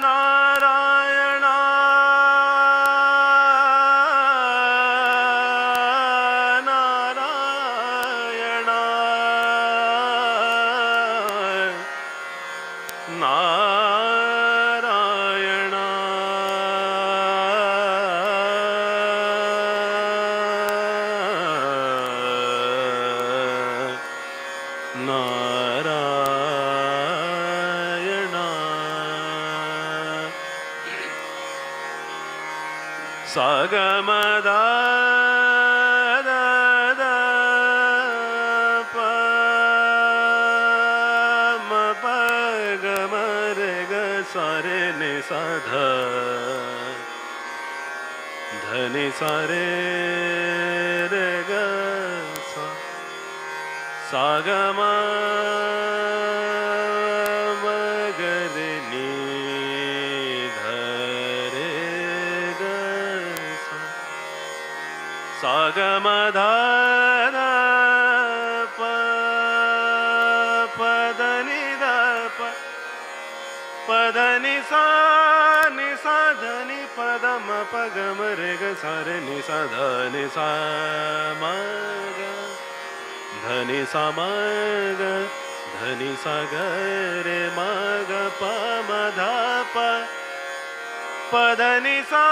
नारायण नारायण नारायण नारायण सागमदा प म प ग म रे ग सा रे नि सा ध ध नि सा रे रे ग सा सा ग म म ग रे नि ध रे ग सा सा ग म ध ध प प ध नि ध प प ध नि सा ध नि प ध म प ग म रे ग सा रे नि सा ध नि सा म ग ध नि सा म ग ध नि सा ग रे म ग प म ध प प ध नि सा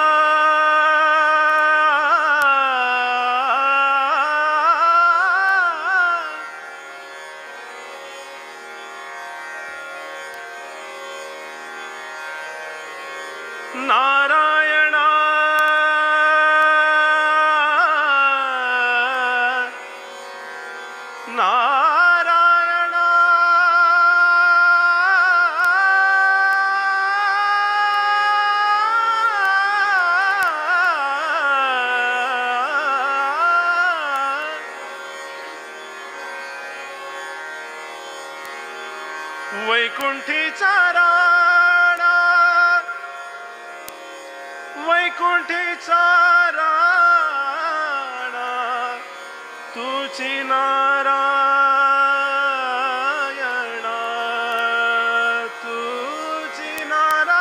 नारायण नारायण वैकुंठीचा राणा वैकुंठीचा राणा तुझी नारायणा तुझी नारायणा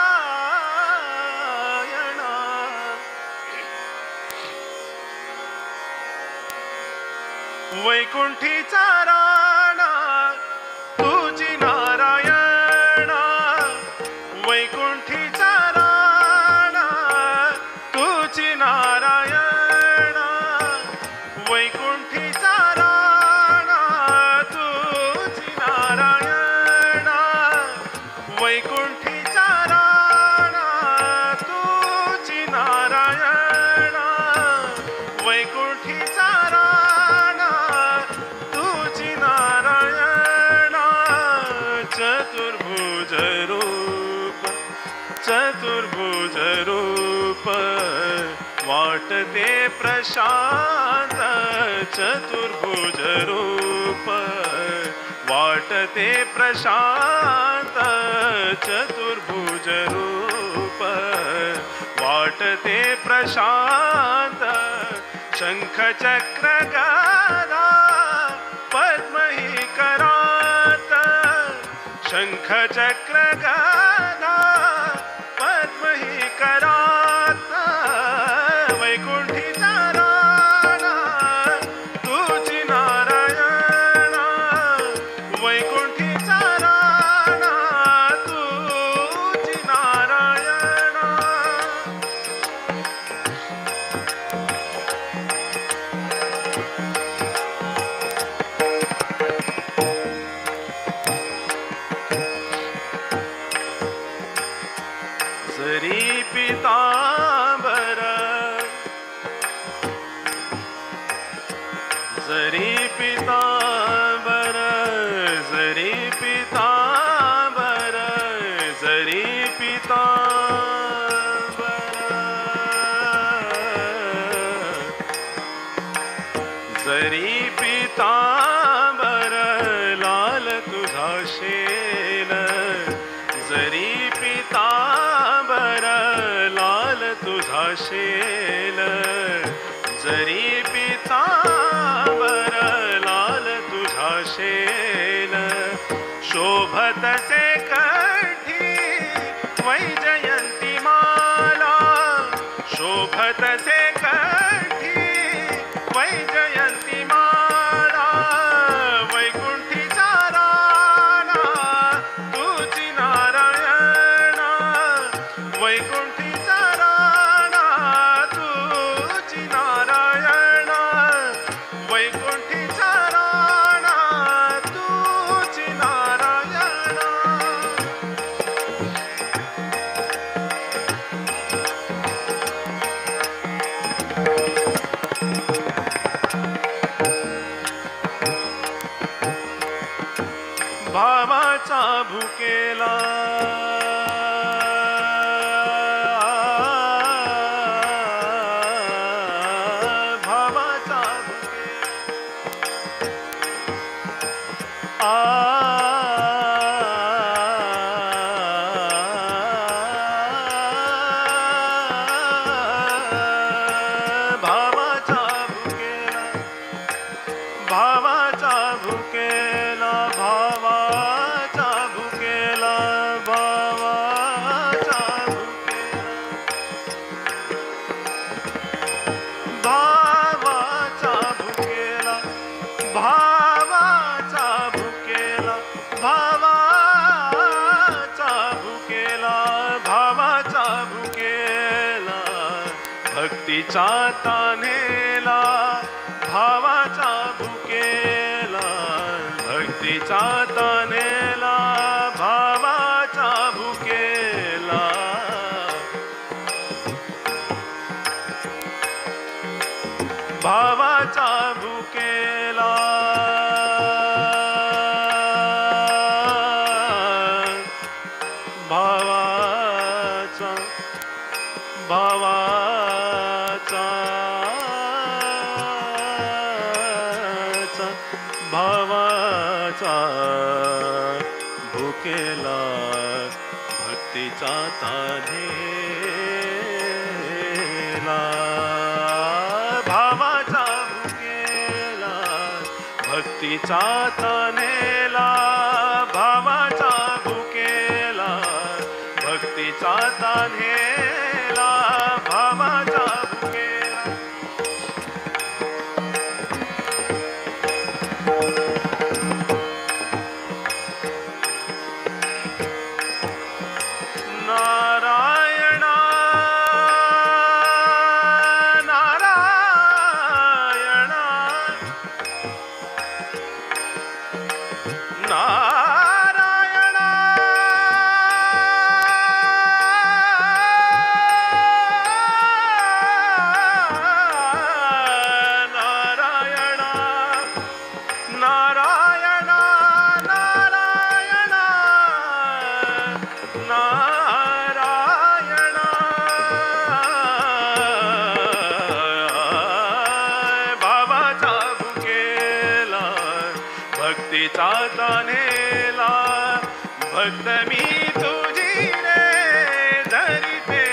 वैकुंठीचा राणा तुझी नारायणा वैकुंठीचा राणा तुझी नारायणा वैकुंठीचा राणा तुझी नारायणा वैकुंठीचा राणा तुझी नारायणा वैकुंठीचा राणा तुझी नारायणा चतुर्भुज रूप चतुर्भुज रूप वाटते प्रशांत चतुर्भुज रूप वाटते प्रशांत चतुर्भुज रूप वाटते प्रशांत शंख चक्र गदा पद्मही करात शंख चक्र गदा पद्मही करात वैकुंठीचा राणा तुझी नारायणा वैकुंठीचा राणा तुझी नारायणा जरी पितांबर पितांबर, जरी पितांबर लाल तुझा शेल, जरी पितांबर लाल तुझा शेल, जरी पितांबर लाल तुझा शेल, शोभतसे कंठी वैजयंती माला, शोभतसे कंठी वैजयंती माला, वैकुंठीचा राणा तुझी नारायणा, वैकुंठीचा राणा तुझी नारायणा, वैकुंठीचा राणा तुझी नारायणा. भावाचा भुकेला, भावाचा भुकेला, आ भावाचा भुकेला, भावाचा भुकेला, भावाचा भुकेला, भावाचा भुकेला, भावाचा भुकेला, भावाचा भुकेला, भावाचा भुकेला, भावाचा भुकेला, भक्तीचा तान्हेला, भावाचा भुकेला, भक्तीचा तान्हेला, भावाचा भुकेला. भावाचा भुकेला, भावाचा, भावाचा, भावाचा भुकेला, भक्तीचा तान्हेला, भावाचा भुकेला, भक्तीचा तान्हेला, भावाचा भुकेला, भक्तीचा तान्हेला, भावाचा भुकेला. नारायणा नारायणा नारायणा, नारायणा नारायणा नारायणा नारायणा, बाबाचा भुकेला, भक्तीचा तान्हेला, भक्त मी तुझी रे धरिते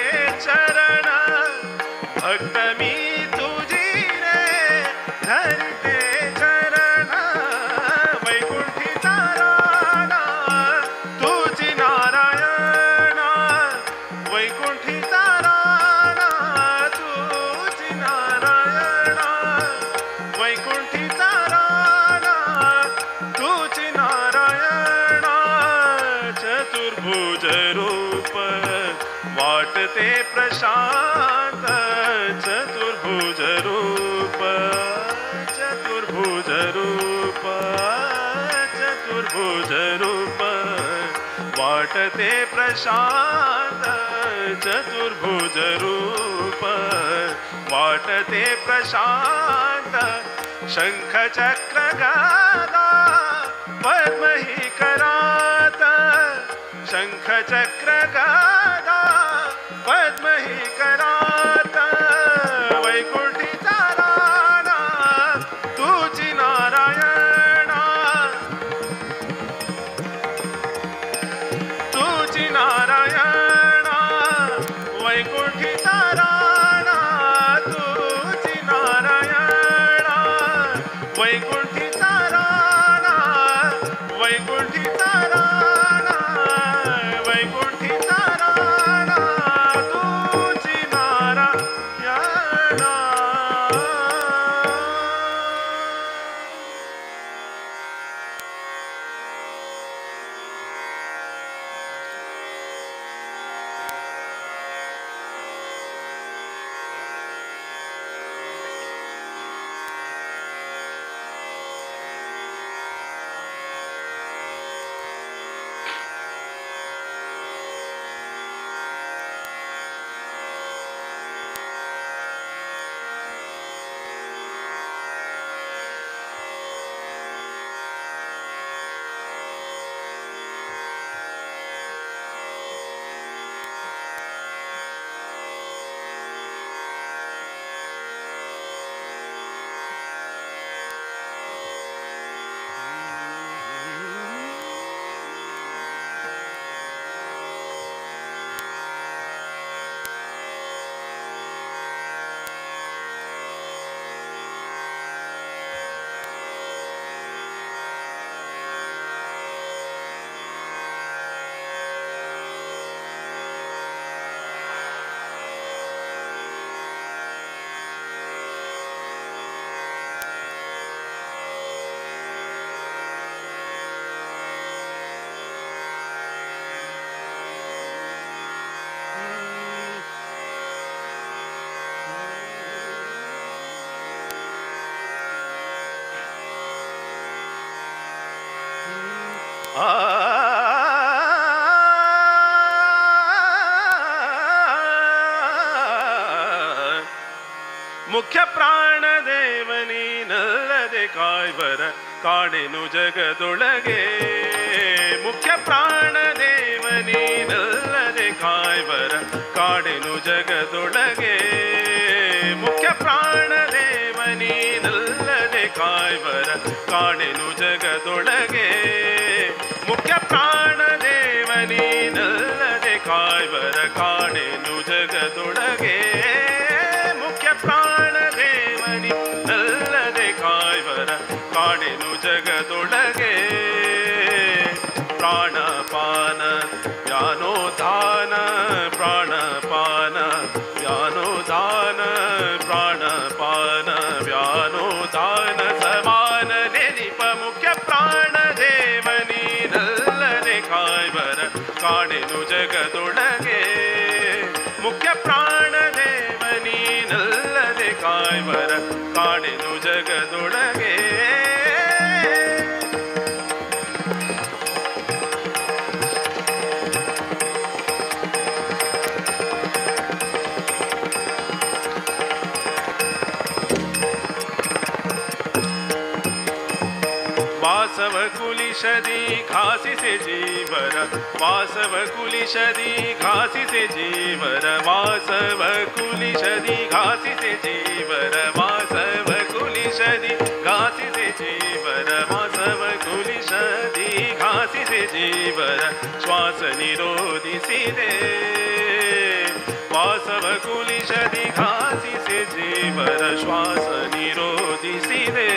चरण, भक्त मी तुझी रे धरिते चरण, वैकुंठीचा राणा तुझी नारायणा, वैकुंठीचा राणा तुझी नारायणा, वैकुंठीचा राणा तुझी नारायणा, चतुर्भुज रूप वाटते प्रशांत, चतुर्भुज रूप, चतुर्भुज रूप, चतुर्भुज रूप वाटते प्रशांत, चतुर्भुज रूप वाटते प्रशांत, शंख चक्र गदा पद्मही करात, शंख चक्र गदा ಮುಖ್ಯ ಪ್ರಾಣದೇವ ನೀನಲ್ಲದೆ ಕಾಯ್ವರ ಕಾಣೆನು ಜಗದೊಳಗೆ. ಮುಖ್ಯ ಪ್ರಾಣದೇವ ನೀನಲ್ಲದೆ ಕಾಯ್ವರ ಕಾಣೆನು ಜಗದೊಳಗೆ. ಮುಖ್ಯ ಪ್ರಾಣದೇವ ನೀನಲ್ಲದೆ ಕಾಯ್ವರ ಕಾಣೆನು ಜಗದೊಳಗೆ. ಮುಖ್ಯ ಪ್ರಾಣದೇವ ನೀನಲ್ಲದೆ ಕಾಯ್ವರ ಕಾಣೆನು ಜಗದೊಳಗೆ. ಮುಖ್ಯ ಪ್ರಾಣದೇವ ನೀನಲ್ಲದೆ ಕಾಯ್ವರ ಕಾಣೆನು ಜಗದೊಳಗೆ. ಪ್ರಾಣಪಾನ ಜ್ಞಾನೋದಾನ ಪ್ರಾಣಪಾನ ಜ್ಞಾನೋದಾನ ಪ್ರಾಣಪಾನ ವ್ಯಾನೋದಾನ ಸಮಾನ ನೆನಿಪ ಮುಖ್ಯ ಪ್ರಾಣದೇವ ನೀನಲ್ಲದೆ ಕಾಯ್ವರ ಕಾಣೆನು ಜಗದೊಳಗೆ. ಮುಖ್ಯ ಪ್ರಾಣದೇವ ನೀನಲ್ಲದೆ ಕಾಯ್ವರ ಕಾಣೆನು ಜಗದೊಳಗೆ. ವಾಸವ ಕುಲಿಶದಿ ಘಾಸಿಸೆ ಜೀವರ ವಾಸವ ಕುಲಿಶದಿ ಘಾಸಿಸೆ ಜೀವರ ವಾಸವ ಕುಲಿಶದಿ ಘಾಸಿಸೆ ಜೀವರ ವಾಸವ ಕುಲಿಶದಿ ಘಾಸಿಸೆ ಜೀವರ ವಾಸವ ಕುಲಿಶದಿ ಘಾಸಿಸೆ ಜೀವರ ಶ್ವಾಸ ನಿರೋಧಿಸಿದೆ. ವಾಸವ ಕುಲಿಶದಿ ಘಾಸಿಸೆ ಜೀವರ ಶ್ವಾಸ ನಿರೋಧಿಸಿದೆ.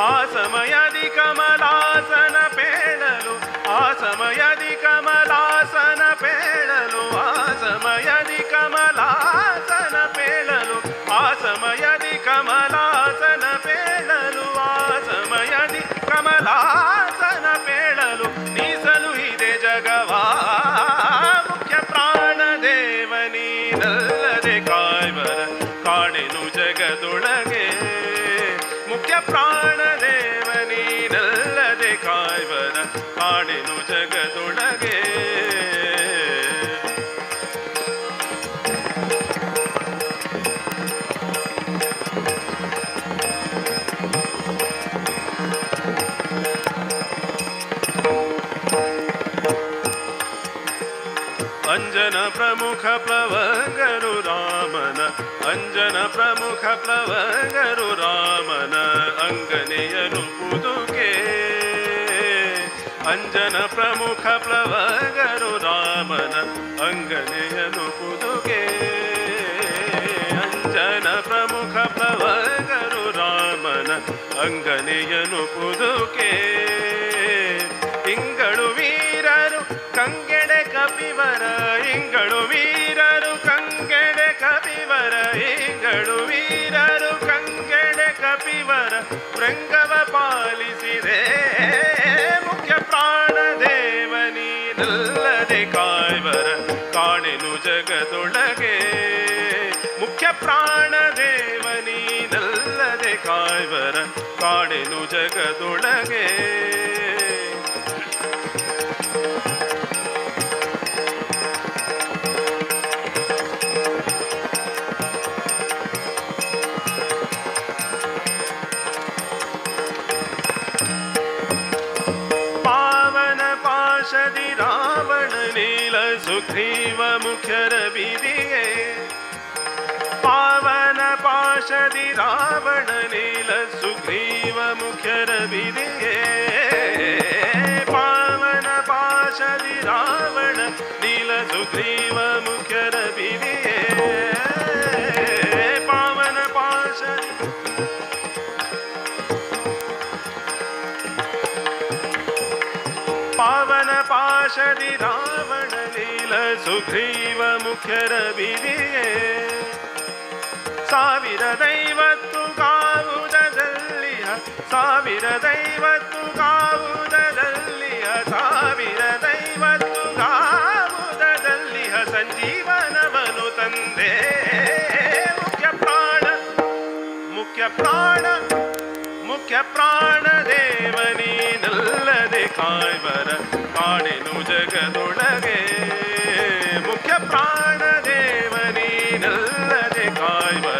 ಆ ಸಮಯದಿ ಕಮಲಾಸನ ಪೇಳಲು ಆ ಸಮಯದಿ ಕಮಲಾಸನ ಪೇಳಲು ಆ ಸಮಯದಿ ಕಮಲಾಸನ ಪೇಳಲು ಆ ಸಮಯದಿ ಕಮಲಾಸನ ಪೇಳಲು ಆ ಸಮಯದಿ ಕಮಲಾಸನ ಪೇಳಲು ನೀಸಲುಹಿದೆ ಜಗವಾ. ಮುಖ್ಯ ಪ್ರಾಣದೇವ ನೀನಲ್ಲದೆ ಕಾಯ್ವರ ಕಾಣೆನು ಜಗದೊಳಗೆ. ಮುಖ್ಯ ಪ್ರಾಣದೇವ ನೀನಲ್ಲದೆ ಕಾಯ್ವರ ಕಾಣೆನು ಜಗದೊಳಗೆ. ಅಂಜನ ಪ್ರಮುಖ ಪ್ಲವಂಗರು ರಾಮನ ಅಂಜನ ಪ್ರಮುಖ ಪ್ಲವಂಗರು ರಾಮನ ಅಂಗನೆಯನು ಪುದುಕೆ. ಅಂಜನ ಪ್ರಮುಖ ಪ್ಲವಂಗರು ರಾಮನ ಅಂಗನೆಯನು ಪುದುಕೆ. ಅಂಜನ ಪ್ರಮುಖ ಪ್ಲವಂಗರು ರಾಮನ ಅಂಗನೆಯನು ಪುದುಕೆ. ಇಂಗಳು ವೀರರು ಕಂಗೆಡೆ ಕಪಿವರ ಇಂಗಳು ವೀರರು ಕಂಗೆಡೆ ಕಪಿವರ ಇಂಗಳು ವೀರರು ಕಂಗೆಡೆ ಕಪಿವರ ಮೃಂಗವ ಪಾಲಿಸಿದೆ. ಮುಖ್ಯ ಪ್ರಾಣದೇವ ನೀನಲ್ಲದೆ ಕಾಯ್ವರ ಕಾಣೆನು ಜಗದೊಳಗೆ. ಮುಖ್ಯ ಪ್ರಾಣದೇವ ನೀನಲ್ಲದೆ ಕಾಯ್ವರ ಕಾಣೆನು ಜಗದೊಳಗೆ. ರಾವಣ ನೀಲ ಸುಗ್ರೀವ ಮುಖ್ಯರ ಬಿದಿಯೇ. ಪಾವನ ಪಾಶದಿ ರಾವಣ ನೀಲ ಸುಗ್ರೀವ ಮುಖ್ಯರ ಬಿದಿಯೇ. ಪಾವನ ಪಾಶದಿ ರಾವಣ ನೀಲ ಸುಗ್ರೀವ ಮುಖ್ಯರ ಬಿದಿಯೇ. ಪಾವನ ಪಾಶದಿ ಪಾವನ ಪಾಶದಿ ರಾವಣ ನೀಲ ಸುಗ್ರೀವ ಮುಖ್ಯರ ಬಿದಿಯೇ. 1050 ಗಾವುದಲ್ಲಿಯ 1050 ಗಾವುದಲ್ಲಿಯ 1050 ಗಾವುದಲ್ಲಿಯ ಸಂಜೀವನವನು ತಂದೆ. ಮುಖ್ಯ ಪ್ರಾಣ ಮುಖ್ಯ ಪ್ರಾಣ ಮುಖ್ಯ ಪ್ರಾಣದೇವ ನೀನಲ್ಲದೆ ಕಾಯ್ವರ ಕಾಣೆನು ಜಗದೊಳಗೆ. ಮುಖ್ಯ ಪ್ರಾಣದೇವ ನೀನಲ್ಲದೆ ಕಾಯ್ವರ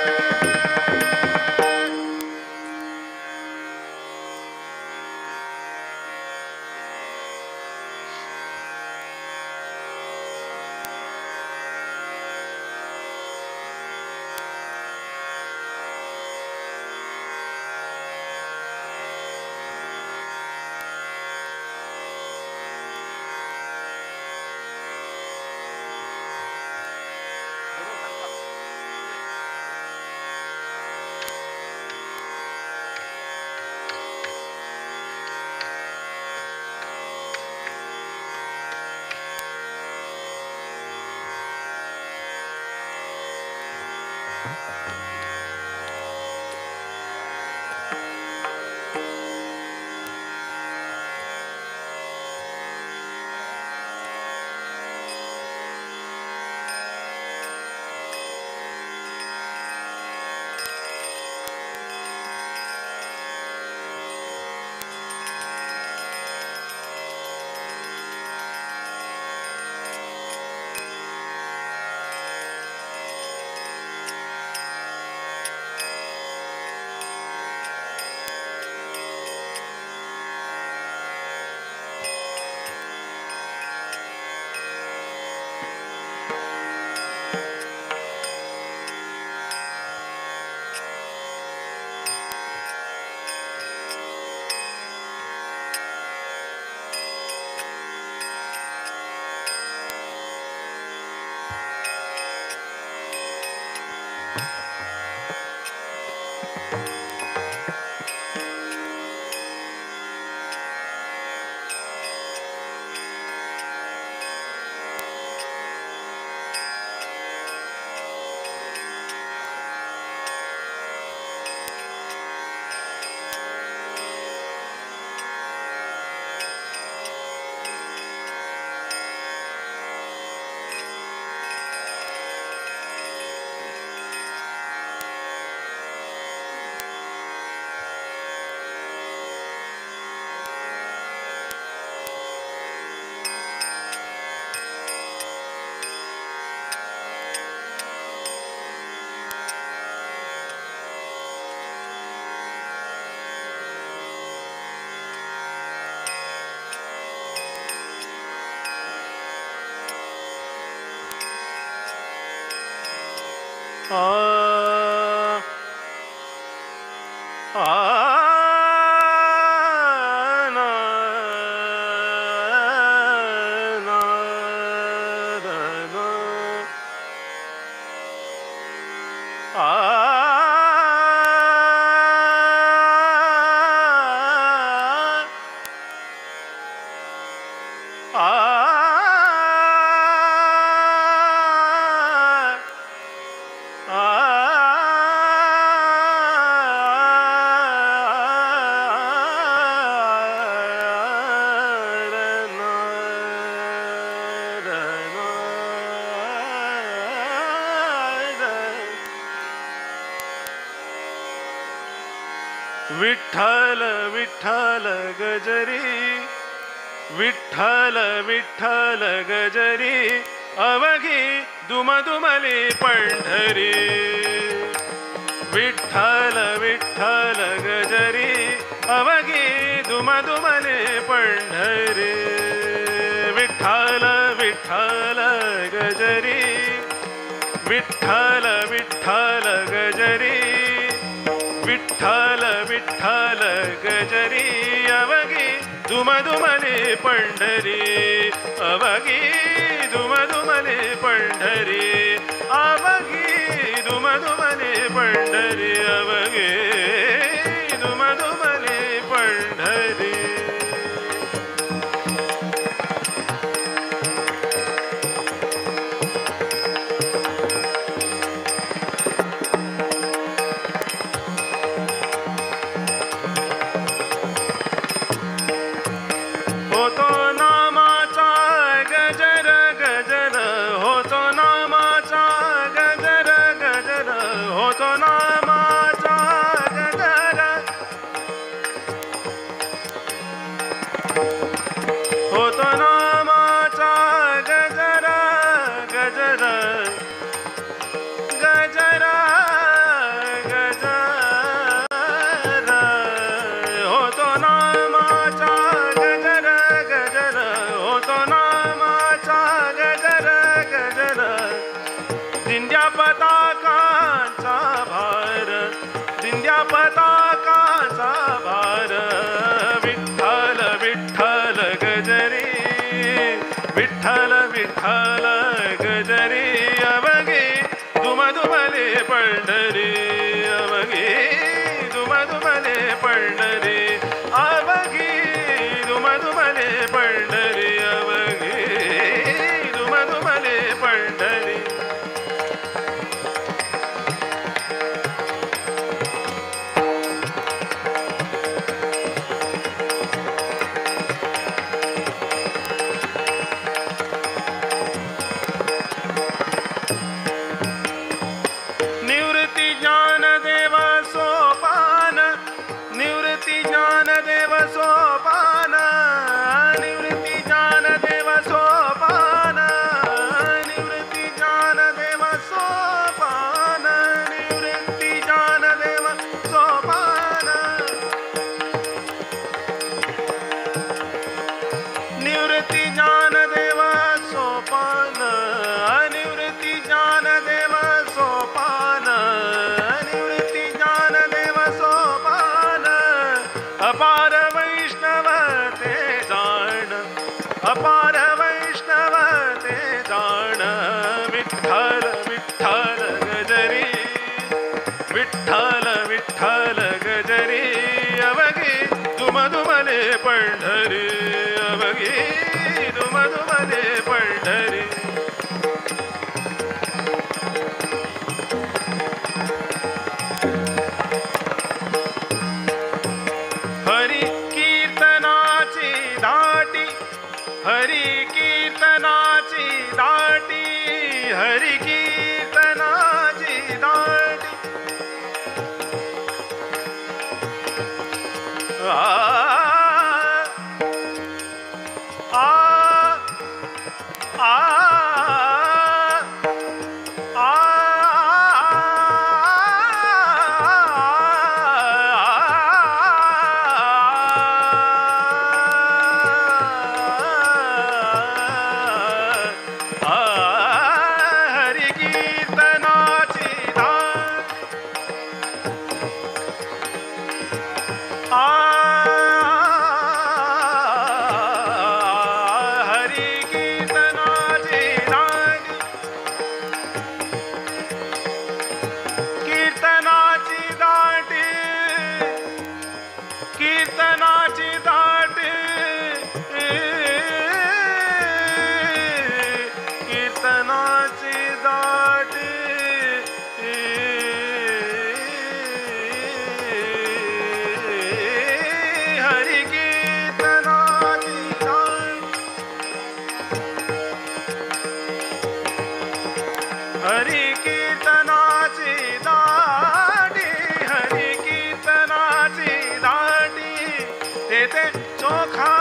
ना ना ना आ विठ्ठल विठ्ठल गजरी, विठ्ठल विठ्ठल गजरी, अवघी दुमदुमली पंढरी। विठ्ठल विठ्ठल गजरी, अवघी दुमदुमली पंढरी। विठ्ठल विठ्ठल गजरी, विठ्ठल विठ्ठल गजरी, विठ्ठल विठ्ठल गजरी, अवघी दुमदुमली पंढरी। अवघी दुमदुमली पंढरी, अवघी दुमदुमली पंढरी, अवघी दुमदुमली पंढरी। होतो नामाचा गजर गजर, होतो नामाचा गजर गजर, होतो नामाचा गजर, होतो नामाचा गजर गजर गजर गजर, होतो नामाचा गजर गजर, होतो नामाचा गजर गजर। दिंड्या पताकांचा भार, दिंड्या पताकांचा भार। विठ्ठल विठ्ठल गजरी, विठ्ठल विठ्ठल गजरी, अवघी दुमदुमली पंढरी। अवघी दुमदुमली पंढरी, अवघी दुमदुमली पंढरी, अवघी दुमदुमली पंढरी। निवृत्ती ज्ञानदेव सोपान, निवृत्ती ज्ञानदेव सोपान, निवृत्ती ज्ञानदेव सोपान, निवृत्ती ज्ञानदेव सोपान, निवृत्ती ज्ञानदेव सोपान, निवृत्ती ज्ञानदेव सोपान, निवृत्ती ज्ञानदेव सोपान, निवृत्ती ज्ञानदेव सोपान। अपार वैष्णव ते जाण, अपार वैष्णव ते जाण। विठ्ठल विठ्ठल गजरी, विठ्ठल विठ्ठल गजरी, अवघी दुमदुमले पंढरी। अवघी दुमदुमले पंढरी। हरी कीर्तनाची दाटी, हरी कीर्तनाची दाटी, हरी कीर्तनाची दाटी। आ आ आ आ हरी कीर्तनाची दाटी। हरी कीर्तनाची दांडी, कीर्तनाची दांडी, कीर्तनाची दांडी, कीर्तनाची दाटी, हरी कीर्तनाची दाटी, हरी कीर्तनाची दाटी, हरी कीर्तनाची दाटी, तेथे चोखा,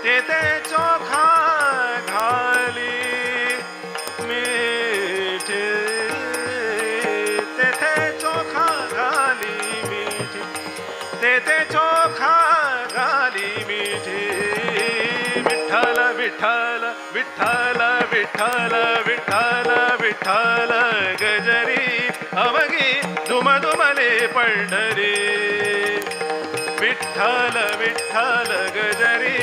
तेथे चोखा घाली मीठे, तेथे चोखा घाली मीठे, तेथे चोखा घाली मीठे. विठ्ठल विठ्ठल विठ्ठल विठ्ठल विठ्ठल विठ्ठल गजरी, अवघी दुमदुमले पंढरी. विठ्ठल विठ्ठल गजरी,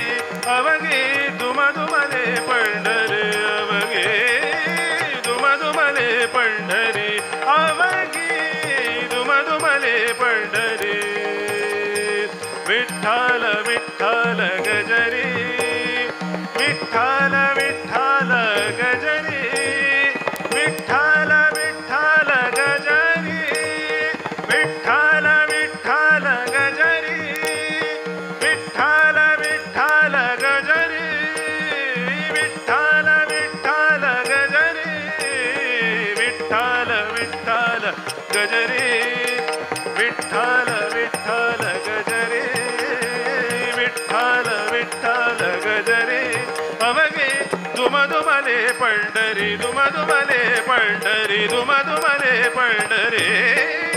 अवघी दुमदुमले पंढरी, अवघी दुमदुमले पंढरी, अवघी दुमदुमले पंढरी. विठ्ठल विठ्ठल गजरी, विठ्ठल विठ्ठल गजरी, विठ्ठल विठ्ठल गजरी, विठ्ठल विठ्ठल गजरी, विठ्ठल विठ्ठल गजरी, विठ्ठल विठ्ठल गजरी, विठ्ठल विठ्ठल गजरी, विठ्ठल विठ्ठल गजरी, विठ्ठल विठ्ठल गजरी, अवघे दुमदुमले पंढरी, दुमदुमले पंढरी, दुमदुमले पंढरी.